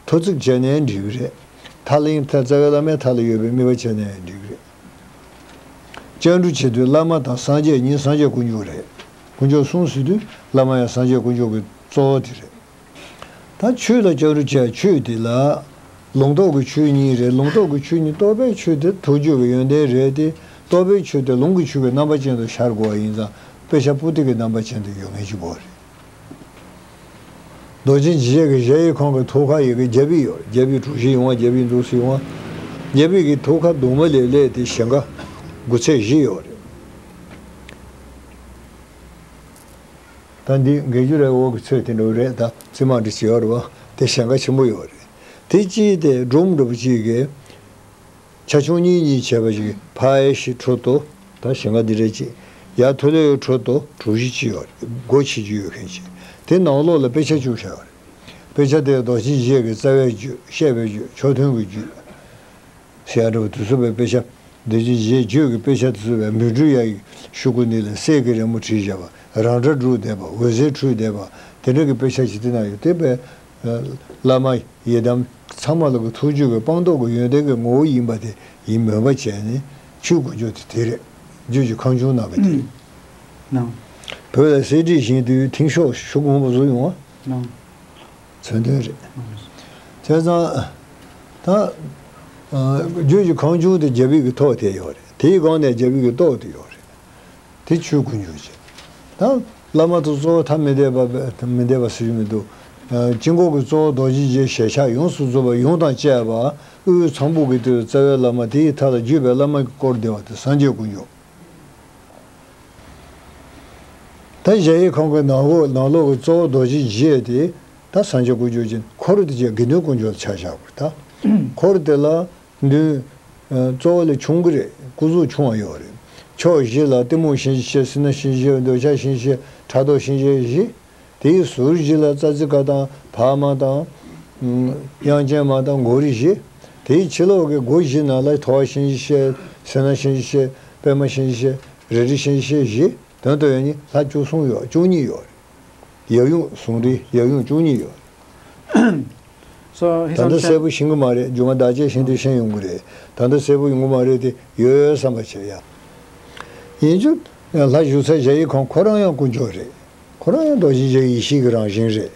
ཐོ་བརྩེགས་བྱས་ནས་འགྲིག་གི་རེད། མཐའ་གླིང་མཐའ་རྩ་བའི་བླ་མའི་མཐའ་ལ་ཡོད་པའི་དམིགས་པ་བྱས་ནས་འགྲིག་གི་རེད། སྐྱབས་འགྲོ་བྱེད་དུས་བླ་མ་དང་སངས་རྒྱས་གཉིས་སངས་རྒྱས་དཀོན་མཆོག་རེད། དཀོན་མཆོག་གསུམ་ཟེར་དུས་བླ་མ་ཡང་སངས་རྒྱས་དཀོན་མཆོག་གི་གཙོ་བོ་དེ་རེད། ད་ཆོས་ལ་སྐྱབས་འགྲོ་བྱས་ཆོས་དེ་ལ། ལུང་རྟོགས་ཀྱི་ཆོས་གཉིས་རེད། ལུང་རྟོགས་ཀྱི་ཆོས་གཉིས་རྟོགས་པའི་ཆོས་དེ་ཐུགས་རྒྱུད་ཀྱི་ཡོན་ཏན་རེད་དེ། རྟོགས་པའི་ཆོས་དེ་ལུང་གི་ཆོས་ཀྱི་རྣམ་པ་ཅན་དུ་ཤར་དགོས་པ་ཡིན་ཙང་དཔེ་ཆ་པོ་ཏི་གི་རྣམ་པ་ཅན་དུ་ཡོད་མཁན་ཅིག་དགོས་རེད། རྡོ་རྗེ་འཇིགས་བྱེད་ཀྱི་གཞལ་ཡས་ཁང་གི་ཐོག་ཁ་ཡི་གེ་བརྒྱ་པའི་ཡོད། བརྒྱ་པའི་གྲུ་བཞི་ཡོང་བ་བརྒྱ་པའི་འདུག་སེ་ཡོང་བ། བརྒྱ་པའི་གི་ཐོག་ཁ་གདུང་མ་ལས་སླེབས་ཏེ་ཞེང་ཁ་དགུ་ཚད་བཞི་ཡོད་རེད། ད་འདི་འགལ་རྒྱུ་རེད། འོག་གི་ཚོད་དེ་འདྲ་བོ་རེད། ད་རྩིས་མ་འདྲ་ཅིག་ཡོད་རེད་བ། དེ་ཞེང་ཁ་ཆེན་པོ་ཡོད་རེད། དེ་གཅིག་དེ་སྒྲོམ་འདྲ་བོ་གཅིག་གི་ཆ་ཆུང་གཉིས་གཉིས་བྱས་པ་ཞིག་ཕ་ཨེ་ཤི་ཁྲོ་ཏོ། ད་ཞེང་ཁ་འདི་རེད་ཅིག་ཡ་ཐོ་ལེ་ཁྲོ་ཏོ་གྲུ་བཞི་ཅིག་ཡོད་རེད། སྒོ་ཕྱེ་རྒྱུ་ཡོད་མཁན་ཅིག་དེ་ནང་ལོགས་ལ་དཔེ་ཆ་བཅུག་བཞག་ཡོད་རེད། དཔེ་ཆ་དེ་རྡོ་རྗེ་འཇིགས་བྱེད་ཀྱི་རྩ་བའི་རྒྱུད། བཤད་པའི་རྒྱུད། མཆོག་ཐུན་གྱི་རྒྱུད། ཟེར་ཡ་འདྲ་བོ་དེ་ཚོ་བའི་དཔེ་ཆ། རྡོ་རྗེ་འཇིགས་བྱེད་རྒྱུད་ཀྱི་དཔེ་ཆ་དེ་ཚོ་བའི་མུན་སྤྲུལ་ཡ་ཡི་ཤོག་གུ་འདི་ལ་གསེར་གྱི་རི་མོ་བྲིས་བཞག་པ། རང་སྒྲ་སྒྲོག་བསྡད་པ། འོད་ཟེར་འཕྲོས་བསྡད་པ། དེ་འདྲ་གི་དཔེ་ཆ་ཞིག་དེ་ན་ཡོད། དེ་བས་བླ་མ་ཡི་དམ་ཚང་མ་ལ་གི་ཐུགས་རྒྱུད་ཀྱི་སྤངས་རྟོགས་ཀྱི་ཡོན་ཏན་གྱི་ངོ་བོ་ཡིན་པ་དེ་ཡིན་མོས་པ་བྱས་ནས་ཆོས་དཀོན་མཆོག་དེ་དེ་རེད། རྒྱུད་ཀྱི་ཁང་ཆུང་ནང་གི་དེ་རེད། ནང་། བོད་ལ་གསེར་བྲིས་བཞེངས་དུས་མཐིང་ཤོག་ཤོག་གུ་སྔོན་པོ་བཟོ་ཡོང་བ། ནང་། མཚོན་དོན་རེད། བྱས་ཙང་། ད། རྒྱུད་ཀྱི་ཁང་ཆུང་དེ་རྒྱལ་བའི་གི་ཐོག་དེ་ཡོད་རེད། དེའི་སྒང་ནས་རྒྱལ་བའི་གི་ཏོག་དེ་ཡོད་རེད། དེ་ཆོས་དཀོན་མཆོག་ཅེས། ད་བླ་མ་དང་གཙོ་བོ་ཐ་མི་དད་པ་མི་དད་པ་ཟེར་རྒྱུ་མི་འདུག་དཀྱིལ་འཁོར་གྱི་གཙོ་བོ་རྡོ་རྗེ་འཇིགས་ཞལ་ཕྱག་ཡོངས་སུ་རྫོགས་པ་ཡུམ་དང་བཅས་པ་དབུས་ཚངས་བུག་གི་སྟེང་དུ་རྩ་བའི་བླ་མ། དེའི་མཐའ་ལ་བརྒྱུད་པའི་བླ་མ་གིས་བསྐོར་བསྡད་པ་དེ་སངས་རྒྱས་དཀོན་མཆོག་ད་གཞལ་ཡས་ཁང་གི་ནང་ལོགས་ནང་ལོགས་ཀྱི་གཙོ་བོ་རྡོ་རྗེ་འཇིགས་དེ་ད་སངས་རྒྱས་དཀོན་མཆོག་ཅན། འཁོར་དེ་ཅན་དགེ་འདུན་དཀོན་མཆོག་ལ་ཆ་བཞག་དགོས། ད་འཁོར་དེ་ལ་མདུན། ཨ། གཙོ་བོ་ལས་ཆུང་གི་རེད། སྐུ་གཟུགས་ཆུང་བ་ཡོད་རེད། ཕྱོགས་བཞི་ལ་གཏི་མུག་གཤིན་རྗེ་བཞི། སེར་སྣ་གཤིན་རྗེ་བཞི། འདོད་ཆགས་གཤིན་རྗེ་བཞི། ཕྲག་དོག་གཤིན་རྗེ་བཞི། དེའི་ཟུར་བཞི་ལ་ཙ་ཙི་ཀ་དང་བག་མ་དང་། ཨུམ། དབྱངས་ཅན་མ་དང་མགོ་རིལ་བཞི། དེའི་ཕྱི་ལོགས་ཀྱི་སྒོ་བཞི་ནང་ལ་ཐོ་བ་གཤིན་རྗེ་བཞི། སེར་སྣ་གཤིན་རྗེ་བཞི། པད་མ་གཤིན་རྗེ་བཞི། རལ་གྲི་གཤིན་རྗེ་བཞི། དོན་དུ་ཡོད་ནི་ལྷ་བཅུ་གསུམ་ཡོད། བཅུ་གཉིས་ཡོད་རེད། ཡབ་ཡུམ་ཟུང་འབྲེལ་ཡབ་ཡུམ་བཅུ་གཉིས་ཡོད། So his ད་ལྟ་གསལ་པོ་ཤེས་ཀྱི་མ་རེད། རྒྱུ་མ་བདག་ཅག་ཤིན་ཏུ་ཤེས་ཡོང་གི་རེད། ད་ལྟ་གསལ་པོ་ཡོང་གི་མ་རེད་དེ། ཡོད་བསམ་པ་བྱེད་ཡ། ཡིན་རྒྱུ། ལྷ་བཞུགས་ས་གཞལ་ཡས་ཁང་ཁོ་རང་ཡང་དཀོན་མཆོག་རེད། ཁོ་རང་ཡང་རྡོ་རྗེ་འཇིགས་ཡེ་ཤེས་ཀྱི་རང་བཞིན་རེད།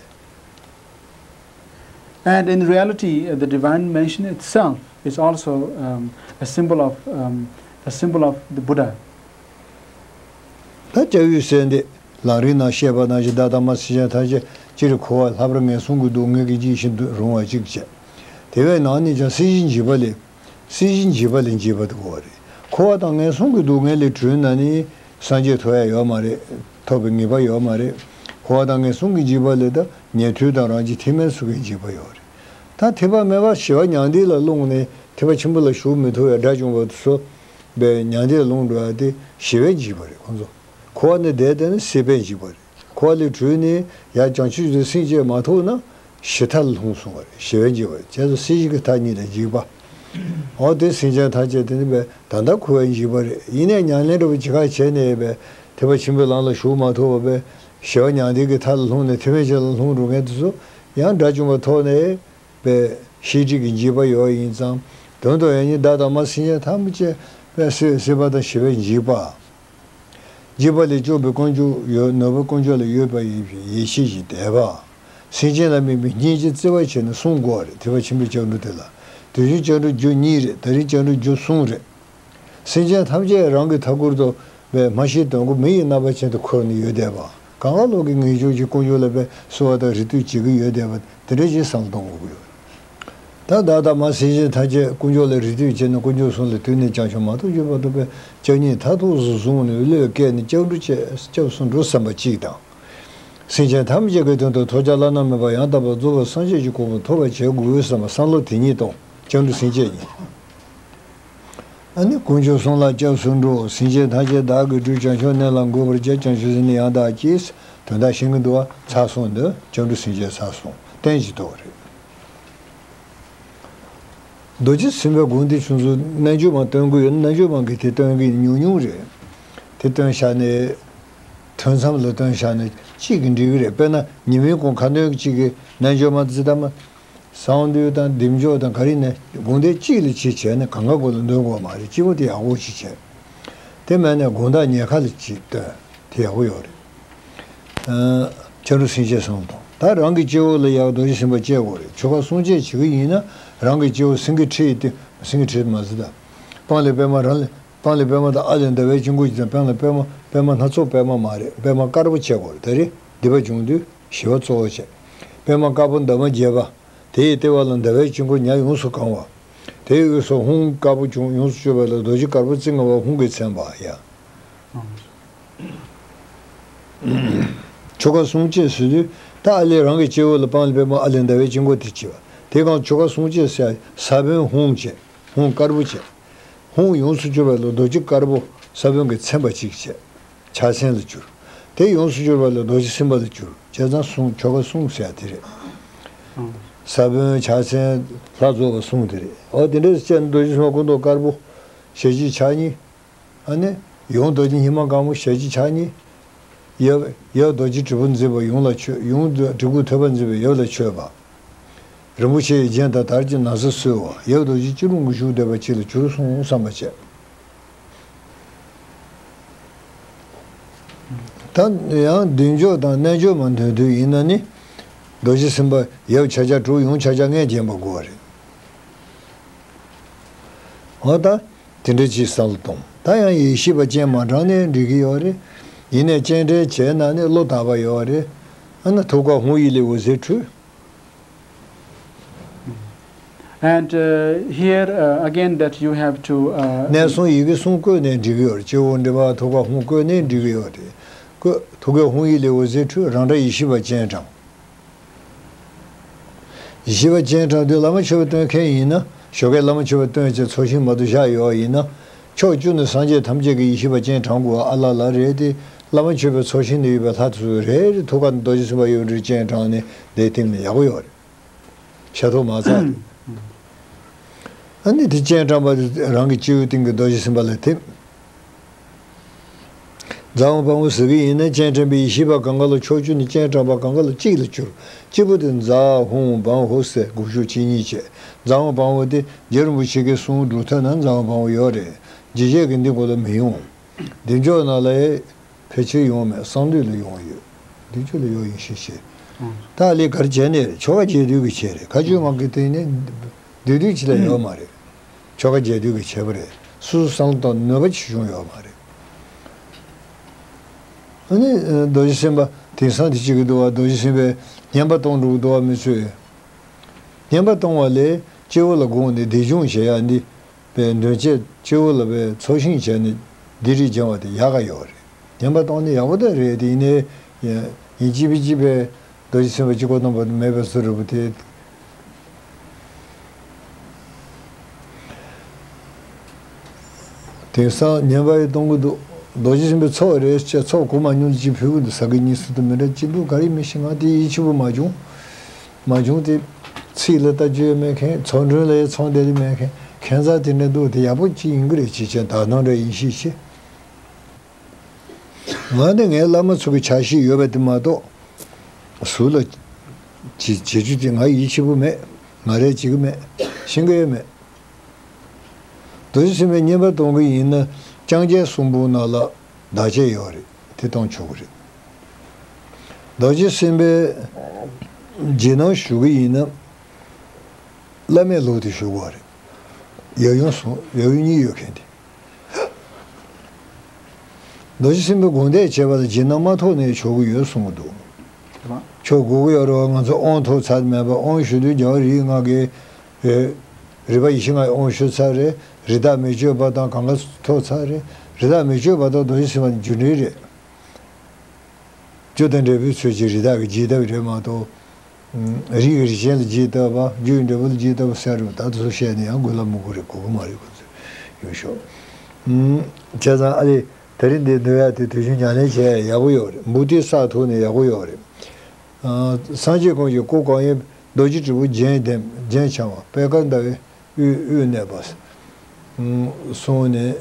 And in reality, uh, the divine mansion itself is also, um, a symbol of, um, a symbol of the Buddha. ད་སྐྱབས་ཡུལ་གསལ་འདེབས་ལམ་རིམ་ནང་བཤད་པ་ནང་བཞིན། བདག་དང་མ་སེམས་ཅན་ཐམས་ཅད་སྤྱིར་འཁོར་བ་ལྷག་པར་ངན་སོང་གི་སྡུག་བསྔལ་གྱིས་འཇིགས་ཤིང་རུང་བ་གཅིག་བྱས། དེ་བས་ནང་ནས་ཀྱང་སྲིད་ཞིའི་འཇིགས་པ་ལས། སྲིད་ཞིའི་འཇིགས་པ་ལས་འཇིགས་པ་དགོས་པ་རེད། འཁོར་བ་དང་ངན་སོང་གི་སྡུག་བསྔལ་ལས་གྲོལ་ན་ནི་སངས་རྒྱས་ཐོབ་ཡ་ཡོད་མ་རེད། ཐོབ་པའི་ངེས་པ་ཡོད་མ་རེད། འཁོར་བ་དང་ངན་སོང་གི་འཇིགས་པ་ལས་ད་ཉན་ཐོས་དང་རང་རྒྱལ་ཐེག་དམན་སོགས་ཀྱི་འཇིགས་པ་ཡོད་རེད། ད་ཐེག་པ་དམན་པ་ཞི་བ་མྱང་འདས་ལ་ལྷུང་ནས་ཐེག་པ་ཆེན་པོ་ལ་ཞུགས་མི་ཐུབ་པའི་དགྲ་བཅོམ་པ་དེ་ཚོ་བས་མྱང་འདས་ལ་ལྷུང་འགྲོ་ཡ་དེ་ཞི་བའི་འཇིགས་པ་རེད། ཁོང་ཚོ་འཁོར་བ་ནས་བསྡད་བསྡད་ནས་སྲིད་པའི་འཇིགས་པ་རེད། འཁོར་བ་ལས་གྲོལ་ནས་ཡར་བྱང་ཆུབ་ཀྱི་སེམས་བསྐྱེད་མ་ཐུབ་ན་ཞི་མཐའ་ལ་ལྷུང་སོང་བ་རེད། ཞི་བའི་འཇིགས་པ་རེད། བྱས་ཙང་སྲིད་ཞི་གི་མཐའ་གཉིས་ལ་འཇིགས་པ། འོ་དེ་སེམས་ཅན་ཐམས་ཅད་དེ་ནི་བས་ད་ལྟ་འཁོར་བའི་འཇིགས་པ་རེད། ཡིན་ནའི་ཉམས་ལེན་འདྲ་པོ་ཅི་ག་བྱས་ནས་བས་ཐེག་པ་ཆེན་པོའི་ལམ་ལ་ཞུགས་མ་ཐུབ་པ་བས་ཞི་བ་མྱང་འདས་ཀྱི་མཐའ་ལ་ལྷུང་ནས་ཐེག་དམན་ཅན་ལ་ལྷུང་འགྲོ་མཁན་དེ་ཚོ་ཡང་དགྲ་བཅོམ་པ་ཐོབ་ནས་བས་ཤེས་སྒྲིབ་ཀྱི་འཇིགས་པ་ཡོད་ཡིན་ཙང་། དོན་དུ་ཡང་ནི་བདག་དང་མ་སེམས་ཅན་ཐམས་ཅད་བས་སྲིད་སྲིད་པ་དང་ཞི་བའི་འཇིགས་པ། འཇིགས་པ་ལས་སྐྱོབ་པའི་དཀོན་མཆོག་ཡོད། ནོར་བུ་དཀོན་མཆོག་ལ་ཡོད་པ་ཡིན་ཞེས་ཡེ་ཤེས་ཀྱི་དད་པ། སེམས་ཅན་ལ་དམིགས་པའི་སྙིང་རྗེ་བརྩེ་བ་བྱས་ནས་བསྲུང་དགོས་པ་རེད། ཐེག་པ་ཆེན་པོའི་སྐྱབས་འགྲོ་དེ་ལ། དེ་བཞིན་སྐྱབས་འགྲོ་རྒྱུ་གཉིས་རེད། དེ་རིང་སྐྱབས་འགྲོ་རྒྱུ་གསུམ་རེད། སེམས་ཅན་ཐམས་ཅད་རང་གི་མཐའ་འཁོར་དུ་བས་མ་ཤེས་དོན་གོ་མི་ཡི་རྣམ་པ་ཅན་དུ་འཁོར་ནས་ཡོད་བསྡད་པ། གང་ག་ལོག་གི་ངེས་འབྱུང་གི་དཀོན་མཆོག་ལ་བས་གསོལ་བ་དང་རེ་ལྟོས་བྱེད་ཀྱི་ཡོད་བསྡད་པ་དེ་འདྲ་ཞིག་བསམ་བློ་གཏོང་དགོས་ཀྱི་ཡོད། ད་བདག་དང་མ་སེམས་ཅན་ཐམས་ཅད་དཀོན་མཆོག་ལ་རེ་ལྟོས་བྱས་ནས་དཀོན་མཆོག་གསུམ་ལ་དུས་ནས་བྱང་ཆུབ་མ་ཐོབ་གྱུར་བར་དུ་བས་སྐྱབས་གཉིས་མཐར་ཐུག་ཏུ་བཟུང་ནས་བློས་བཀལ་ནས་སྐྱབས་འགྲོ་བྱས། སྐྱབས་སུ་འགྲོ་བསམ་པ་གཅིག་དང་། སེམས་ཅན་ཐམས་ཅད་ཀྱི་དོན་དུ་ཐོབ་བྱ་བླ་ན་མེད་པ་ཡང་དག་པར་རྫོགས་པའི་སངས་རྒྱས་ཀྱི་གོ་འཕང་ཐོབ་པར་བྱེད་དགོས་བསམ་པ་བསམ་བློ་དེ་ཉིད་དང་སྐྱབས་འགྲོ་སེམས་བསྐྱེད་གཉིས། ཨ་ནི་དཀོན་མཆོག་གསུམ་ལ་སྐྱབས་སུ་འགྲོ། སེམས་ཅན་ཐམས་ཅད་བདག་གིས་སྒྲོལ། བྱང་ཆུབ་གནས་ལ་འགོད་པར་བྱ། བྱང་ཆུབ་སེམས་ནི་ཡང་དག་བསྐྱེད། དོན་དག་ཤེས་ཀྱི་འདུག་བ། ཚར་སོང་འདི་སྐྱབས་འགྲོ་སེམས་བསྐྱེད་ཚར་སོང་། གཏན་གྱི་ཐོག་རེད། རྡོ་རྗེ་སེམས་དཔའི་དགོངས་འདི་ཆུང་ཚུལ་རྣལ་འབྱོར་མ་སྟོན་གྱི་ཡོད། རྣལ་འབྱོར་མ་གིས་དེ་སྟོན་གྱི་ཉུང་ཉུང་རེད། དེ་སྟོན་བཞག་ནས་ཐུན་མཚམས་ལ་སྟོན་བཞག་ནས་གཅིག་གིས་འགྲིག་གི་རེད། དཔེར་ན་ཉི་མའི་གུང་ཁ་འདོན་གཅིག་གིས་རྣལ་འབྱོར་མ་ཙི་ད་མ། གསང་འདུས་དང་བདེ་མཆོག་དང་ག་རེ་ནས་དགོངས་དོན་གཅིག་ལ་གཅིག་བྱས་ནས་གང་ག་གོ་ལ་འདོན་དགོས་མ་རེད། སྤྱི་བོ་དེ་ཡག་པོ་ཞིག་བྱས། དེ་མིན་ནས་དགོང་དག་ཉལ་ཁ་ལ་གཅིག་འདོན། དེ་ཡག་པོ་ཡོད་རེད། ཨ། སྐྱབས་འགྲོ་སེམས་བསྐྱེད་གསུམ་དང་། ད་རང་གི་སྤྱི་བོ་ལ་ཡང་རྡོ་རྗེ་སེམས་དཔའ་བསྐྱེད་དགོས་རེད། ཆོ་ག་གསུམ་བསྐྱེད་བྱེད་ཀྱི་ཡིན་ན་རང་གི་སྤྱི་བོ་སེང་གེ་ཁྲི་ཡི་སྟེང་། སེང་གེ་ཁྲི་མ་ཟེར་ད། སྤང་ལེབ་པད་མ། རང་ལ་སྤང་ལེབ་པད་མ་དང་ཨ་ལས་ཟླ་བའི་དཀྱིལ་འཁོར་གྱི་སྟེང་། སྤང་ལེབ་པད་མ། པད་མ་སྣ་ཚོགས་པད་མ་མ་རེད། པད་མ་དཀར་པོ་བྱེད་དགོས་རེད། ད་རེས་སྡིག་པ་བྱུང་དུས་ཞི་བ་གཙོ་བོ་བྱས། པད་མ་དཀར་པོ་འདབ་མ་བརྒྱད་པ། དེ་ཡི་ལྟེ་བ་ལ་ཟླ་བའི་དཀྱིལ་འཁོར་ཉ་ཡོངས་སུ་གང་བ། དེའི་དབུས་སུ་ཧཱུྃ་དཀར་པོ་བྱུང་ཡོངས་སུ་གཅོད་པ་ལ་རྡོ་རྗེ་དཀར་པོ་རྩེ་ལྔ་པ་ཧཱུྃ་གིས་མཚན་པ་ཡ། ཆོ་ག་གསུམ་བཅས་ཟེར་དུས་ད་ཨ་ལས་རང་གི་སྤྱི་བོ་ལ་སྤང་ལེབ་པད་མ་ཨ་ལས་ཟླ་བའི་དཀྱིལ་འཁོར་དེ་བྱེད་པ། དེ་གང་ཆོ་ག་གསུམ་བཅས་ཟེར་ས་བོན་ཧཱུྃ་བྱས། ཧཱུྃ་དཀར་པོ་བྱས། ཧཱུྃ་ཡོངས་སུ་གཅོད་པ་ལ་རྡོ་རྗེ་དཀར་པོ་ས་བོན་གྱིས་མཚན་པ་གཅིག་བྱས། ཕྱག་མཚན་ལ་གྱུར། དེ་ཡོངས་སུ་གྱུར་པ་ལ་རྡོ་རྗེ་སེམས་དཔའ་ལ་གྱུར། བྱས་ཙང་གསུང་ཆོ་ག་གསུང་ཟེར་ཡ་དེ་རེད། ཨང་། ས་བོན་ཕྱག་མཚན་ལྷ་རྫོགས་པ་གསུང་དེ་རེད། འོ་དེ་འདྲ་བྱས་ནས་རྡོ་རྗེ་སེམས་དཔའ་སྐུ་མདོག་དཀར་པོ་ཞལ་གཅིག་ཕྱག་གཉིས། ཨ་ནི་ཡུམ་རྡོ་རྗེ་སྙིང་པོ་གང་པོ་ཞལ་གཅིག་ཕྱག་གཉིས། ཡབ་ཡབ་རྡོ་རྗེ་དྲིལ་བུ་འཛིན་པ་ཡུམ་ལ་མཆོད། ཡུམ་དྲིལ་བུ་ཐོད་པ་འཛིན་པའི་ཡབ་ལ་མཆོད་པ། རིན་པོ་ཆེ་ཡི་རྒྱན་དང་དར་གྱི་ན་བཟའ་གསོལ་བ། ཡབ་རྡོ་རྗེ་སྐྱིལ་ཀྲུང་གིས་བཞུགས་བསྡད་པ་ཅིག་ལ་གྱུར་སོང་བསམ་པ་བྱས། ད་ཡང་བདེ་མཆོག་དང་རྣལ་འབྱོར་མ་འདོན་དུས་ཡིན་ན་ནི། རྡོ་རྗེ་སེམས་དཔའ་ཡབ་ཕྱག་རྒྱ་དྲུག་ཡུམ་ཕྱག་རྒྱ་ལྔས་བརྒྱན་པ་དགོས་པ་རེད། འོ་ད་དེ་འདྲ་ཅིག་བསམ་བློ་གཏོང་། ད་ཡང་ཡེ་ཤེས་པ་སྤྱན་མ་དྲངས་ནའི་འགྲིག་གི་ཡོད་རེད། ཡིན་ནའི་སྤྱན་འདྲེན་བྱས་ན་ནི་བློ་དག་པ་ཡོད་རེད། ཨ་ན་ཐུགས་ཀར་ཧཱུྃ་ཡིག་ལས་འོད་ཟེར་འཕྲོས། And uh, here uh, again that you have to uh, གནས་གསུམ་ཡི་གེ་གསུམ་བཀོད་ནའི་འགྲིག་གི་ཡོད་རེད། སྤྱི་བོ་མགྲིན་པ་ཐུགས་ཀར་ཧཱུྃ་བཀོད་ནའི་འགྲིག་གི་ཡོད་རེད། བཀོད། ཐུགས་ཀར་ཧཱུྃ་ཡིག་ལས་འོད་ཟེར་འཕྲོས། རང་སྒྲ་ཡེ་ཤེས་པ་སྤྱན་དྲངས། ཡེ་ཤེས་པ་སྤྱན་དྲངས་དུས་བླ་མ་མཆོད་པ་བཏོན་མཁན་ཡིན་ན་ཞོགས་ཀས་བླ་མ་མཆོད་པ་བཏོན་བྱས་ཚོགས་ཞིང་མ་གཏོགས་བཞག་ཡོད་ཡིན་ན། ཕྱོགས་བཅུ་ནས་སངས་རྒྱས་ཐམས་ཅད་ཀྱིས་ཡེ་ཤེས་པ་སྤྱན་དྲངས་དགོས་པ་ཨ་ལ་ལ་རེད་དེ། བླ་མ་མཆོད་པའི་ཚོགས་ཞིང་ནས་ཡོད་པའི་ལྷ་དེ་ཚོས་རེ་རེ་ཐུགས་ཀ་ནས་རྡོ་རྗེ་སེམས་དཔའ་ཡོད་འདྲའི་སྤྱན་དྲངས་ནས་བསྡད་ཐིམ་ནས་ཡག་པོ་ཡོད་རེད། ཤ་ཐོག་མ་ཚར་དུས། ཨ་ནི་དེ་སྤྱན་དྲངས་པ་དེ་རང་གི་སྤྱི་བོའི་སྟེང་གི་རྡོ་རྗེ་སེམས་དཔའ་ལ་ཐིམ། རྫ་དབང་བམ་པོ་ཟེར་གྱི་ཡིན་ན་སྤྱན་དྲངས་པའི་ཡེ་ཤེས་པ་གང་ག་ལ་ཕྱོགས་བཅུ་ནས་སྤྱན་དྲངས་པ་གང་ག་ལ་གཅིག་ལ་གྱུར། གཅིག་པུ་དེ་རྫ་ཧཱུྃ་བམ་ཧཱུྃ་ཟེར་དགུག་གཞུག་གཅིག་གཉིས་བྱས། རྫ་དབང་བམ་པོ་དེ་རྗེ་རིན་པོ་ཆེ་གིས་གསུང་སྒྲུབ་ཐུབ་ན་རྫ་དབང་བམ་པོ་ཡོད་རེད། རྗེ་བྱེད་ཀྱི་འདི་གོ་ལ་མི་ཡོང་། བདེ་མཆོག་ནང་ལ་ཕལ་ཆེར་ཡོང་མེད། གསང་འདུས་ལ་ཡོང་ཡོད། བདེ་མཆོག་ལ་ཡོད་ཡིན་ཤེས་ཤེས། ད་ལས་གར་བྱས་ནས་རེད། ཆོ་ག་རྒྱས་བསྡུས་ཀྱི་བྱས་རེད། ཁ་ཆུ་མང་གི་སྟེང་ནས་བསྡུས་བསྡུས་ཅི་ལ་ཡོད་མ་རེད། ཆོ་ག་རྒྱས་བསྡུས་ཀྱི་བྱས་པ་རེད། སོ་སོ་བསམ་བློ་གཏོང་ནུས་པ་ཅི་བྱུང་ཡོད་མ་རེད། ཨ་ནི་རྡོ་རྗེ་སེམས་དཔའ་དེང་སང་དེ་གཅིག་གི་འདུག་བ། རྡོ་རྗེ་སེམས་དཔའི་བསྙེན་པ་གཏོང་འགྲོ་གི་འདུག་བ་མི་ཚོས། བསྙེན་པ་གཏོང་བ་ལས་སྤྱི་བོ་ལ་དགོངས་ནས་བཟླས་སྦྱོང་བྱེད་ཡ་འདི་པའི་འདོན་ཆས་སྤྱི་བོ་ལ་པའི་ཚོགས་ཞིང་བྱས་ནས་ལྡེབས་རིས་སྦྱང་བ་དེ་ཡག་ག་ཡོད་རེད། བསྙེན་པ་གཏོང་ནི་ཡག་པོ་ད་རེད་དེ། ཡིན་ནའི་ཡིན་གཅིག་པའི་གཅིག་པའི་རྡོ་རྗེ་སེམས་དཔའ་གཅིག་པོ་གཏོང་བ་མེད་པའི་བཟོ་འདྲ་པོ་དེ། དེང་སང་བསྙེན་པ་ཡི་གཏོང་གི་འདུག་རྡོ་རྗེ་སེམས་དཔའི་ཚོགས་རེད་ཅེས་ཚོགས་གོ་མ་མྱོང་ཅིག་ཕུལ་གི་འདུག་ཟ་གི་གཉིས་སུ་དུ་མི་འདྲ་ཅི་འདུག་ག་རེ་མི་ཤེས། ང་དེ་ཡིད་ཆེས་པོ་མ་བྱུང་། མ་བྱུང་སྟེ། ཚིག་ལ་ལྟ་རྒྱུ་ཡང་མེད་མཁན། ཚོགས་མགྲོན་ལ་ཡང་ཚོགས་འདེབས་ལ་མེད་མཁན། ཁྱད་མཚར་དེ་འདྲ་འདུག་དེ་ཡག་པོ་ཅིག་ཡིན་གི་རེད་ཅེས་བྱས་ད་ནང་འདྲ་ཡིན་ཤས་ཆེ། ང་ནི་ངའི་བླ་མ་ཚོ་གི་ཆ་ཤས་ཡོད་པ་དེ་མ་གཏོགས། ཟུར་ལ་བྱེད་བྱེད་རྒྱུ་དེ་ང་ཡིད་ཆེས་པོ་མེད། ང་རས་བྱེད་གི་མེད། ཤེས་གི་ཡོད་མེད། རྡོ་རྗེ་སེམས་དཔའི་བསྙེན་པ་གཏོང་གི་ཡིན་ན་ལྕང་སྐྱའི་གསུང་འབུམ་ནང་ལ་བདག་བསྐྱེད་ཡོད་རེད། དེ་གཏོང་ཆོག་གི་རེད། རྡོ་རྗེ་སེམས་དཔའི་རྗེས་གནང་ཞུ་གི་ཡིན་ན། བླ་མའི་ལུགས་དེ་ཞུ་དགོས་རེད། ཡབ་ཡུམ་གསུང་ཡབ་ཡུམ་གཉིས་ཡོད་མཁན་དེ། རྡོ་རྗེ་སེམས་དཔའི་དགོངས་དོན་བྱས་པ་ལ་རྗེས་གནང་མ་ཐོབ་ནའི་ཆོག་གི་ཡོད་གསུང་གི་འདུག་ཆོག་དགོས་ཀྱི་ཡོད་རེད་བ། ང་ཚོ་དབང་ཐོབ་ཚར་མེད་པ། དབང་ཞུ་དུས་རྒྱལ་བ་རིགས་ལྔ་གི་རེད། རིག་པ་ཡེ་ཤེས་ལྔ་ཡི་དབང་ཞུ་ཚར་རེད། རི་དྭགས་མི་བསྐྱོད་པ་དང་གང་ག་ཐོབ་ཚར་རེད། རི་དྭགས་མི་བསྐྱོད་པ་དང་རྡོ་རྗེ་སེམས་དཔའ་ནི་རྒྱུ་འབྲས་རེད། རྒྱུ་དང་འབྲས་བུའི་ཚུལ་གྱིས་རི་དྭགས་ཀྱི་རྗེས་ཐོབ་རེད་མ་གཏོགས། རིགས་ཀྱི་རིགས་ཅན་ལ་རྗེས་ཐོབ་པ། རྒྱུ་ཡི་འབྲས་བུ་ལ་རྗེས་ཐོབ་པ་ཟེར་རུང་ད་དུ་བཤད་ནས་ཡང་དགོས་ལ་མི་དགོས་རེད། གོ་གི་མ་རེད་ཁོ་ཚོས། ཡོད་ཤོག་བྱས་ཙང་ཨ་ལེ། དེ་རིང་འདི་འདོན་ཡག་དེ་དུས་ཆེན་ཉམས་ལེན་བྱས་ཡག་པོ་ཡོད་རེད། མུ་ཏིག་བསགས་ཐུབ་ནས་ཡག་པོ་ཡོད་རེད། ཨ། སངས་རྒྱས་ཀུན་གྱི་སྐུ་གང་ཡིན། རྡོ་རྗེ་དྲིལ་བུ་རྒྱན་ལྡན་རྒྱན་འཆང་བ། པད་དཀར་ཟླ་བའི་དབུས་དབུས་གནས་པ། གསུངས་ནས།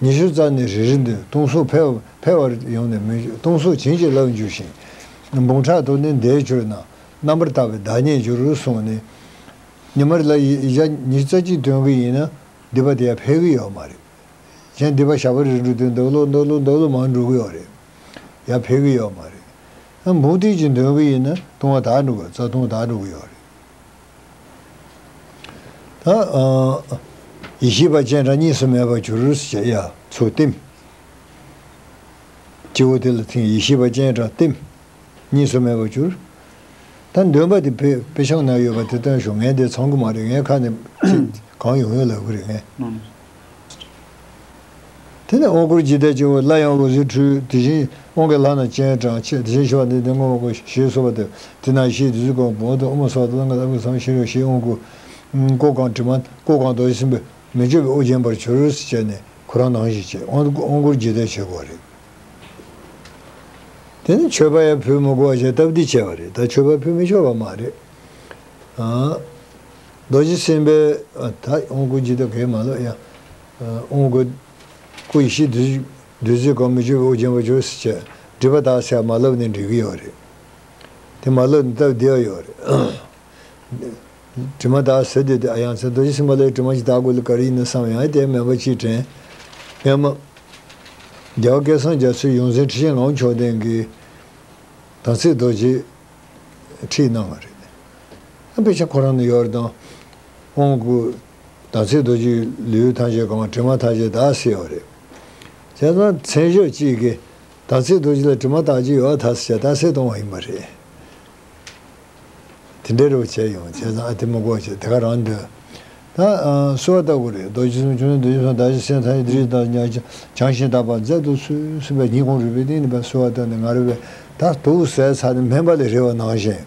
ཉི་ཤུ་རྩ་ནས་རེ་རེ་འདོན། སྟོང་གཟུགས་འཕེལ་འཕེལ་བར་ཡོང་ནས་མི་འགྱུར། སྟོང་གཟུགས་བྱིན་གྱིས་བརླབ་འགྱུར་ཞིང་། འབུམ་ཕྲག་དུ་ནི་འདས་གྱུར་ན། རྣམ་པར་དག་པའི་བདག་ཉིད་འགྱུར་གསུངས་ནས། ཉི་མ་རེ་ལ་ཡི་ཡིག་ཆ་ཉི་ཤུ་རྩ་གཅིག་འདོན་གི་ཡིན་ན་སྡིག་པ་དེ་ཡང་འཕེལ་གི་ཡོད་མ་རེད། གཞན་སྡིག་པ་ཞག་པོ་རེ་འགྲོ་དུས་འདབ་ལོག་འདབ་ལོག་འདབ་ལོག་མར་འགྲོ་གི་ཡོད་རེད། ཡང་འཕེལ་གི་ཡོད་མ་རེད། ཨ། འབུམ་ཏིག་ཅིག་འདོན་གི་ཡིན་ན་ལྟུང་བ་དག་འགྲོ་གི། རྩ་ལྟུང་དག་འགྲོ་གི་ཡོད་རེད། ད། ཨ། ཡེ་ཤེས་པ་སྤྱན་དྲངས་གཉིས་སུ་མེད་པར་གྱུར་ཟེར་བྱས་ཡ་ཚུར་བསྟིམ། སྤྱི་བོ་དེ་ལ་ཐིམ། ཡེ་ཤེས་པ་སྤྱན་དྲངས་བསྟིམ། གཉིས་སུ་མེད་པར་གྱུར། ད་འདོན་པ་དེ་དཔེ་དཔེ་ཆ་ནང་ཡོད་པ་དེ་སྟོན་ཤོག་ངས་འདི་ཚང་གི་མ་རེད། ངའི་ཁ་ནས་ཚིག་གང་ཡོང་ཡོང་ལབ་གི་རེད་ངས། དེ་ནས་དབང་བསྐུར་ཇི་ལྟར་བྱ་བ། སླར་ཡང་འོད་ཟེར་འཕྲོས། དེ་བཞིན་དབང་གི་ལྷ་རྣམས་སྤྱན་དྲངས་ཕྱིར། དེ་བཞིན་གཤེགས་པ་འདི་དེ་སྔོན་མ་གོ་ཞེས་གསོལ་བ་འདེབས། དེ་ནས་ཡེ་ཤེས་བདུད་རྩིའི་གོ་འཕང་དུ། དབུ་མ་སོགས་དང་ལྷན་ཅིག་ཐིམ་པས་ཞེས་དབང་བསྐུར། སྐུ་གང་དྲི་མ་སྐུ་གང་རྡོ་རྗེ་སེམས་དཔའི་མི་བསྐྱོད་པའི་དབུ་བརྒྱན་པར་གྱུར་ཟེར་བྱས་ནས་ཁོ་རང་ནང་བཞིན་བྱས། དབང་དབང་བསྐུར་ཇི་ལྟར་བྱེད་དགོས་རེད། དེ་ནི་མཆོད་པ་ཡང་ཕུལ་མི་དགོས་པ་བྱས་སྟབས་བདེ་བྱས་པ་རེད། ད་མཆོད་པ་ཕུལ་མི་ཆོག་པ་མ་རེད། ཨ། རྡོ་རྗེ་སེམས་དཔའི། ཨ། ད་དབང་བསྐུར་ཇི་ལྟར་གས་མ་ལབ་ཡ། ཨ། དབང་བསྐུར། སྐུ་ཡེ་ཤེས་བདུད་བདུད་རྩིའི་གོ་འཕང་མི་བསྐྱོད་པའི་དབུ་བརྒྱན་པར་གྱུར་ཟེར་བྱས་སྒྲིབ་པ་དག་ཟེར་མ་ལབ་ནས་འགྲིག་གི་ཡོད་རེད། དེ་མ་ལབ་ནས་སྟབས་བདེ་བ་ཡོད་རེད། དྲི་མ་དག་ཟེར་དུས་དེ། ཨ། ཡང་ཚེ་རྡོ་རྗེ་སེམས་དཔའ་ལ་དྲི་མ་ཅིག་དག་དགོས་ལ་ག་རེ་ཡིན་ན་བསམ་ཡང་དེ་མེད་པ་ཅིག་དྲན། སྔོན་མ་རྒྱལ་བ་སྐལ་བཟང་རྒྱ་མཚོའི་ཡོངས་འཛིན་ཁྲི་ཆེན་ངག་དབང་མཆོག་ལྡན་གྱིས་དམ་ཚིག་རྡོ་རྗེ་ཁྲིད་གནང་བ་རེད། ཨ། དཔེ་ཆ་ཁོ་རང་ནང་ཡོད་རེད། དང་དབང་བསྐུར། དམ་ཚིག་རྡོ་རྗེ་ལུས་ཐམས་ཅད་གང་། དྲི་མ་ཐམས་ཅད་དག་ཟེར་བ་རེད། བྱས་ཙང་མཚན་བརྗོད་གཅིག་གིས་དམ་ཚིག་རྡོ་རྗེ་ལ་དྲི་མ་དག་ཅིག་ཡོད་ཐག་ཟེར་བྱས་དག་ཟེར་གཏོང་བ་ཡིན་པ་རེད། དེ་འདྲའི་རོ་བྱས་ཡོང་བྱས་ཙང་ཨ་དེ་མི་དགོས་བྱས་དེ་ག་རང་འདོད། ད་གསོལ་བ་བཏབ་དགོས་རེད། རྡོ་རྗེ་སེམས་ཁྱོད་ནི་རྡོ་རྗེ་སེམས་བདག་གཞན་སེམས་ཐམས་ཅད་འདི་རིགས་དང་ཉག་བྱང་ཞིང་དག་པར་མཛད་དུ་གསོལ་ཟེར་བའི་སྙིང་ཁོང་རུས་པའི་གཏིང་ནས་ཕར་གསོལ་བ་བཏབ་ནས་ང་རེ་བས་ད་དུག་ཟས་ཚར་ནས་སྨན་པ་ལས་རེ་བ་ནང་བཞིན།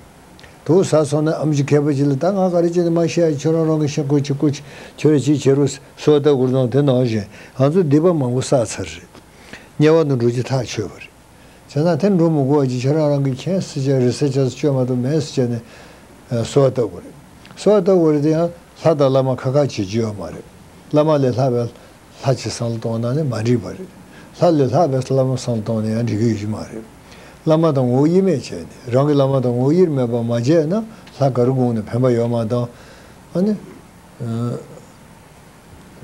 དུག་ཟ་སོང་ན་ཨམ་ཆི་མཁས་པ་ཅིག་ལ་ད་ང་ག་རེ་བྱས་ནས་མ་ཤི་ཡ། ཁྱོད་རང་རང་གི་ཤ་ཁུ་ཆི་ཁུ་ཆི་ཁྱོད་རེ་ཅིག་བྱེད་རོགས་གསོལ་བ་བཏབ་དགོས་དང་དེ་ནང་བཞིན་ང་ཚོ་སྡིག་པ་མང་པོ་བསགས་ཚར་རེད། དམྱལ་བ་དུ་འགྲོ་རྒྱུ་ཐག་ཆོད་པ་རེད། བྱས་ཙང་དེ་འགྲོ་མི་དགོས་པ་ཅིག་ཁྱོད་རང་རང་གི་མཁྱེན་གསལ་ཆ་རེ་གསལ་ཆ་ཚོ་བཅོས་མ་གཏོགས་མེད་ཟེར་བྱས་ནས་གསོལ་བ་བཏབ་དགོས་རེད། གསོལ་བ་བཏབ་དགོས་རེད་དེ་ཡང་ལྷ་དང་བླ་མ་ཁ་ཁ་བྱེད་རྒྱུ་ཡོད་མ་རེད། བླ་མ་ལས་ལྷག་པའི་ལྷ་ཅིག་བསམ་བློ་གཏོང་ན་ནི་མ་འགྲིག་པ་རེད། ལྷ་ལས་ལྷག་པའི་བླ་མ་བསམ་བློ་གཏོང་ན་ཡང་འགྲིག་གི་ཡོད་ཀྱི་མ་རེད། བླ་མ་དང་ངོ་བོ་དབྱེར་མེད་བྱས་ནས་རང་གི་བླ་མ་དང་ངོ་བོ་དབྱེར་མེད་པ་མ་བྱས་ན་ལྷ་ག་རེ་དགོངས་ནས་ཕན་པ་ཡོད་མ་དང་། ཨ་ནི།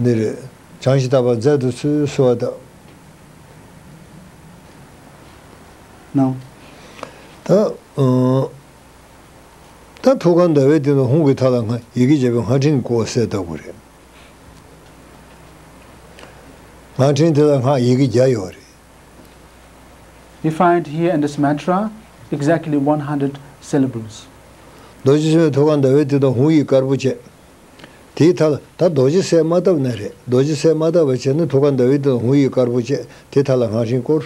འདི་རེད། བྱང་ཞིང་དག་པར་མཛད་དུ་གསོལ་ཟེར་བ་དང་། ནའོ། ད། ཨ། ད་ཐུགས་ཀར་ཟླ་བའི་སྟེང་དུ་ཧཱུྃ་གི་མཐའ་ལ་སྔགས་ཡི་གེ་བརྒྱ་པའི་སྔགས་ཕྲེང་བསྐོར་གསལ་བཏབ་དགོས་རེད། སྔགས་ཕྲེང་དེ་ལ་སྔགས་ཡི་གེ་བརྒྱ་ཡོད་རེད། We find here in this mantra exactly one hundred syllables. རྡོ་རྗེ་སེམས་དཔའི་ཐུགས་ཀར་ཟླ་བའི་སྟེང་དུ་ཧཱུྃ་ཡིག་དཀར་པོ་བཅས། དེའི་མཐའ་ལ་ད་རྡོ་རྗེ་གསལ་མ་བཏབ་ན་རེད། རྡོ་རྗེ་གསལ་མ་བཏབ་པ་བྱས་ན་ཐུགས་ཀར་ཟླ་བའི་སྟེང་དུ་ཧཱུྃ་ཡིག་དཀར་པོ་བཅས་དེའི་མཐའ་ལ་སྔགས་ཕྲེང་བསྐོར།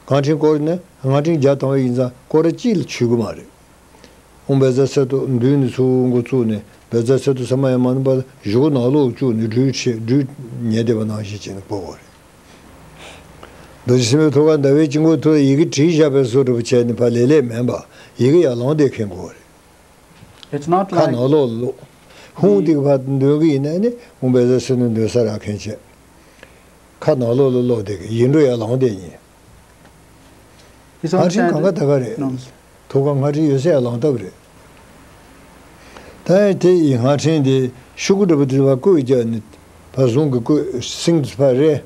སྔགས་ཕྲེང་བསྐོར་ནས་སྔགས་ཕྲེང་བརྒྱ་བཏང་བ་ཡིན་ཙང་སྐོར་ར་གཅིག་ལ་ཆུད་ཀྱི་མ་རེད། ཨོཾ་བཛྲ་སཏྭ། མདུན་ནས་ཚུར་འགོ་བཙུགས་ནས་བཛྲ་སཏྭ་ས་མ་ཡ་མ་ནུ་པ་བཞུགས་ནང་ལོགས་བཅུག་ནས་སྦྲུལ་ཆེ་སྦྲུལ་ཉལ་བསྡད་པ་ནང་བཞིན་བྱས་ནས་བསྐོར་བ་རེད། རྡོ་རྗེ་སེམས་དཔའི་ཐུགས་ཀར་ཟླ་བའི་དཀྱིལ་འཁོར་ཐོག་ཡི་གེ་བྲིས་བཞག་པའི་བཟོ་འདྲ་པོ་བྱས་ནས་ཕར་ལེ་ལེ་མིན་པ་ཡི་གེ་ཡར་ལངས་བསྡད་མཁན་དགོས་པ་རེད། It's not ཁ་like ནང་ལོགས་ལ་ལོག་ཧཱུྃ་དེ་ག་ཕར་འདོན་གི་ཡིན་ན་ནི་ཨོཾ་བཛྲ་སཏྭ་ནི་འདོན་ས་རག་མཁན་བྱས། ཁ་ནང་ལོགས་ལ་ལོག་བསྡད་གི་ཡིག་འབྲུ་ཡར་ལངས་བསྡད་ཡིན། His སྔགས་ཕྲེང་གང་ག་ད་ག་རེད། No. ཐུགས་ཀར་སྔགས་ཕྲེང་ཡོད་ས་ཡར་ལངས་བཏབ་རེད། ད་ཡང་དེ་ཡི་སྔགས་ཕྲེང་དེ་ཤོག་གུ་འདྲ་པོ་དེ་ཕར་བརྐོས་བརྒྱབ་ནས་ཕར་ཟུང་གི་བརྐོས་སིང་དུ་ཕར་རེད།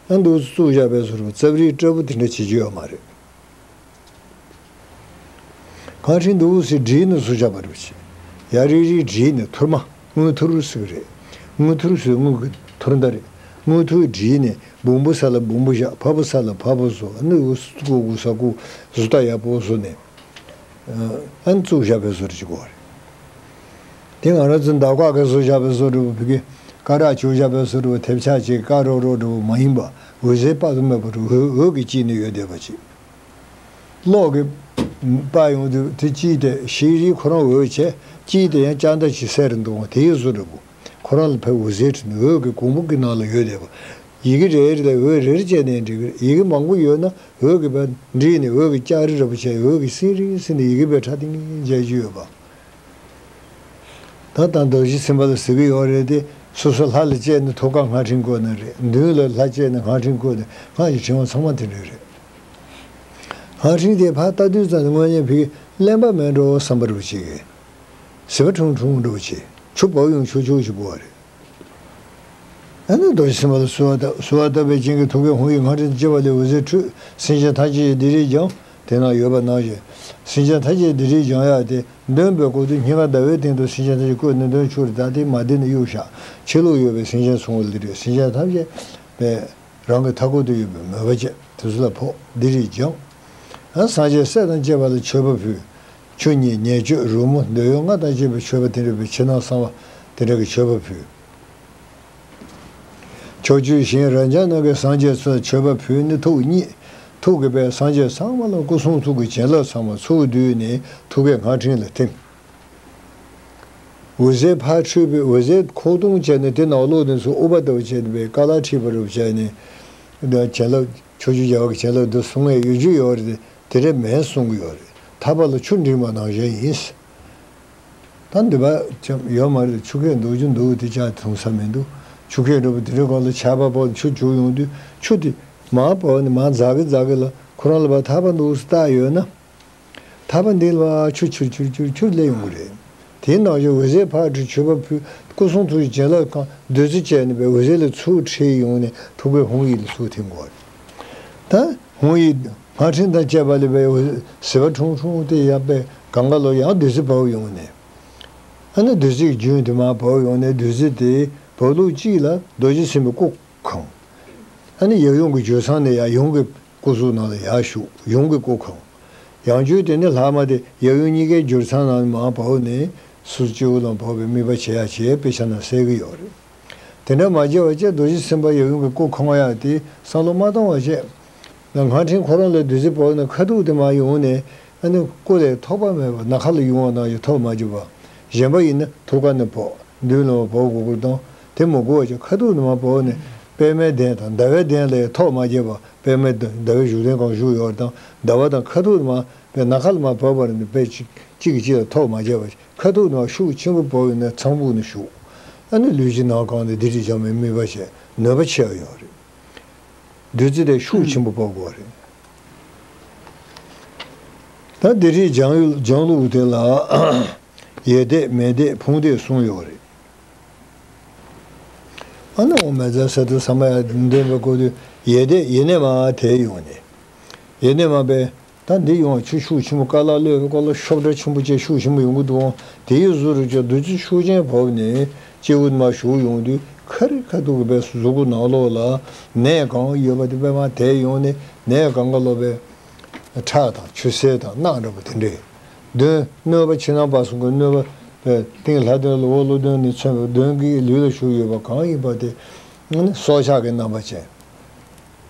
ཨ་འདུག་བཙུགས་བཞག་པའི་བཟོ་འདྲ་པོ་རྩ་བ་རིག་སྤྲ་པོ་དེ་འདྲ་བྱེད་རྒྱུ་ཡོད་མ་རེད། སྔགས་ཕྲེང་འདུག་སེ་བསྒྲིལ་ནས་བཟོ་བཞག་པ་རེད་པ་ཅིག་ཡ་རིག་རིག་བསྒྲིལ་ནས་ཐུར་མ་དངུལ་ཐུར་ཟེར་གི་རེད། དངུལ་ཐུར་ཟེར་དངུལ་གི་ཐུར་མདའ་རེད། དངུལ་ཐུར་བསྒྲིལ་ནས་སྦོམ་པོ་ས་ལ་སྦོམ་པོ་བཞག་ཕ་བུ་ས་ལ་ཕ་བུ་བཟོ། ཨ་ནི་འུ་སུ་ཀུ་གུ་ས་ཀུ་བཟོ་ལྟ་ཡག་པོ་བཟོ་ནས། ཨ་ནི་བཙུགས་བཞག་པའི་བཟོ་འདྲ་ཅིག་དགོས་རེད། དེ་ང་རང་ཚོ་འདབ་ཀ་གི་བཟོ་བཞག་པའི་བཟོ་འདྲ་བོ་བི་གི་ཀ་རག་བཅུག་བཞག་པའི་བཟོ་འདྲ་བོ་ཐེབས་ཆག་ཅིག་ཀ་རོ་རོ་འདྲ་བོ་མ་ཡིན་པ་འོད་ཟེར་དཔག་ཏུ་མེད་པ་འདྲ་བོ་འོད་ཀྱིས་བསྐྱིལ་ནས་ཡོད་བསྡད་པ་ཅིག་གློག་གིས་སྤར་ཡོང་དུས་དེ་དཀྱིལ་དེ་ཤེལ་རིལ་ཁོ་རང་འོད་བྱས། དཀྱིལ་དེ་ཡང་ལྕགས་མདའ་ཅིག་གསལ་རུ་འདུག་དེའི་བཟོ་འདྲ་བོ་ཁོ་རང་ལ་ཕར་འོད་ཟེར་འཕྲོས་ནས་འོད་ཀྱི་གོང་བུ་གི་ནང་ལ་ཡོད་བསྡད་པ། ཡི་གེ་རེ་རེ་ལ་འོད་རེ་རེ་བྱས་ནས་འབྲི་གི་རེད། ཡི་གེ་མང་པོ་ཡོད་ན་འོད་ཀྱི་བར་འདྲེས་ནས་འོད་ཀྱི་ལྕགས་རི་འདྲ་པོ་བྱས་འོད་ཀྱི་སིང་རིང་སིང་ནས་ཡི་གེ་བའི་ཕྲ་ཏིང་ངེ་མཇལ་རྒྱུ་ཡོད་པ། ད་ལྟ་རྡོ་རྗེ་སེམས་དཔའ་ལ་ཟེར་གི་ཡོད་རེད་དེ། སོ་སོ་ལྷ་ལ་བཅས་ནས་ཐུགས་ཀར་སྔགས་ཕྲེང་བསྐོར་ནི་རེད། མདུན་ལ་ལྷ་བཅས་ནས་སྔགས་ཕྲེང་བསྐོར་ནས་སྔགས་ཀྱི་ཕྲེང་བ་ཚང་མ་དེ་འདྲ་རེད། སྔགས་ཕྲེང་དེ་ཕར་ལྟ་དུས་ཙམ་ནས་དངོས་གནས་ཕ་གི་གླེན་པ་མེད་འགྲོ་བསམ་པ་འདྲ་པོ་ཅིག་གིས། ཟིལ་པ་ཁྲུང་ཁྲུང་འདྲ་པོ་ཅིག་ཆུ་བབས་ཡོང་ཆོག་ཆོག་ཅིག་དགོས་པ་རེད། ཨ་ནི་རྡོ་རྗེ་སེམས་དཔའ་ལ་གསོལ་བ་བཏབ། གསོལ་བ་བཏབ་པའི་རྐྱེན་གྱིས་ཐུགས་ཀའི་ཧཱུྃ་ཡིག་སྔགས་ཕྲེང་དང་བཅས་པ་ལས་འོད་ཟེར་འཕྲོས། སེམས་ཅན་ཐམས་ཅད་ཀྱི་སྡིག་སྒྲིབ་སྦྱངས། དེ་ན་ཡོད་པ་ནང་བཞིན། སེམས་ཅན་ཐམས་ཅད་སྡིག་སྒྲིབ་སྦྱང་ཡག་དེ་འདོན་པའི་སྐབས་སུ་སྙིང་ག་ཟླ་བའི་སྟེང་དུ་སེམས་ཅན་ཐམས་ཅད་བཀོད་ནས་འདོན་ཆོག་རེད། ད་དེ་མ་བདེ་ན་གཡུག་བཞག་ཕྱི་ལོགས་ཡོད་པའི་སེམས་ཅན་ཚང་མ་ལ་རེད། སེམས་ཅན་ཐམས་ཅད་པའི་རང་གི་མཐའ་འཁོར་དུ་ཡོད་པའི་མོས་པ་བྱས། དེ་ཚོ་ལ་ཕོག་སྡིག་སྒྲིབ་སྦྱངས། ཨ་སངས་རྒྱས་སྲས་དང་བཅས་པ་ལ་མཆོད་པ་ཕུལ། ཆུ་གཉིས་ཉེར་སྤྱོད་རོལ་མོ་འདོད་ཡོན་ལྔ་དང་བཅས་པའི་མཆོད་པ་དེ་འདྲ་བའི་ཕྱི་ནང་གསང་བ་དེ་འདྲ་གི་མཆོད་པ་ཕུལ། ཕྱོགས་བཅུའི་ཞིང་རབ་འབྱམས་རྣམས་ཀྱི་སངས་རྒྱས་ཚོར་མཆོད་པ་ཕུལ་ནས་ཐུགས་མཉེས། ཐུགས་ཀྱི་པའི་སངས་རྒྱས་ཚང་མ་ལ་སྐུ་གསུང་ཐུགས་ཀྱི་བྱིན་རླབས་ཚང་མ་ཚུར་བསྡུས་ནས་ཐུགས་ཀའི་སྔགས་ཕྲེང་ལ་ཐིམ། འོད་ཟེར་ཕར་འཕྲོས་པའི་འོད་ཟེར་ཁོག་སྟོང་བྱས་ནས་དེ་ནང་ལོགས་ནས་ཚུར་དབུ་པ་ལྟ་བུ་བྱས་ནས་པའི་ཀ་ལ་ཁྲིད་པ་རུ་བྱས་ནས། བྱིན་རླབས་ཕྱོགས་བཅུའི་རྒྱལ་བ་གི་བྱིན་རླབས་འདི་གསུང་ཡས་ཡོད་རྒྱུ་ཡོད་རེད། དེ་འདྲ་མིན་གསུང་གི་ཡོད་རེད། ཐར་པ་ལ་ཆུ་འབྲིང་བ་ནང་བཞིན་ཡིན། ད་འདི་པ་ཅམ་ཡོད་མ་རེད། ཆུ་ཁད་འདུག་རྒྱུ་འདུག་དེ་ཅག་འཐུང་ས་མི་འདུག་ཆུ་ཁད་འདྲ་པོ་དེ་འདྲའི་སྒང་ལ་ཆར་པ་ཕོག་ཆུ་རྒྱུག་ཡོང་དུས་ཆུ་དེ་མར་བབས་ནས་མར་འཛག་གི་འཛག་གི་ལ་ཁོ་རང་ལ་བ་ཐར་པ་འདུག་སུ་བཏགས་ཡོད་ན། ཐར་པ་འདི་ལ་བ་ཆུ་ཆུར་ཆུར་ཆུར་ཆུར་སླེབས་ཡོང་གི་རེད། དེའི་ནང་བཞིན་འོད་ཟེར་ཕར་འཕྲོས་མཆོད་པ་ཕུལ། སྐུ་གསུང་ཐུགས་ཀྱི་བྱིན་རླབས་གང་བདུད་རྩི་བྱས་ནས་པའི་འོད་ཟེར་ལ་ཚུར་ཁྲིད་ཡོང་ནས་ཐུགས་ཀའི་ཧཱུྃ་ཡིག་ལ་ཚུར་ཐིམ་དགོས་རེད། ད་ཧཱུྃ་ཡིག་སྔགས་ཕྲེང་དང་བཅས་པ་ལས་པའི་ཟིལ་པ་ཁྲུང་ཁྲུང་དེ་ཡང་པའི་གང་ག་ལོ་ཡང་བདུད་རྩི་བབས་ཡོང་ནས། ཨ་ནི་བདུད་རྩི་གི་རྒྱུན་དེ་མར་བབས་ཡོང་ནས་བདུད་རྩི་དེ་བབས་ལུགས་གཅིག་ལ་རྡོ་རྗེ་སེམས་དཔའི་སྐུ་གང་། ཨ་ནི་ཡབ་ཡུམ་གྱི་བྱོལ་ས་ནས་ཡར་ཡུམ་གྱི་སྐུ་གཟུགས་ནང་ལ་ཡར་ཞུགས། ཡུམ་གྱི་སྐུ་གང་། ཡང་བསྐྱར་དེ་ནས་ལྷག་མ་དེ་ཡབ་ཡུམ་གཉིས་ཀའི་བྱོལ་ས་ནང་མར་བབས་ནས་སོ་སོ་སྤྱི་བོ་ལ་བབས་པའི་དམིགས་པ་བྱེད་ཡ་བྱེད་དཔེ་ཆ་ནང་གསལ་གྱི་ཡོད་རེད། དེ་འདྲ་མ་བྱས་པ་བྱས་རྡོ་རྗེ་སེམས་དཔའ་ཡབ་ཡུམ་གྱི་སྐུ་གང་ཡ་དེ་བསམ་བློ་མ་བཏང་བ་བྱས། ང་ཕྲན་ཁོ་རང་ལ་བདུད་རྩི་བབས་ནས་ཁ་ཐུག་དེ་མར་ཡོང་ནས། ཨ་ནི་སྐུ་ལས་ཐོགས་པ་མེད་པ་ནམ་མཁའ་ལ་ཡོང་བ་ནང་བཞིན་ཐོགས་མ་བྱས་པ། གཞན་པ་ཡིན་ན་ཐུགས་ཀ་ནས་བབས། མདུན་ལ་བབས་དགོས་ཀྱི་དང་དེ་མི་དགོས་པ་བྱས་ཁ་ཐུག་ནས་མར་བབས་ནས་པདྨའི་གདན་དང་ཟླ་བའི་གདན་ལ་ཡང་ཐོགས་མ་བྱས་པ། པདྨའི་གདན་ཟླ་བའི་བཞུགས་གདན་གང་བཞུགས་ཡོད་དང་ཟླ་བ་དང་ཁ་ཐུག་ནས་མར་པདྨའི་ནམ་མཁའ་ལ་མར་བབས་པ་ནི་པདྨ་གཅིག་གིས་གཅིག་ལ་ཐོགས་མ་བྱས་པ་ཁ་ཐུག་ནས་མར་ཤུགས་ཆེན་པོ་བབས་ཡོང་ནས་ཚངས་བུག་ནས་ཞུགས། ཨ་ནི་ལུས་ཀྱི་ནང་གང་ནས་སྡིག་སྒྲིབ་སྦྱང་བའི་དམིགས་པ་བྱས་ནུས་པ་ཆེ་བ་ཡོད་རེད། བདུད་རྩི་དེ་ཤུགས་ཆེན་པོ་ཕོག་དགོས་རེད། ད་འདི་རིགས་སྦྱང་ཡུལ་སྦྱང་ལུགས་དེ་ལ་ཡེ་གདགས་མེ་གདགས་ཕུང་གདགས་གསུམ་ཡོད་རེད། ཨ་ནི་འོ་མེ་ཙ་སེ་ཏོ་ས་མ་ཡ་འདོན་པའི་སྐོར་དུ་ཡེ་གདགས་ཡེ་ནས་མར་དེད་ཡོང་ནས། ཡེ་ནས་མར་པས། ད་འདི་ཡོང་བ་ཆུ་ཤུགས་ཆེན་པོ་ཀ་ལ་གློད་པའི་སྐོར་ལ་ཤོབ་སྒྲ་ཆེན་པོ་བཅས་ཤུགས་ཆེན་པོ་ཡོང་གི་འདུག་དེ་ཡི་གཟུགས་རུ་ཅོག་བདུད་རྩི་ཤུགས་ཆེན་བབས་ནས་སྤྱི་བོ་མར་ཞུགས་ཡོང་དུས་ཁ་རི་ཁ་ཐུག་གི་བས་གཟུགས་པོ་ནང་ལོགས་ལ་ནད་གང་ཡོད་པ་དེ་པས་མར་དེད་ཡོང་ནས་ནད་གང་ག་ལོག་པས་ཁྲག་དང་ཆུ་སེར་དང་རྣག་འདྲ་པོ་དེ་འདྲས་འདོན། གནོད་པ་ཕྱི་ནང་བར་གསུམ་གྱི་གནོད་པ་པས་སྟེང་ལྷ་གདོན་ལ་འོག་ཀླུ་གདོན་ནས་མཚོན་པའི་གདོན་གྱི་ལུས་ལ་ཞུགས་ཡོད་པ་གང་ཡིན་པ་དེ་སྲོག་ཆགས་ཀྱི་རྣམ་པ་ཅན།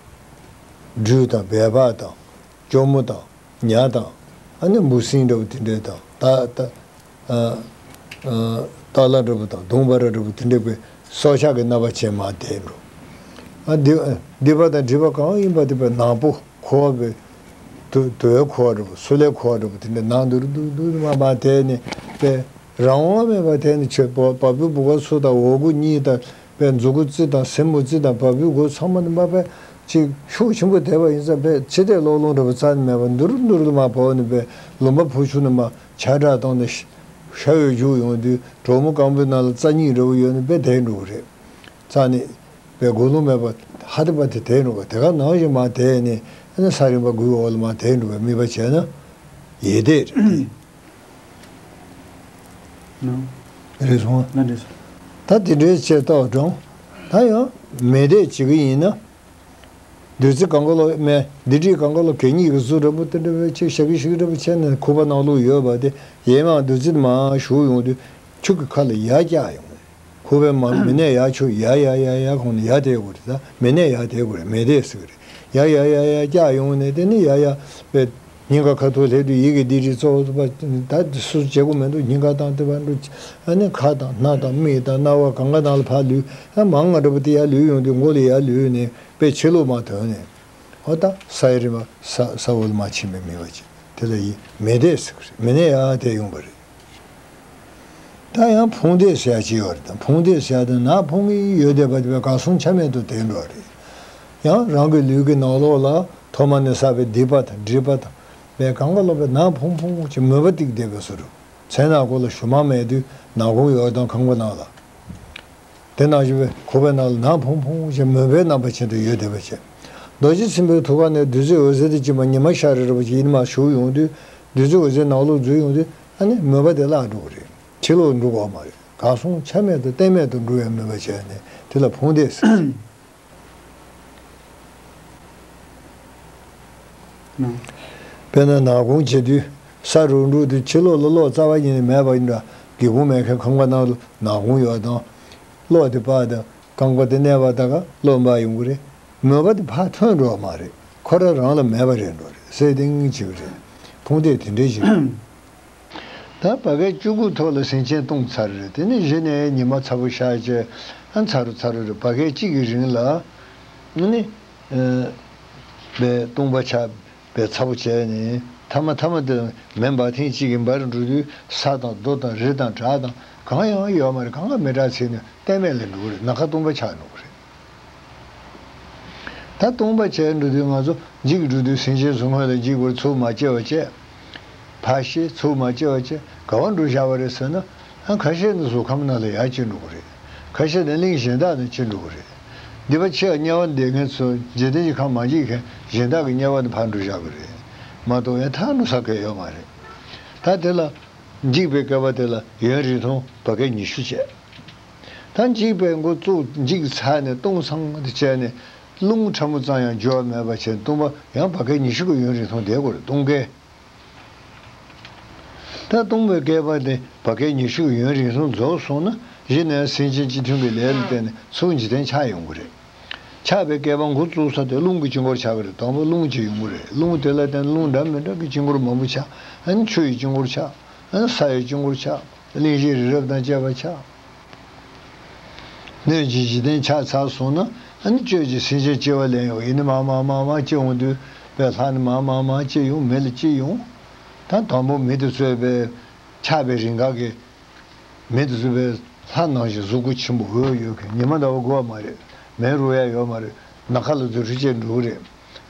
སྦྲུལ་དང་སྦལ་པ་དང་། གཅུང་མོ་དང་། ཉ་དང་། ཨ་ནི་འབུ་སྲིན་འདྲ་བོ་དེ་འདྲས་དང་ཏ་ཏ་ཨ་ཨ་ཏ་ལ་འདྲ་བོ་དང་གདོང་པ་ར་འདྲ་བོ་དེ་འདྲས་པའི་སྲོག་ཆགས་ཀྱི་རྣམ་པ་ཅན་མར་དེད་འགྲོ། ཨ་སྡིག་སྡིག་པ་དང་སྒྲིབ་པ་གང་ཡིན་པ་དེ་པའི་ནག་པོ་འཁོར་བ་པའི་དུ་དུ་བའི་འཁོར་བ་འདྲ་བོ་སུ་ལའི་འཁོར་བ་འདྲ་བོ་དེ་འདྲས་ནང་འདུར་འདུར་འདུར་མར་མར་དེད་ནས་པའི་རང་དབང་མེད་པར་དེད་ནས་ཆོས་པ་བ་སྤུའི་བུ་ག་ཚོ་དང་འོག་སྒོ་གཉིས་དང་། པའི་མཛུ་གུ་རྩི་དང་སེན་མོ་རྩི་དང་བ་སྤུའི་སྒོ་ཚང་མ་ནི་མ་པའི་ཅིག་ཤུགས་ཆེན་པོ་དེད་པ་ཡིན་ཙང་པའི་ཕྱི་བལྟས་ལོག་ལོང་འདྲ་པོ་རྩ་ནས་མེད་པ་འདུར་འདུར་དུ་མ་བབས་ནས་པའི་ལུང་པ་ཕུ་ཆུ་ནས་མ་ཆར་དྲག་བཏང་ནས་ཤ་འོད་རྒྱུག་ཡོང་དུས་གྲོག་མོ་སྐམ་པོའི་ནང་ལ་རྩ་གཉིས་འདྲ་པོ་ཡོད་ནས་པའི་དེད་འགྲོ་གི་རེད། རྩ་ནས་པའི་སྒོ་ལུང་མེད་པ་ཧ་ཏི་པ་དེ་དེད་འགྲོ་གི་དེ་ག་ནང་བཞིན་མ་དེད་ནས་ཨ་ནི་ས་རིམ་པ་དགུའི་འོག་ལ་མ་དེད་འགྲོ་བའི་དམིགས་པ་བྱས་ན་ཡེ་དེ་རེད། རེད་སོང་ང་། ད་དེ་འདྲའི་ཆེ་ཏོག་སྒྲོང་། ད་ཡང་མེ་དེ་བྱེད་ཀྱི་ཡིན་ན། བདུད་རྩི་གང་ག་ལོ་མེ་འདི་འདྲའི་གང་ག་ལོ་གད་སྙིགས་ཀྱི་གཟུགས་འདྲ་པོ་དེ་འདྲ་བའི་ཆེ་ཞག་གི་ཞིག་འདྲ་པོ་བྱས་ནས་ཁུ་བ་ནང་ལོགས་ཡོད་པ་དེ་ཡེ་མ་བདུད་རྩི་མ་ཞུགས་ཡོང་དུས་ཁྱུག་གི་ཁ་ལ་ཡར་བཀྱག་ཡོང་། ཁུ་བའི་མ་མི་ནས་ཡར་ཆུ་ཡར་ཡར་ཡར་ཡར་ཁོང་ནས་ཡར་དེད་དགོས་རེད། ད་མི་ནས་ཡར་དེད་དགོས་རེད། མེ་དེད་ཟེར་གི་རེད། ཡར་ཡར་ཡར་ཡར་བཀྱག་ཡོང་ནས་དེ་ནི་ཡར་ཡར་པའི་སྙིང་ག་ཁ་ཐུག་སླེབས་དུས་ཡི་གེ་འདི་རིགས་གཙོ་བོ་པ་ད་སུ་བྱེད་དགོས་མི་འདུག་སྙིང་ག་དང་དེ་བ་འགྲོ། ཨ་ནི་ཁ་དང་སྣ་དང་མིག་དང་རྣ་བ་གང་ག་ནང་ལ་ཕར་ལུས། ཨ་མང་ང་འདྲ་པོ་དེ་ཡར་ལུས་ཡོང་དུས་མགོ་ལ་ཡར་ལུས་ནས་པའི་ཕྱི་ལོགས་མ་ཐོན་ནས་ཨོ་ད་ས་ཡི་རི་མ་ས་ས་འོག་ལ་མ་ཕྱིན་པའི་མེ་བ་ཅན་དེ་ལ་ཡི་མེ་དེད་ཟེར་གི་རེད། མེ་ནས་ཡར་དེད་ཡོང་པ་རེད། ད་ཡང་ཕུང་དེད་ཟེར་ཡ་ཅིག་ཡོད་རེད། ད་ཕུང་དེད་ཟེར་ཡ་དེ་ནག་ཕུང་གི་ཡོད་བསྡད་པ་དེ་བས་གར་སོང་ཆ་མེད་དུ་དེད་འགྲོ་བ་རེད། ཡང་རང་གི་ལུས་ཀྱི་ནང་ལོགས་ལ་ཐོག་མ་ནས་བསགས་པའི་སྡིག་པ་དང་སྒྲིབ་པ་དང་བས་གང་ག་ལོག་པའི་ནག་ཕུང་ཕུང་གི་མོས་པ་ཏིག་བསྡད་པའི་བཟོ་འདྲ། མཚན་ནག་པོ་ལ་ཞུ་མ་མེད་དུས་ནག་ཁུང་ཡོད་དང་ཁང་པ་ནང་ལ། དེ་ནང་བཞིན་པའི་ཁུག་པའི་ནང་ལ་ནག་ཕུང་ཕུང་ཞིག་མོས་པའི་རྣམ་པ་ཅན་དུ་ཡོད་བསྡད་པ་བྱས། རྡོ་རྗེ་སེམས་དཔའི་ཐུགས་ཀ་ནས་བདུད་རྩི་འོད་ཟེར་དུ་བཅིངས་པ་ཉི་མ་ཤར་རི་རི་བ་ཅིག་ཡིན་མ་ཞུགས་ཡོང་དུས་བདུད་རྩི་འོད་ཟེར་ནང་ལོགས་འཛུལ་ཡོང་དུས་ཨ་ནི་མོས་པ་དེ་བརླག་འགྲོ་གི་རེད། ཕྱི་ལོགས་འགྲོ་གི་མ་རེད། གར་སོང་ཆ་མེད་དུ་གཏན་མེད་དུ་འགྲོ་བའི་མོས་པ་བྱས་ནས་དེ་ལ་ཕུང་དེད་ཟེར། དཔེར་ན་ནག་ཁུང་བྱེད་དུས་ས་རུབ་འགྲོ་དུས་ཕྱི་ལོགས་ལ་གློག་རྩ་བ་ཉིད་ནས་མེད་པ་ཡིན་འདྲ། སྒེའུ་ཁུང་མེད་མཁན་ཁང་པ་ནང་ལ་ནག་ཁུང་ཡོད་དང་། གློག་དེ་ཕར་དང་རྐང་པ་དེ་གནས་པ་དག་ག་གློག་འབར་ཡོང་གི་རེད། མོས་པ་དེ་ཕར་ཐོན་འགྲོ་བ་མ་རེད། ཁོ་རང་རང་ལ་མེད་པ་རེད་འགྲོ་རེད། སེ་ཏིང་བྱེད་ཀྱི་རེད། ཕུང་དེད་དེ་འདྲས་ཞིག་རེད། ད་བ་གས་བཅུ་དགུ་ཐོག་ལ་སེམས་ཅན་བཏུང་ཚར་རེད། དེ་ནས་གཞི་ནས་ཉི་མ་ཚ་པོ་ཤར་རྗེས་ཨ་ཚ་རུ་ཚ་རུ་རེད། བ་གས་གཅིག་གི་རིང་ལ་ནི་བས་བཏུང་པ་ཆགས་པའི་ཚ་པོ་བྱས་ནས་ཐ་མ་ཐ་མ་དེ་མེ་འབར་ཐེངས་གཅིག་གིས་འབར་འགྲོ་དུས་ས་དང་རྡོ་དང་རི་དང་བྲག་དང་གང་ཡང་ཡོད་མ་རེད། གང་ག་མེ་དྲག་ཚིག་ནས་གཏན་མེད་ལ་འགྲོ་གི་རེད། ནམ་མཁའ་སྟོང་པ་ཆགས་འགྲོ་གི་རེད། ད་སྟོང་པ་བྱས་འགྲོ་དུས་ང་ཚོ་འཇིག་འགྲོ་དུས་སེམས་ཅན་གཟུགས་སྔོན་ལ་འཇིག་པར་ཚུར་མ་སྐྱེ་བ་བྱས། ཕར་ཤེས་ཚུར་མ་སྐྱེ་བ་བྱས་ག་བ་འགྲོ་བཞག་པ་རེད་ཟེར་ན། ཨ་ཁ་ཤས་ནི་གཟུགས་ཁམས་ནང་ལ་ཡར་སྐྱེ་འགྲོ་གི་རེད། ཁ་ཤས་ནི་གླིང་གཞན་དག་ནང་སྐྱེ་འགྲོ་གི་རེད། སྡིག་པ་ཆེ་བ་དམྱལ་བ་འདས་མཁན་ཚོ་འཇིག་རྟེན་གྱི་ཁམས་མ་འཇིག་མཁན་གཞན་དག་གི་དམྱལ་བ་ནི་ཕར་འགྲོ་བཞག་གི་རེད། མ་གཏོགས་ཡང་ཐར་འགྲོ་ས་གང་ཡོད་མ་རེད། ད་དེ་ལ། འཇིག་པའི་བསྐལ་པ་དེ་ལ་ཡུན་རིང་ཐུང་བར་བསྐལ་ཉི་ཤུ་བྱས། ད་འཇིག་པའི་འགོ་བཙུགས། འཇིག་ཚར་ནས་སྟོང་སང་དེ་བྱས་ནས་རླུང་ཕྲ་མོ་ཙམ་ཡང་རྒྱུ་བ་མེད་པ་བྱས། སྟོང་པ་ཡང་བར་བསྐལ་ཉི་ཤུ་གི་ཡུན་རིང་ཐུང་བསྡད་དགོས་རེད། སྟོང་བསྐལ། ད་སྟོང་པའི་བསྐལ་པ་དེ་བར་བསྐལ་ཉི་ཤུ་གི་ཡུན་རིང་ཐུང་རྫོགས་སོང་ན། གཞི་ནས་སེམས་ཅན་སྤྱི་མཐུན་གྱི་ལས་ལ་བརྟེན་ནས་ཚུར་འཇིག་རྟེན་ཆགས་ཡོང་གི་རེད། ཆགས་པའི་བསྐལ་པ་འགོ་བཙུགས་ས་དེ་རླུང་གི་དཀྱིལ་འཁོར་ཆགས་ཀྱི་རེད། དང་པོ་རླུང་གཅིག་ཡོང་གི་རེད། རླུང་དེ་ལ་བརྟེན་ནས་རླུང་འདྲ་མི་འདྲ་གི་དཀྱིལ་འཁོར་མང་པོ་ཆགས། ཨ་ནི་ཆུ་ཡི་དཀྱིལ་འཁོར་ཆགས། ཨ་ནི་ས་ཡི་དཀྱིལ་འཁོར་ཆགས། གླིང་བཞི་རི་རབ་དང་བཅས་པ་ཆགས། སྣོད་ཀྱི་འཇིག་རྟེན་ཆགས་ཚར་སོང་ན། ཨ་ནི་སྤྱོད་ཀྱི་སེམས་ཅན་སྐྱེ་བ་ལེན་ཡོང་། ཡིན་ནི་མར་མར་མར་མར་སྐྱེ་ཡོང་དུས། པའི་ལྷ་ནི་མར་མར་མར་སྐྱེ་ཡོང་། མི་ལ་སྐྱེ་ཡོང་། ད་དང་པོ་མི་དེ་ཚོས་པའི་ཆགས་པའི་རིམ་ཁག་གི། མི་དེ་ཚོ་པའི་ལྷ་ནང་བཞིན་གཟུགས་པོ་ཆེན་པོ་འོད་ཡོད་མཁན། ཉི་མ་ཟླ་བ་དགོས་པ་མ་རེད། མེ་རུ་ཡ་ཡོད་མ་རེད། ནམ་མཁའ་ལ་དུ་རི་སྐྱེས་འགྲོ་གི་རེད།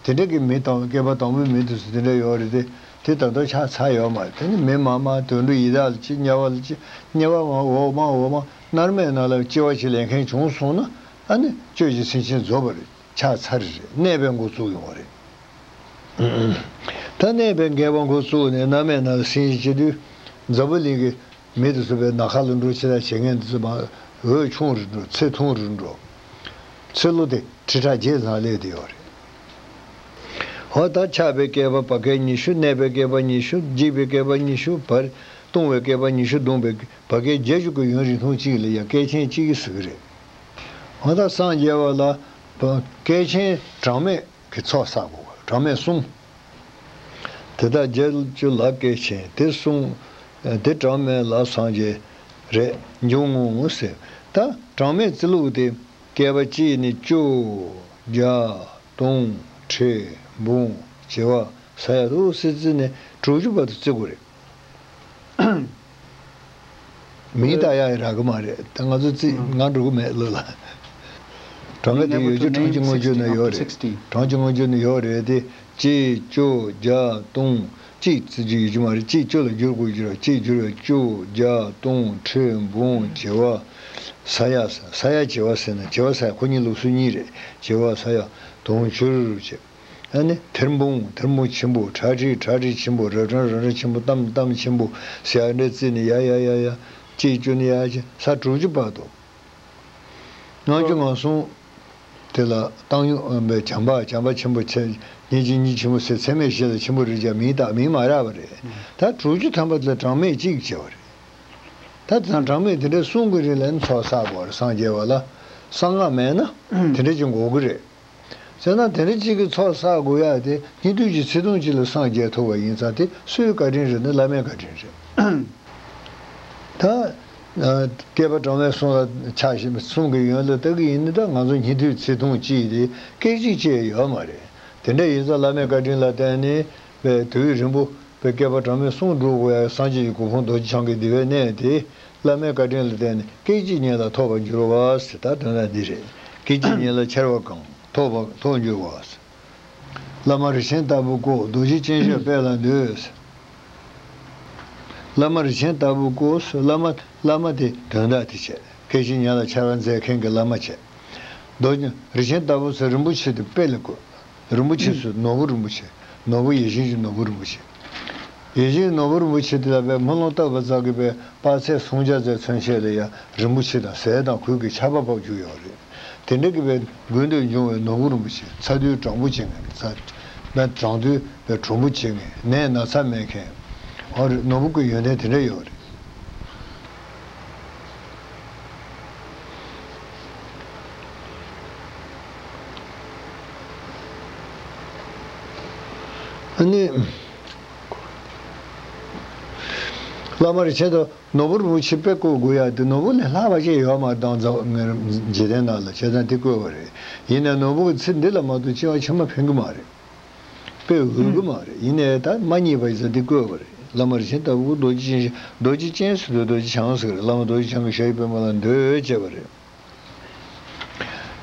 དེ་འདྲ་གི་མི་དང་། བསྐལ་པ་དང་པོའི་མི་དེ་ཚོ་དེ་འདྲ་ཡོད་རེད་དེ། དེ་ད་དུང་ཆགས་ཚར་ཡོད་མ་རེད། དེ་ནི་མི་མར་མར་དུད་འགྲོ་ཡི་དྭགས་ལ་སྐྱེ། དམྱལ་བ་ལ་སྐྱེ། དམྱལ་བ་མར་འོག་མར་འོག་མར་མནར་མེད་ནང་ལ་སྐྱེ་བ་ཞིག་ལེན་མཁན་བྱུང་སོང་ན། ཨ་ནི་སྤྱོད་ཀྱི་སེམས་ཅན་རྫོགས་པ་རེད། ཆགས་ཚར་རེད། གནས་པའི་འགོ་བཙུགས་ཡོང་བ་རེད། ད་གནས་པའི་བསྐལ་པ་འགོ་བཙུགས་ནས་མནར་མེད་ནང་ལ་སེམས་ཅན་སྐྱེ་དུས། འཛམ་བུ་གླིང་གི་མི་དེ་ཚོ་པའི་ནམ་མཁའ་ལ་འགྲོ་ཆེ་ད་བྱེད་མཁན་དེ་ཚོ་མར་འོད་ཆུང་རུ་འགྲོ། ཚེ་ཐུང་རུ་འགྲོ། ཚེ་ལོ་དེ་ཁྲི་ཕྲག་བརྒྱད་ཙམ་སླེབས་བསྡད་ཡོད་རེད། འོ་ད་ཆགས་པའི་བསྐལ་པ་བར་བསྐལ་ཉི་ཤུ། གནས་པའི་བསྐལ་པ་ཉི་ཤུ། འཇིག་པའི་བསྐལ་པ་ཉི་ཤུ། བར། སྟོང་པའི་བསྐལ་པ་ཉི་ཤུ་བསྡོམས་པའི་བར་བསྐལ་བརྒྱད་ཅུ་གི་ཡུན་རིང་ཐུང་གཅིག་ལ་ཡང་བསྐལ་ཆེན་གཅིག་ཟེར་གི་རེད། འོ་ད་སངས་རྒྱས་པ་ལ་བསྐལ་ཆེན་གྲངས་མེད་གི་ཚོགས་བསགས་དགོས། གྲངས་མེད་གསུམ། དེ་དག་བརྒྱད་ཅུ་ལ་བསྐལ་ཆེན་དེ་གསུམ། དེ་གྲངས་མེད་ལ་སངས་རྒྱས་རེད་འབྱུང་ངོ་ཟེར། ད་གྲངས་མེད་བརྩི་ལུགས་དེ། བསྐལ་པ་གཅིག་ནས་བཅུ། བརྒྱ། སྟོང་། ཁྲི། འབུམ། བྱེ་བ། ས་ཡ་དུ་སེ་བརྩིས་ནས་དྲུག་ཅུ་བར་དུ་བརྩི་དགོས་རེད། མིང་བཏགས་ཡག་ཡི་རག་གི་མ་རེད། ད་ང་ཚོ་རྩིས་ང་འགྲོ་གི་མེད་ལོ་ལ། གྲངས་ཀ་དེ་ཡོད་རྒྱུ་གྲངས་ཀྱི་མངོན་བརྗོད་ན་ཡོད་རེད། གྲངས་ཀྱི་མངོན་བརྗོད་ན་ཡོད་རེད་དེ། གཅིག་བཅུ་བརྒྱ་སྟོང་། གཅིག་བརྩི་རྒྱུ་ཡོད་རྒྱུ་མ་རེད། གཅིག་བཅུ་ལ་བསྒྱུར་དགོས་རྒྱུ་རེད། གཅིག་བསྒྱུར་བའི་བཅུ། བརྒྱ། སྟོང་། ཁྲི། འབུམ། བྱེ་བ། ས་ཡ། ས་ཡ་བྱེ་བ་ཟེར་ན། བྱེ་བ་ས་ཡ་ཁོ་གཉིས་ལུགས་སྲོལ་གཉིས་རེད། བྱེ་བ། ས་ཡ། དུང་ཕྱུར་བྱེད། ཨ་ནི་ཐེར་འབུམ། ཐེར་འབུམ་ཆེན་པོ། ཁྲག་ཁྲིག། ཁྲག་ཁྲིག་ཆེན་པོ། རབ་གྲངས། རབ་གྲངས་ཆེན་པོ། གཏམ། གཏམ་ཆེན་པོ། ཟེར་ཡ་འདྲ་བརྩིས་ནས་ཡ་ཡ་ཡ་ཡ། གཅིག་བཅུ་ནས་ཡ་ཡ་ས་དྲུག་ཅུ་བར་དུ། ལྔ་བཅུ་ང་གསུམ། དེ་ལ་བཏང་ཡོང་བའི་བྱམས་པ། བྱམས་པ་ཆེན་པོ་ཆེ། སྙིང་རྗེ། སྙིང་རྗེ་ཆེན་པོ་ཟེར། ཚད་མེད་བཞི་ལ་ཆེན་པོ་རེད་ཀྱང་མིང་བཏགས། མིང་མ་རག་པ་རེད། ད་དྲུག་ཅུ་ཐམ་པ་དེ་ལ་གྲངས་མེད་གཅིག་བྱས་པ་རེད། ད་དེ་དང་གྲངས་མེད་དེ་འདྲའི་གསུམ་གྱི་རིང་ལ་ནི་ཚོགས་བསགས་དགོས་རེད། སངས་རྒྱས་པ་ལ། གསང་སྔགས་མེད་ན་དེ་འདྲ་ཅིག་དགོས་ཀྱི་རེད། བྱས་ན་དེ་འདྲ་གཅིག་གི་ཚོགས་བསགས་དགོས་ཡ་དེ། སྙིགས་དུས་ཀྱི་ཚེ་ཐུང་གཅིག་ལ་སངས་རྒྱས་ཐུབ་པ་ཡིན་ཙང་། དེ་སུའི་བཀའ་དྲིན་རེད་ན། བླ་མའི་བཀའ་དྲིན་རེད། ད་ཨ་བསྐལ་པ་གྲངས་མེད་གསུམ་ལ་ཆགས་བཞིན་པའི་གསུམ་གྱི་ཡུན་ལ་ལྟ་གི་ཡིན་ན། ད་ང་ཚོ་སྙིགས་དུས་ཚེ་ཐུང་གཅིག་དེ་སྐད་ཅིག་ཅེས་ཡོད་མ་རེད། དེ་འདྲ་ཡིན་ཙང་བླ་མའི་བཀའ་དྲིན་ལ་བརྟེན་ནས་པའི་དུས་རིང་པོ་པའི་བསྐལ་པ་གྲངས་མེད་གསུམ་སྒྲུབ་དགོས་ཡ། སངས་རྒྱས་ཀྱི་གོ་འཕང་རྡོ་རྗེ་འཆང་གི་བདེ་བའི་གནས་དེ། བླ་མའི་བཀའ་དྲིན་ལ་བརྟེན་ནས་སྐད་ཅིག་ཉིད་ལ་ཐོབ་པར་འགྱུར་བ་ཟེར། ད་དོན་དག་འདི་རེད། སྐད་ཅིག་ཉིད་ལ་ཆར་པ་གང་ཐོབ་པ་ཐོབ་འགྱུར་བ་ཟེར། བླ་མ་རིན་ཆེན་ལྟ་བུ་བཀོད། རྡོ་རྗེ་ཅན་ཤོས་དཔལ་ལ་འདུད་ཟེར། བླ་མ་རིན་ཆེན་ལྟ་བུ་བཀོད་ཟེར། བླ་མ། བླ་མ་དེ་དོན་དག་དེ་བྱས། སྐད་ཅིག་ཉིད་ལ་ཆར་པ་མཛད་མཁན་གྱི་བླ་མ་བྱས། རྡོ་རྗེ་རིན་ཆེན་ལྟ་བུ་ཟེར། རིན་པོ་ཆེ་དེ་དཔལ་ལ་བཀོད། རིན་པོ་ཆེ་ཟེར། ནོར་བུ་རིན་པོ་ཆེ། ནོར་བུ། ཡིད་བཞིན་གྱི་ནོར་བུ་རིན་པོ་ཆེ། ཡིད་བཞིན་གྱི་ནོར་བུ་རིན་པོ་ཆེ་དེ་ལ་པའི་སྨོན་ལམ་བཏབ་པ་ཙམ་གྱིས་པའི་དཔག་ཚད་སུམ་བརྒྱ་ཙམ་མཚོན་བྱེད་ལ་ཡང་རིན་པོ་ཆེ་དང་ཟས་དང་གོས་ཀྱི་ཆར་པ་ཕབ་བཅུག་ཡོད་རེད། དེ་འདྲ་གི་པའི་དགུན་དུ་འབྱུང་བའི་ནོར་བུ་རིན་པོ་ཆེ། ཚ་དུས་གྲང་པོ་བྱེད་མཁན། ཚ། དྲང་དུས་པའི་གྲུང་པོ་བྱེད་མཁན། ནད་ན་ཚ་མེད་མཁན། ཨོ་རེད། ནོར་བུ་གི་ཡོན་ཏན་དེ་འདྲ་ཡོད་རེད། ཨ་ནི། བླ་མ་རིན་ཆེན་དུ་ནོར་བུ་རིན་པོ་ཆེ་དཔེ་བཀོད་དགོས་ཡ་དེ། ནོར་བུ་ལས་ལྷག་པ་ཅིག་ཡོད་མ་རེད། ད་འཛམ། འཇིག་རྟེན་ནང་ལ་བྱས་ཙང་དེ་བཀོད་པ་རེད། ཡིན་ནའི་ནོར་བུ་གི་ཚིག་འདི་ལ་མ་གཏོགས་སྐྱེ་བ་ཕྱི་མ་ཕན་གི་མ་རེད། དཔེ་འོས་གི་མ་རེད། ཡིན་ནའི་ད་མ་རྙེད་པ་ཡིན་ཙང་དེ་བཀོད་པ་རེད། བླ་མ་རིན་ཆེན་ལྟ་བུ་རྡོ་རྗེ་ཅན། རྡོ་རྗེ་ཅན་ཟེར་དུས་རྡོ་རྗེ་འཆང་ཟེར་གི་རེད། བླ་མ་རྡོ་རྗེ་འཆང་གི་ཞབས་ཀྱི་པད་མོ་ལ་འདུད་བྱས་པ་རེད།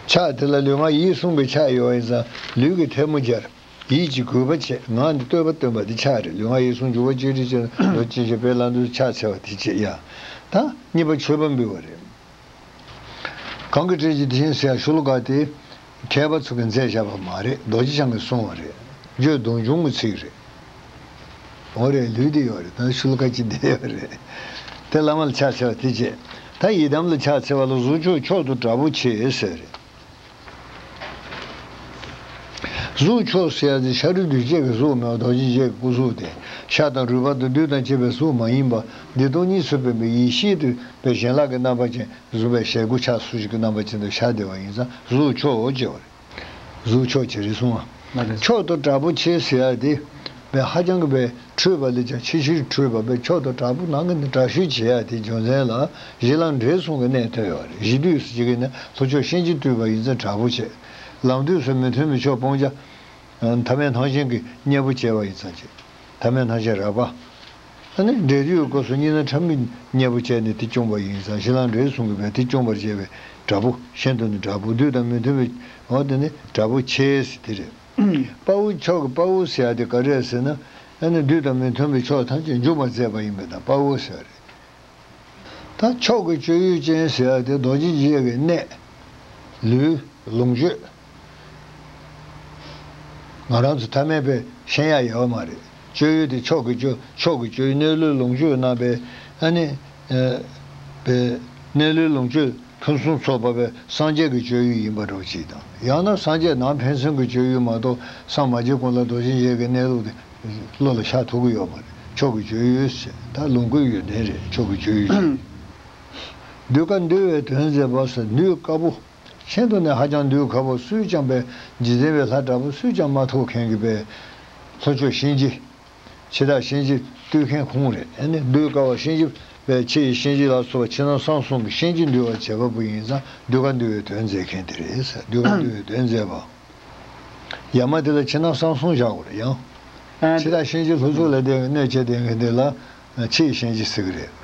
ཕྱག་དེ་ལ་ལུས་ངག་ཡིད་གསུམ་གྱི་ཕྱག་ཡོད་པ་ཡིན་ཙང་ལུས་ཀྱི་ཐལ་མོ་སྦྱར། ཡིད་ཀྱི་གུས་པ་བྱེད། ངག་ནི་བསྟོད་པ་བཏོན་པ་དེ་ཕྱག་རེད། ལུས་ངག་ཡིད་གསུམ་འཇུག་པ་གཅིག་སྒྲིལ་བྱས་ནས་རྡོ་རྗེ་ཅན་ཞབས་པད་ལ་འདུད། ཕྱག་འཚལ་བ་དེ་བྱེད་ཡ། ད་གཉིས་པ་མཆོད་པ་འབུལ་བ་རེད། གང་གི་གྲས་ཀྱི་དེ་བཞིན་ཟེར་ཡ་ཤོ་ལོ་ཀ་དེ་མཁས་པ་ཚོ་གིས་མཛད་བཞག་པ་མ་རེད། རྡོ་རྗེ་འཆང་གིས་གསུངས་པ་རེད། རྒྱུད་གདུང་ཆུང་གི་ཚིག་རེད། འོ་རེད། ལུས་འདི་ཡོད་རེད། ད་ཤུལ་ཁ་ཅིག་འདི་ཡོད་རེད། དེ་བླ་མ་ལ་ཕྱག་འཚལ་བ་དེ་བྱས། ད་ཡི་དམ་ལ་ཕྱག་འཚལ་བ་ལ་གཟུགས་མཆོག་མཆོག་ཏུ་དྲག་པོ་ཆེ་ཟེར་རེད། གཟུགས་མཆོག་ཟེར་ཡ་དེ་ཤ་རུས་གདོས་བཅས་ཀྱི་གཟུགས་མེད་པ། རྡོ་རྗེ་འཆང་གི་སྐུ་གཟུགས་དེ། ཤ་དང་རུས་པ་དང་རྡུལ་དང་བཅས་པའི་གཟུགས་མ་ཡིན་པ། བདེ་སྟོང་གཉིས་སུ་མེད་པའི་ཡེ་ཤེས་དེ་བའི་ཡན་ལག་གི་རྣམ་པ་ཅན་གཟུགས་པའི་ཞལ་དགུ་ཕྱག་སོ་བཞི་གི་རྣམ་པ་ཅན་དུ་ཤར་བསྡད་པ་ཡིན་ཙང་གཟུགས་མཆོག་ཅེས་པ་རེད། གཟུགས་མཆོག་ཅེས་རེད་གསུངས་པ། མཆོག་ཏུ་དྲག་པོ་ཆེ་ཟེར་ཡ་དེ་བའི་ཧ་ཅང་གི་བའི་ཁྲོས་པ་ལས་ཀྱང་ཆེས་ཆེར་ཁྲོས་པ། བའི་མཆོག་ཏུ་དྲག་པོ་ནང་གི་ནི་དྲག་ཤོས་བྱེད་ཡ་དེ་རྒྱུ་མཚན་ལ་གཞི་ལམ་འབྲས་གསུམ་གྱི་གནད་ཐོན་ཡོད་རེད། གཞི་དུས་སུ་བྱེད་ཀྱི་ནི་ལྷོ་ཕྱོགས་གཤིན་རྗེ་བཏུལ་བ་ཡིན་ཙང་དྲག་པོ་བྱེད། ལམ་དུས་སུ་མི་མཐུན་པའི་ཕྱོགས་སྤང་བྱ་ཐ་མལ་སྣང་ཞེན་གྱི་གཉེན་པོ་བྱས་པ་ཡིན་ཙང་བྱེད། ཐ་མལ་སྣང་ཞེན་རགས་པ། ཨ་ནི་འབྲས་དུས་སྐབས་སུ་གཉིས་སྣང་ཕྲ་མོའི་གཉེན་པོ་བྱས་ནས་དེ་བསྐྱུངས་པ་ཡིན་ཙང་གཞི་ལམ་འབྲས་གསུམ་གྱི་བའི་དེ་བསྐྱུངས་པར་བྱས་པའི་དྲག་པོ། གཞན་དུ་ནི་དྲག་པོ། བདུད་དང་མི་མཐུན་པའི་འོ་དེ་ནི་དྲག་པོ་ཆེ་ཟེར་དེ་རེད། དཔའ་བོ་མཆོག་གི་དཔའ་བོ་ཟེར་ཡ་དེ་ག་རེ་རེད་ཟེར་ན། ཨ་ནི་བདུད་དང་མི་མཐུན་པའི་ཕྱོགས་ཐམས་ཅད་འཇོམས་པར་མཛད་པ་ཡིན་པས་ན་དཔའ་བོ་ཟེར་བ་རེད། ད་མཆོག་གི་སྤྱོད་ཡུལ་ཅན་ཟེར་ཡ་དེ་རྡོ་རྗེ་འཆང་གི་གནད། ལུས། ལོངས་སྤྱོད། ང་རང་ཚོ་ཐ་མལ་པས་ཤེས་ཡ་ཡོད་མ་རེད། སྤྱོད་ཡུལ་དེ་མཆོག་གི་སྤྱོད། མཆོག་གི་སྤྱོད་ཡུལ་གནས་ལུགས་ལོངས་སྤྱོད་རྣམ་པའི་ཨ་ནི། ཨ། པའི་གནས་ལུགས་ལོངས་སྤྱོད་ཕུན་སུམ་ཚོགས་པ་བའི་སངས་རྒྱས་ཀྱི་སྤྱོད་ཡུལ་ཡིན་པ་འདྲ་བོ་ཅིག་དང་། ཡང་ན་སངས་རྒྱས་ནང་ཕན་ཚུན་གྱི་སྤྱོད་ཡུལ་མ་གཏོགས་སངས་མ་རྒྱས་གོང་ལ་རྡོ་རྗེ་འཆང་གི་གནས་ལུགས་དེ་བློ་ལ་ཤར་ཐུབ་ཀྱི་ཡོད་མ་རེད། མཆོག་གི་སྤྱོད་ཡུལ་ཟེར་ད་ལོངས་སྐུའི་ཡོན་ཏན་རེད། མཆོག་གི་སྤྱོད་ཡུལ་ཟེར། གདུལ་དཀའ་འདུལ་བའི་དོན་མཛད་པ་ཟེར། གདུལ་དཀའ་པོ། ཤིན་ཏུ་ནས་ཧ་ཅང་གདུལ་དཀའ་པོ། སུས་ཀྱང་པའི་རྗེས་འཛིན་པའི་ལྷ་དྲག་པོ་སུས་ཀྱང་མ་ཐུབ་མཁན་གྱི་པའི་ལྷོ་ཕྱོགས་གཤིན་རྗེ། འཆི་བདག་གཤིན་རྗེ་བཏུལ་མཁན་ཁོང་རེད། ཨ་ནི་གདུལ་དཀའ་བ་གཤིན་རྗེ་པའི་ཕྱི་ཡི་གཤིན་རྗེ་ལ་སོགས་པ་ཕྱི་ནང་གསང་གསུམ་གྱི་གཤིན་རྗེ་འདུལ་བར་བྱེད་པ་པོ་ཡིན་ཙང་གདུལ་དཀའ་འདུལ་བའི་དོན་མཛད་མཁན་དེ་རེད་ཟེར། གདུལ་དཀའ་འདུལ་བའི་དོན་མཛད་པ། ཡ་མ་དེ་ལ་ཕྱི་ནང་གསང་གསུམ་བཞག་དགོས་རེད་ཡང་། ཨ་འཆི་བདག་གཤིན་རྗེ་ལྷོ་ཕྱོགས་ལ་བསྡད་གནོད་བྱེད་བསྡད་མཁན་དེ་ལ་ཕྱི་ཡི་གཤིན་རྗེ་ཟེར་གི་རེད།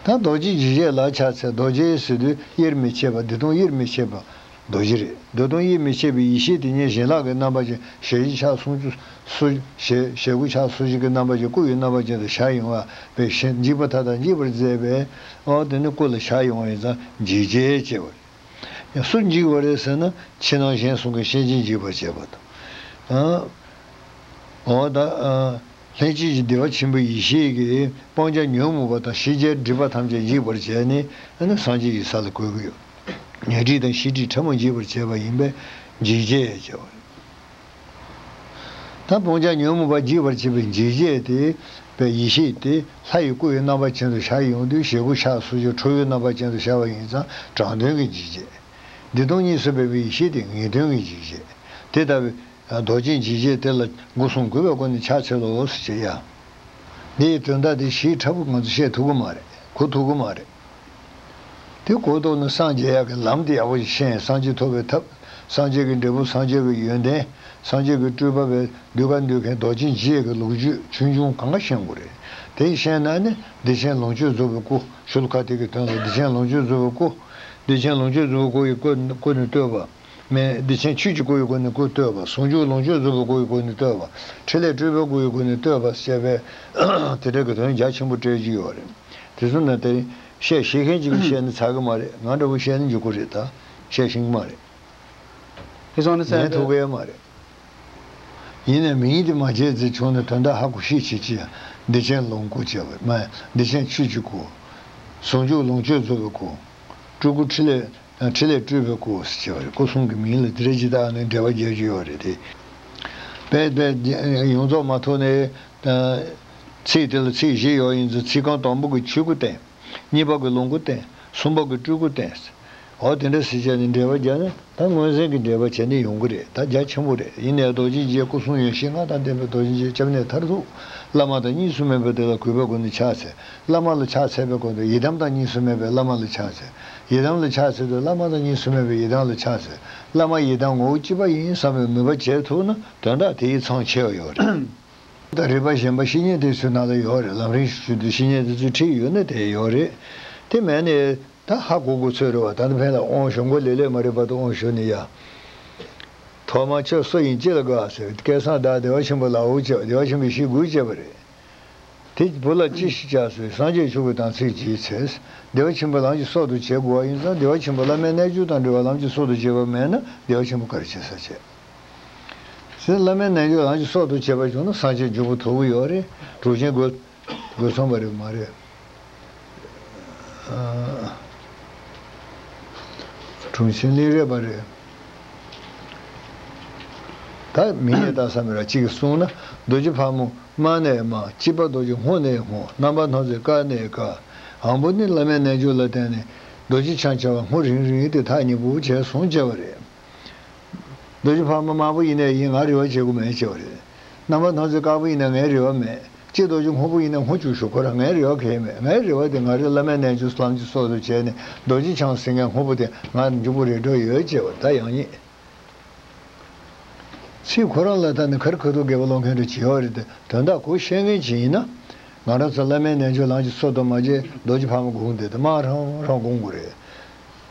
ད་རྡོ་རྗེ་འཇིགས་བྱེད་ལ་ཕྱག་འཚལ། རྡོ་རྗེ་ཟེར་དུས་དབྱེར་མི་ཕྱེད་པ། བདེ་སྟོང་དབྱེར་མི་ཕྱེད་པ་རྡོ་རྗེ་རེད། བདེ་སྟོང་དབྱེར་མི་ཕྱེད་པའི་ཡེ་ཤེས་དེ་ཉིད་ཡན་ལག་གི་རྣམ་པ་ཅན་ཞལ་བཞི་ཕྱག་སུམ་ཅུ་སོ། ཞལ་ཞལ་དགུ་ཕྱག་སོ་བཞི་གི་རྣམ་པ་ཅན་སྐུ་ཡི་རྣམ་པ་ཅན་དུ་ཤར་ཡོང་བ་བའི་ཞེས་འཇིགས་པ་མཐའ་དག་འཇིག་པར་མཛད་པའི་འོ་དེ་ནི་སྐུ་ལ་ཤར་ཡོང་བ་ཡིན་ཙང་འཇིགས་བྱེད་ཅེས་པ་རེད། ཡང་སུ་འཇིགས་པ་རེད་ཟེར་ན་ཕྱི་ནང་གཞན་གསུམ་གྱིས་གཤིན་རྗེ་འཇིགས་པར་བྱེད་པ་དང་། འོ་ད། ལྷན་ཅིག་གི་བདེ་བ་ཆེན་པོའི་ཡེ་ཤེས་ཀྱིས་སྤང་བྱ་ཉོན་མོངས་པ་དང་ཞི་བྱེད་སྒྲིབ་པ་ཐམས་ཅད་འཇིག་པར་བྱས་ནས་ཨ་ནི་སངས་རྒྱས་ཀྱི་ས་ལ་འགོད་ཀྱི་ཡོད། ཉོན་སྒྲིབ་དང་ཞི་སྒྲིབ་ཕྲ་མོ་འཇིག་པར་བྱེད་པ་ཡིན་པས་འཇིགས་བྱེད་ཅེས་པ་རེད། ད་སྤང་བྱ་ཉོན་མོངས་པ་འཇིག་པར་བྱེད་པའི་འཇིགས་བྱེད་དེ་པའི་ཡེ་ཤེས་དེ་ལྷ་ཡི་སྐུ་ཡི་རྣམ་པ་ཅན་དུ་ཤར་ཡོང་དུས་ཞལ་དགུ་ཕྱག་སོ་བཞི་ཁྲོ་བོའི་རྣམ་པ་ཅན་དུ་ཤར་བ་ཡིན་ཙང་དྲང་དོན་གྱི་འཇིགས་བྱེད། བདེ་སྟོང་གཉིས་སུ་མེད་པའི་ཡེ་ཤེས་དེ་ངེས་དོན་གྱི་འཇིགས་བྱེད། དེ་ལྟ་བུའི། རྡོ་རྗེ་འཇིགས་བྱེད་དེ་ལ་སྒོ་གསུམ་གུས་པའི་སྒོ་ནས་ཕྱག་འཚལ་ལོ་ཞེས་ཡ། འདི་ཡི་དོན་དག་དེ་ཞེ་ཕྲ་པོ་ང་ཚོ་བཤད་ཐུབ་ཀྱི་མ་རེད། གོ་ཐུབ་ཀྱི་མ་རེད། དེ་གོ་ཐུབ་ན་སངས་རྒྱས་ཡག་གི་ལམ་དེ་ཡག་པོ་ཞིག་ཤེས། སངས་རྒྱས་ཐོབ་པའི་ཐབས། སངས་རྒྱས་ཀྱི་འབྲས་བུ། སངས་རྒྱས་ཀྱི་ཡོན་ཏན། སངས་རྒྱས་ཀྱི་སྤྲུལ་པ་བའི་གདུལ་དཀའ་འདུལ་མཁན་རྡོ་རྗེ་འཇིགས་བྱེད་ཀྱི་ལོ་རྒྱུས་ཆུང་ཆུང་གང་ག་ཤེས་དགོས་རེད། དེ་ཤེས་ན་ནི་བདེ་ཆེན་ལོངས་སྤྱོད་རྫོགས་པའི་སྐུ། ཤུལ་ཁ་དེ་གི་དོན་ལ་བདེ་ཆེན་ལོངས་སྤྱོད་རྫོགས་པའི་སྐུ། བདེ་ཆེན་ལོངས་སྤྱོད་རྫོགས་པའི་སྐུ་ཡི་སྐུ་ནི་བསྟོད་པ། མེད། བདེ་ཆེན་ཆོས་ཀྱི་སྐུ་ཡི་སྒོ་ནས་སྐུ་བསྟོད་པ། ཟུང་འཇུག་ལོངས་སྤྱོད་རྫོགས་པའི་སྐུ་ཡི་སྒོ་ནས་བསྟོད་པ། ཕྲིན་ལས་སྤྲུལ་པའི་སྐུ་ཡི་སྒོ་ནས་བསྟོད་པ་ཟེར་བའི་དེ་འདྲ་གི་དོན་རྒྱ་ཆེན་པོ་སྤྲད་ཀྱི་ཡོད་རེད། དེ་ཚོ་ན་དེ་བཤད་ཤེས་མཁན་ཅིག་གིས་བཤད་ན་ཚར་གི་མ་རེད། ང་འདྲ་བོ་བཤད་ན་འཇུག་གི་རེད། ད་བཤད་ཤེས་ཀྱི་མ་རེད། ཁྱེད་ཚོ་ནི་ཉན་ཐུབ་ཀྱི་ཡོད་མ་རེད། ཡིན་ནའི་མིང་དེ་མ་བརྗེད་ཚེ་བྱུང་ན་དོན་དག་ཧ་གོ་ཤེས་བྱེད་ཀྱི་ཡ། བདེ་ཆེན་ལོངས་སྐུ་བྱས་པ་མ། བདེ་ཆེན་ཆོས་ཀྱི་སྐུ། ཟུང་འཇུག་ལོངས་སྤྱོད་རྫོགས་པའི་སྐུ། སྤྲུལ་སྐུ་ཕྲིན་ལས། ཕྲིན་ལས་སྤྲུལ་པའི་སྐུ་ཟེར་བ་རེད། སྐུ་གསུམ་གྱི་མིང་ལ་དེ་འདྲ་ཇི་ལྟར་ནས་འགྲེལ་པ་རྒྱག་རྒྱུ་ཡོད་རེད་དེ། དཔེ་དཔེ་ཡོངས་རྫོགས་མ་ཐོག་ནས་ཚིག་དེ་ལ་ཚིག་བཞི་ཡོད་ཡིན་ཙང་ཚིག་རྐང་དང་པོ་གི་ཆོས་སྐུ་བསྟན། གཉིས་པ་གི་ལོངས་སྐུ་བསྟན། གསུམ་པ་གི་སྤྲུལ་སྐུ་བསྟན། འོ་དེ་འདྲ་ཟེར་བྱས་ནས་འགྲེལ་པ་རྒྱག་ན་ད་མངོན་གསལ་གྱི་འགྲེལ་པ་བྱས་ནས་ཡོང་གི་རེད། ད་རྒྱ་ཆེན་པོ་རེད། ཡིན་ནའི་རྡོ་རྗེ་འཇིགས་བྱེད་སྐུ་གསུམ་ཡོན་ཤེས་ལྔ་དང་ལྡན་པའི་རྡོ་རྗེ་འཇིགས་བྱེད་སྐྱབས་གནས་མཐར་ཐུག་བླ་མ་དང་གཉིས་སུ་མེད་པ་དེ་ལ་གུས་པའི་སྒོ་ནས་ཕྱག་འཚལ། བླ་མ་ལ་ཕྱག་འཚལ་བའི་སྒོ་ནས་ཡི་དམ་དང་གཉིས་སུ་མེད་པའི་བླ་མ་ལ་ཕྱག་འཚལ། ཡི་དམ་ལ་ཕྱག་འཚལ་དུས་བླ་མ་དང་གཉིས་སུ་མེད་པའི་ཡི་དམ་ལ་ཕྱག་འཚལ། བླ་མ་ཡི་དམ་ངོ་བོ་གཅིག་པ་ཡིན་བསམ་པའི་མོས་པ་བྱེད་ཐུབ་ན་དོན་དག་དེའི་མཚམས་ཆད་ཡོད་རེད། ད་རིག་པ་གཞན་པ་བཤེས་གཉེན་དེ་ཚོའི་ནང་ལ་ཡོད་རེད། ལམ་རིམ་ཞུ་དུས་བཤེས་གཉེན་དེ་ཚོས་ཁྲིད་ཡོད་ན་དེ་ཡོད་རེད། དེ་མེད་ནས་ད་ཧ་གོ་དགོས་ཚོད་རེད་བ། ད་ནི་ཕན་ལ་དབང་ཞུ་མགོ་ལེ་ལེ་མ་རེད་བར་དུ་དབང་ཞུ་ནི་ཡ། ཐོག་མར་ཁྱོད་སུ་ཡིན་ཅི་ལ་དགའ་ཟེར། སྐལ་བཟང་བདག་བདེ་བ་ཆེན་པོ་ལ་འོ་བྱས། བདེ་བ་ཆེན་པོའི་ཞེས་གུས་བྱས་པ་རེད། དེ་བུ་ལ་ཅི་ཞིག་བྱ་ཟེར། སངས་རྒྱས་མཆོག་གི་དམ་ཚིག་ཅིག་འཚལ། བདེ་བ་ཆེན་པོ་ལམ་གྱི་སྲོག་ཏུ་བྱེད་དགོས་པ་ཡིན་ཙང་བདེ་བ་ཆེན་པོ་བླ་མའི་རྣལ་འབྱོར་དང་འབྲེལ་བ་ལམ་གྱི་སྲོག་ཏུ་བྱེད་པ་མེད་ན་བདེ་བ་ཆེན་པོ་ག་རེ་བྱེད་ས་བྱེད། ཟེར། བླ་མའི་རྣལ་འབྱོར་ལམ་གྱི་སྲོག་ཏུ་བྱས་པ་བྱུང་ན་སངས་རྒྱས་འབྱུང་པོ་ཐོབ་ཀྱི་ཡོད་རེད། གྲུབ་ཆེན་དགོས་དགོས་ཚང་བ་རེད་མ་རེད། ཨ། གྲུབ་ཆེན་གླིང་རས་པ་རེད། ད་མི་རྙེད་རྟགས་གསལ་མི་ར་གཅིག་གིས་གསུངས་ན། རྡོ་རྗེ་ཕག་མོ་མ་ནས་མ། སྤྱི་པ་རྡོ་རྗེ་སྔོ་ནས་སྔོ། རྣམ་པར་སྣང་མཛད་དཀར་ནས་དཀར། དང་པོ་ནི་བླ་མའི་རྣལ་འབྱོར་ལ་བརྟེན་ནས་རྡོ་རྗེ་འཆང་བྱ་བ་སྔོ་རིང་རིང་དེ་ཐག་ཉེ་པོ་བྱས་སོང་བྱས་པ་རེད། རྡོ་རྗེ་ཕག་མོ་དམར་པོ་ཡིན་ནའི་ཡིན། ང་རེ་བ་བྱེད་དགོས་མེད་བྱས་པ་རེད། རྣམ་པར་སྣང་མཛད་དཀར་པོ་ཡིན་ན་ངའི་རེ་བ་མེད། སྤྱི་རྡོ་རྗེ་སྔོ་པོ་ཡིན་ན་སྔོ་བཅུག་ཞུ། ཁོ་རང་ངའི་རེ་བ་གང་ཡང་མེད། ངའི་རེ་བ་དེ་ང་རེ་བླ་མའི་རྣལ་འབྱོར་ལམ་གྱི་སྲོག་ཏུ་བྱས་ནས་རྡོ་རྗེ་འཆང་ཟེར་མཁན་སྔོ་པོ་དེ་ང་འཇུག་པོ་རེ་འགྲོ་ཡོད་བྱས་པ་ད་ཡང་ཉིད། ཚིག་ཁོ་རང་ལ་ལྟ་ནས་ག་རེ་ཁ་ཐུག་དགེ་བ་སློང་མཁན་རེ་བྱེད་ཡོད་རེད་དེ། དོན་དག་གོ་ཤེས་མཁན་ཅིག་ཡིན་ན། ང་རང་ཚོ་བླ་མའི་རྣལ་འབྱོར་ལམ་གྱི་སྲོག་ཏུ་མ་བྱས་རྡོ་རྗེ་ཕག་མོ་དགོངས་དེ་དེ་མ་རང་རང་དགོངས་དགོས་རེད།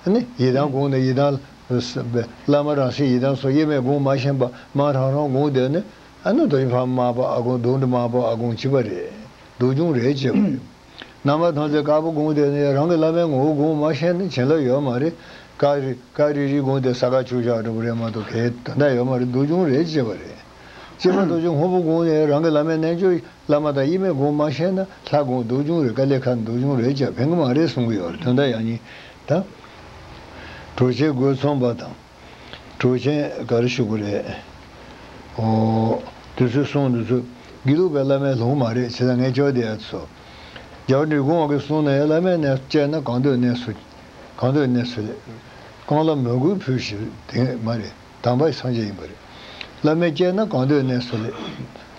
ཨ་ནི་ཡི་དམ་དགོངས་ནས་ཡི་དམ། བླ་མ་རང་སྲིད་ཡི་དམ་སོགས་དབྱེར་མེད་དགོངས་མ་ཤེས་པ་མ་རང་རང་དགོངས་དེ་ནི། ཨ་ནི་རྡོ་རྗེ་ཕག་མོ་དམར་པོ་ཨ་དགོངས། དུང་འདི་དམར་པོ་ཨ་དགོངས་བྱེད་པ་རེད། སྡུག་སྦྱོང་རེད་བྱེད་པ་རེད། རྣམ་པར་སྣང་མཛད་དཀར་པོ་དགོངས་དེ་ནི་རང་གི་བླ་མའི་ངོ་བོ་དགོངས་མ་ཤེས་ན་བྱིན་རླབས་ཡོད་མ་རེད། དཀར་རི་དཀར་རི་རི་དགོངས་དེ་ས་ག་ཆུ་བཞག་འགྲོ་བ་རེད་མ་གཏོགས་གའི་དོན་དག་ཡོད་མ་རེད། སྡུག་སྦྱོང་རེད་བྱེད་པ་རེད། སྤྱི་པ་རྡོ་རྗེ་སྔོ་པོ་དགོངས་ནས་རང་གི་བླ་མའི་རྣལ་འབྱོར་བླ་མ་དང་དབྱེར་མེད་དགོངས་མ་ཤེས་ན་ལྷ་དགོངས་སྡུག་སྦྱོང་རེད། དཀའ་ལས་ཁག་སྡུག་སྦྱོང་རེད་བྱས་ཕན་གི་མ་རེད་གསུང་གི་ཡོད་རེད། དོན་དག་ཡང་ཉིད་ད། གྲོགས་མཆེད་སྒོས་མཚོན་པ་དང་། གྲོགས་མཆེད་ག་རེ་ཞུ་གི་རེད། ཨོ། དུས་ཚོད་སོང་། དུས་ཚོད། དགེ་ལུགས་པའི་བླ་མའི་ལུང་མ་རེད། བྱས་ཙང་ངས་ཅོག་བསྡད་ཡ་ཚོ། རྒྱལ་བ་འབྲི་གུང་བ་གིས་གསུངས་ནས་བླ་མའི་གནས་སུ་སྐྱེས་ན་གང་འདོད་གནས་སུ། གང་འདོད་གནས་སུ་ལེགས། རྐང་ལག་མོས་གུས་ཕུལ་ཞིང་དེང་མ་རེད། དམ་པ་སངས་རྒྱས་ཡིན་པ་རེད། བླ་མའི་སྐྱེས་ན་གང་འདོད་གནས་སུ་ལེགས།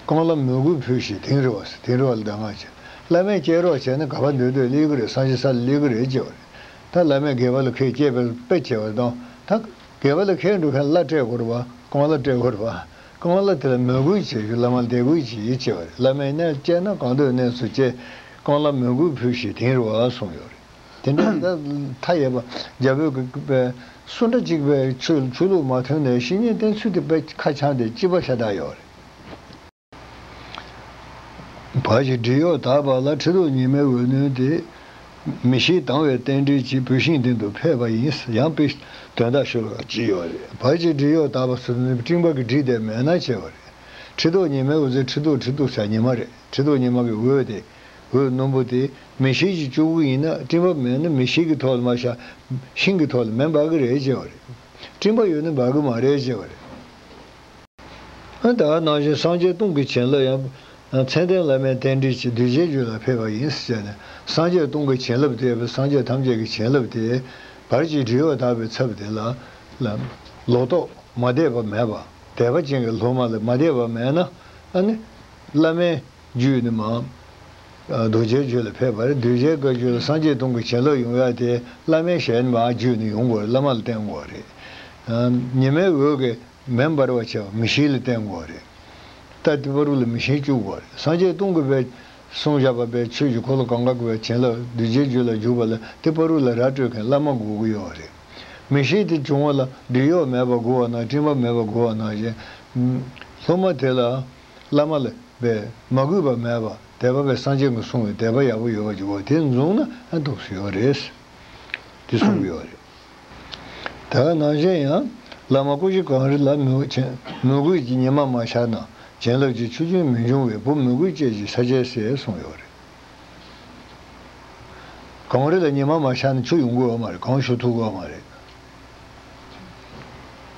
རྐང་ལག་མོས་གུས་ཕུལ་ཞིང་དིང་རི་བ་ཟེར། དིང་རི་བ་ལ་གདམས་ངག་བྱས། བླ་མའི་སྐྱེས་རོགས་བྱས་ན་ག་པར་འདོད་འདོད་སླེབས་ཀྱི་རེད། སངས་རྒྱས་ས་ལ་སླེབས་ཀྱི་རེད་ཅེས་པ་རེད། ད་བླ་མས་དགེ་བ་ལ་ཁས་སྐྱེས་པའི་དཔེ་བྱས་པ་དང་། ད་དགེ་བ་ལ་ཁས་འགྲོ་མཁན་བླ་སྤྲད་དགོས་རེད་པ། རྐང་བླ་སྤྲད་དགོས་རེད་པ། རྐང་བླ་དེ་ལ་མོས་གུས་བྱེད་རྒྱུ། བླ་མ་ལ་དད་གུས་བྱེད་ཅེས་པ་རེད། བླ་མའི་གནས་སྐྱེས་ན་གང་འདོད་གནས་སུ་སྐྱེ། རྐང་བླ་མོས་གུས་ཕུལ་ཞིང་དིང་རི་བ་གསུངས་ཡོད་རེད། དེ་འདྲ་ད་མཐའ་ཡས་པ་རྒྱ་བོད་ཀྱི་སུ་འདྲ་གཅིག་པའི་ཆོས་ཆོས་ལུགས་མ་མཐུན་ནས་བཤེས་གཉེན་བསྟེན་ཚུལ་དེ་དཔེ་ཁ་བྱང་དེ་སྐྱིད་པ་ཤ་སྟག་ཡོད་རེད། བར་གྱི་སྒྲིབ་གཡོགས་དག་པ་ལ། ཁྲི་གདུགས་ཉི་མའི་འོད་རྣོན་དེ། མི་ཤིགས་དང་བའི་རྟེན་འབྲེལ་གྱིས། བུད་ཤིང་མདུན་དུ་ཕེབས་པ་ཡིན། ཡང་དཔེ་དོན་དག་ཞུ་ལ་ཅི་ཡོད་རེད། བར་གྱི་སྒྲིབ་གཡོགས་དག་པ་ཟེར་ནི་སྤྲིན་པ་གི་སྒྲིབ་དེ་མེད་ན་བྱས་པ་རེད། ཁྲི་གདུགས་ཉི་མའི་འོད་ཟེར། ཁྲི་གདུགས་ཁྲི་གདུགས་ཟེར་ཉི་མ་རེད། ཁྲི་གདུགས་ཉི་མ་གི་འོད་དེ། འོད་རྣོན་པོ་དེ་མེ་ཤིང་གཅིག་བཅུག་གི་ཡིན་ན། སྤྲིན་པ་མེད་ན་མེ་ཤིང་གི་ཐོག་ལ་མ་ཤར། ཤིང་གི་ཐོག་ལ་མེ་འབར་གི་རེད་ཅེས་པ་རེད། སྤྲིན་པ་ཡོད་ན་འབར་གི་མ་རེད་ཅེས་པ་རེད། ཨ། ད་ག་ནང་བཞིན་སངས་རྒྱས་སྟོང་གི་བྱིན་རླབས་ཡང་། མཚན་ལྡན་བླ་མའི་རྟེན་འབྲེལ་གྱིས། གདུལ་བྱའི་རྒྱུད་ལ་ཕེབས་པ་ཡིན་ཟེར་ནས། སངས་རྒྱས་སྟོང་གི་བྱིན་རླབས་དེ། སངས་རྒྱས་ཐམས་ཅད་ཀྱི་བྱིན་རླབས་དེ། བར་གྱི་སྒྲིབ་གཡོགས་དག་པའི་ཚབ་དེ་ལ། ལ། ལོག་རྟོག་མ་དད་པ་མེད་པ། དད་པ་ཅན་གྱི་སློབ་མ་ལ་མ་དད་པ་མེད་ན། ཨ་ནི། བླ་མའི་རྒྱུད་ནས་མར། ཨ། གདུལ་བྱའི་རྒྱུད་ལ་ཕེབས་པ་རེད། གདུལ་བྱའི་བཀའ་རྒྱུད་ལ་སངས་རྒྱས་སྟོང་གི་བྱིན་རླབས་ཡོང་ཡ་དེ་བླ་མའི་ཞལ་ནས་མར་རྒྱུད་ནས་ཡོང་དགོས་རེད། བླ་མ་ལ་བརྟེན་དགོས་རེད། ཨ། ཉི་མའི་འོད་ཀྱིས་མེ་འབར་བ་བྱས་པ་མེ་ཤིང་ལ་བརྟེན་དགོས་རེད། རྟ་དེ་བར་དུ་ལ་མེ་ཤིང་བཅུག་དགོས་རེད། སངས་རྒྱས་སྟོང་གིས་དཔེ་གསུངས་བཞག་པ་དཔེ་ཆོས་ཀྱི་འཁོར་ལོ་གང་ག་གི་དཔེ་བྱིན་རླབས་གདུལ་བྱའི་རྒྱུད་ལ་འཇུག་པ་ལ་དེ་བར་དུ་ལ་ར་སྤྲོད་མཁན་བླ་མ་དགོས་ཀྱི་ཡོད་རེད། མེ་ཤིང་དེ་བྱུང་བ་ལ་སྒྲིབ་གཡོགས་མེད་པ་དགོས་པ་ནང་། སྤྲིན་པ་མེད་པ་དགོས་པ་ནང་བཞིན། སློབ་མ་དེ་ལ། བླ་མ་ལ་དཔེ་མ་གུས་པ་མེད་པ། དད་པ་དཔེ་སངས་རྒྱས་ཀྱིས་གསུངས་པའི་དད་པ་ཡག་པོ་ཡོད་པ་ཅིག་དགོས། དེ་འཛོམས་ན་ཨ་འདུག་སེ་ཡོད་རེད། དེ་གསུང་གི་ཡོད་རེད། དེ་ག་ནང་བཞིན་ཡང་། བླ་མ་སྐུ་བཞི་གངས་རི་ལ། མོས་གུས་ཀྱི་ཉི་མ་མ་ཤར་ན། བྱིན་རླབས་ཀྱི་ཆུ་རྒྱུན་མི་འབྱུང་བས། བུ་མོས་གུས་བཅས་ཀྱི་ས་སྐྱའི་སྲས་གསུངས་ཡོད་རེད། གངས་རི་ལ་ཉི་མ་མ་ཤར་ན་ཆུ་ཡོང་གི་ཡོད་མ་རེད། གངས་ཤུགས་ཐུག་གི་ཡོད་མ་རེད།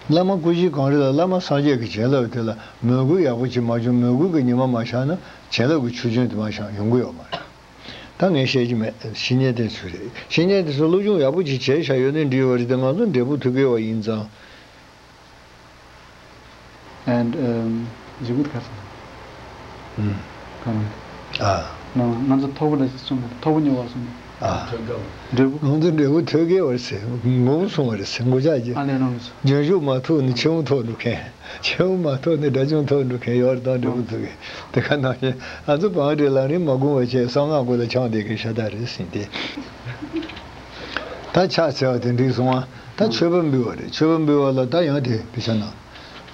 བླ་མ་སྐུ་བཞི་གངས་རི་ལ། བླ་མ་སངས་རྒྱས་ཀྱི་བྱིན་རླབས་དེ་ལ་མོས་གུས་ཡག་པོ་ཅིག་མ་བྱུང་། མོས་གུས་ཀྱི་ཉི་མ་མ་ཤར་ན་བྱིན་རླབས་ཀྱི་ཆུ་རྒྱུན་དེ་མ་ཤར་ཡོང་གི་ཡོད་མ་རེད། ད་ངས་བཤད་ཀྱི་མེད། བཤེས་གཉེན་དེ་ཚོ་རེད། བཤེས་གཉེན་དེ་ཚོ་སློབ་སྦྱོང་ཡག་པོ་ཅིག་བྱས་བཞག་ཡོད་ནའི་འགྲིག་པ་རེད་དེ། ང་ཚོ་འབྲས་བུ་ཐོབ་ཀྱི་ཡོད་པ་ཡིན་ཙང་། And, um, you would cut. ཨུམ། གང་། ཨ། ང་ང་ཚོ་མཐོ་པོ་ལ་གསུངས་ནས། མཐོ་པོ་ཉོ་བར་གསུངས་ནས། ཨ། འབྲས་བུ། ང་ཚོ་འབྲས་བུ་ཐོབ་ཀྱི་ཡོད་རེད་ཟེར། མགོ་བོ་སོང་བ་རེད་ཟེར། མགོ་ལྕགས་ཀྱི། ཨ་ལས་རང་ལ་སོང་། རྒྱུན་ཞུགས་མ་ཐུབ་ནས་ཆེན་པོ་ཐོབ་འགྲོ་མཁན། ཆེན་པོ་མ་ཐོབ་ནས་དགྲ་བཅོམ་ཐོབ་འགྲོ་མཁན་ཡོད་རེད། ད་འབྲས་བུ་ཐོབ་མཁན། དེ་ག་ནང་བཞིན་ང་ཚོ་བང་སྒྲིག་ལམ་རིམ་མ་བསྒོམས་པ་བྱས། གསང་སྔགས་སྒོ་ལ་ཆང་དེ་གི་ཤ་སྟག་རེད་ཟེར་ཏེ། ད་ཕྱག་འཚལ་བ་དེ་འགྲིག་སོང་ང་། ད་མཆོད་པ་འབུལ་བ་རེད། མཆོད་པ་འབུལ་བ་ལ་ད་ཡང་དེ་དཔེ་ཆ་ན།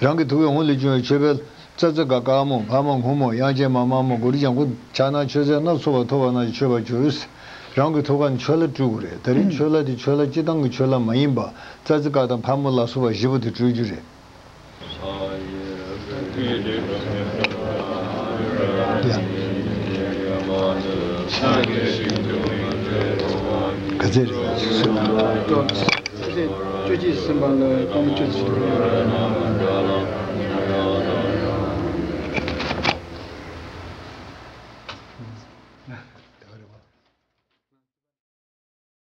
རང་གི་ཐུགས་ཀའི་ཧཱུྃ་ལས་བྱུང་བའི་མཆོད་པའི། ཙ་ཙི་ག་དཀར་མོ། བ་མ་སྔོན་མོ། དབྱངས་ཅན་མ་དམར་མོ། གུ་རུ་ལྗང་གུ། ཕྱག་ན་མཆོད་རྫས་སྣ་ཚོགས་པ་ཐོབ་པ་ན་མཆོད་པར་གྱུར། རང་གི་ཐུགས་ཀ་ནས་མཆོད་ལྷ་སྤྲུལ་དགོས་རེད། ད་རིང་མཆོད་ལྷ་དེ་མཆོད་ལྷ་སྤྱིར་བཏང་གི་མཆོད་ལྷ་མ་ཡིན་པ། ཙ་ཙི་ག་དང་ཕག་མོ་ལ་སོགས་པ་བཞི་པོ་དེ་སྤྲུལ་རྒྱུ་རེད། ག་ཚད་རེད། བཅུ་གཅིག་ཟིན་པ་ལ་སྐར་མ་བཅུ་ཙམ་ཞིག་འདུག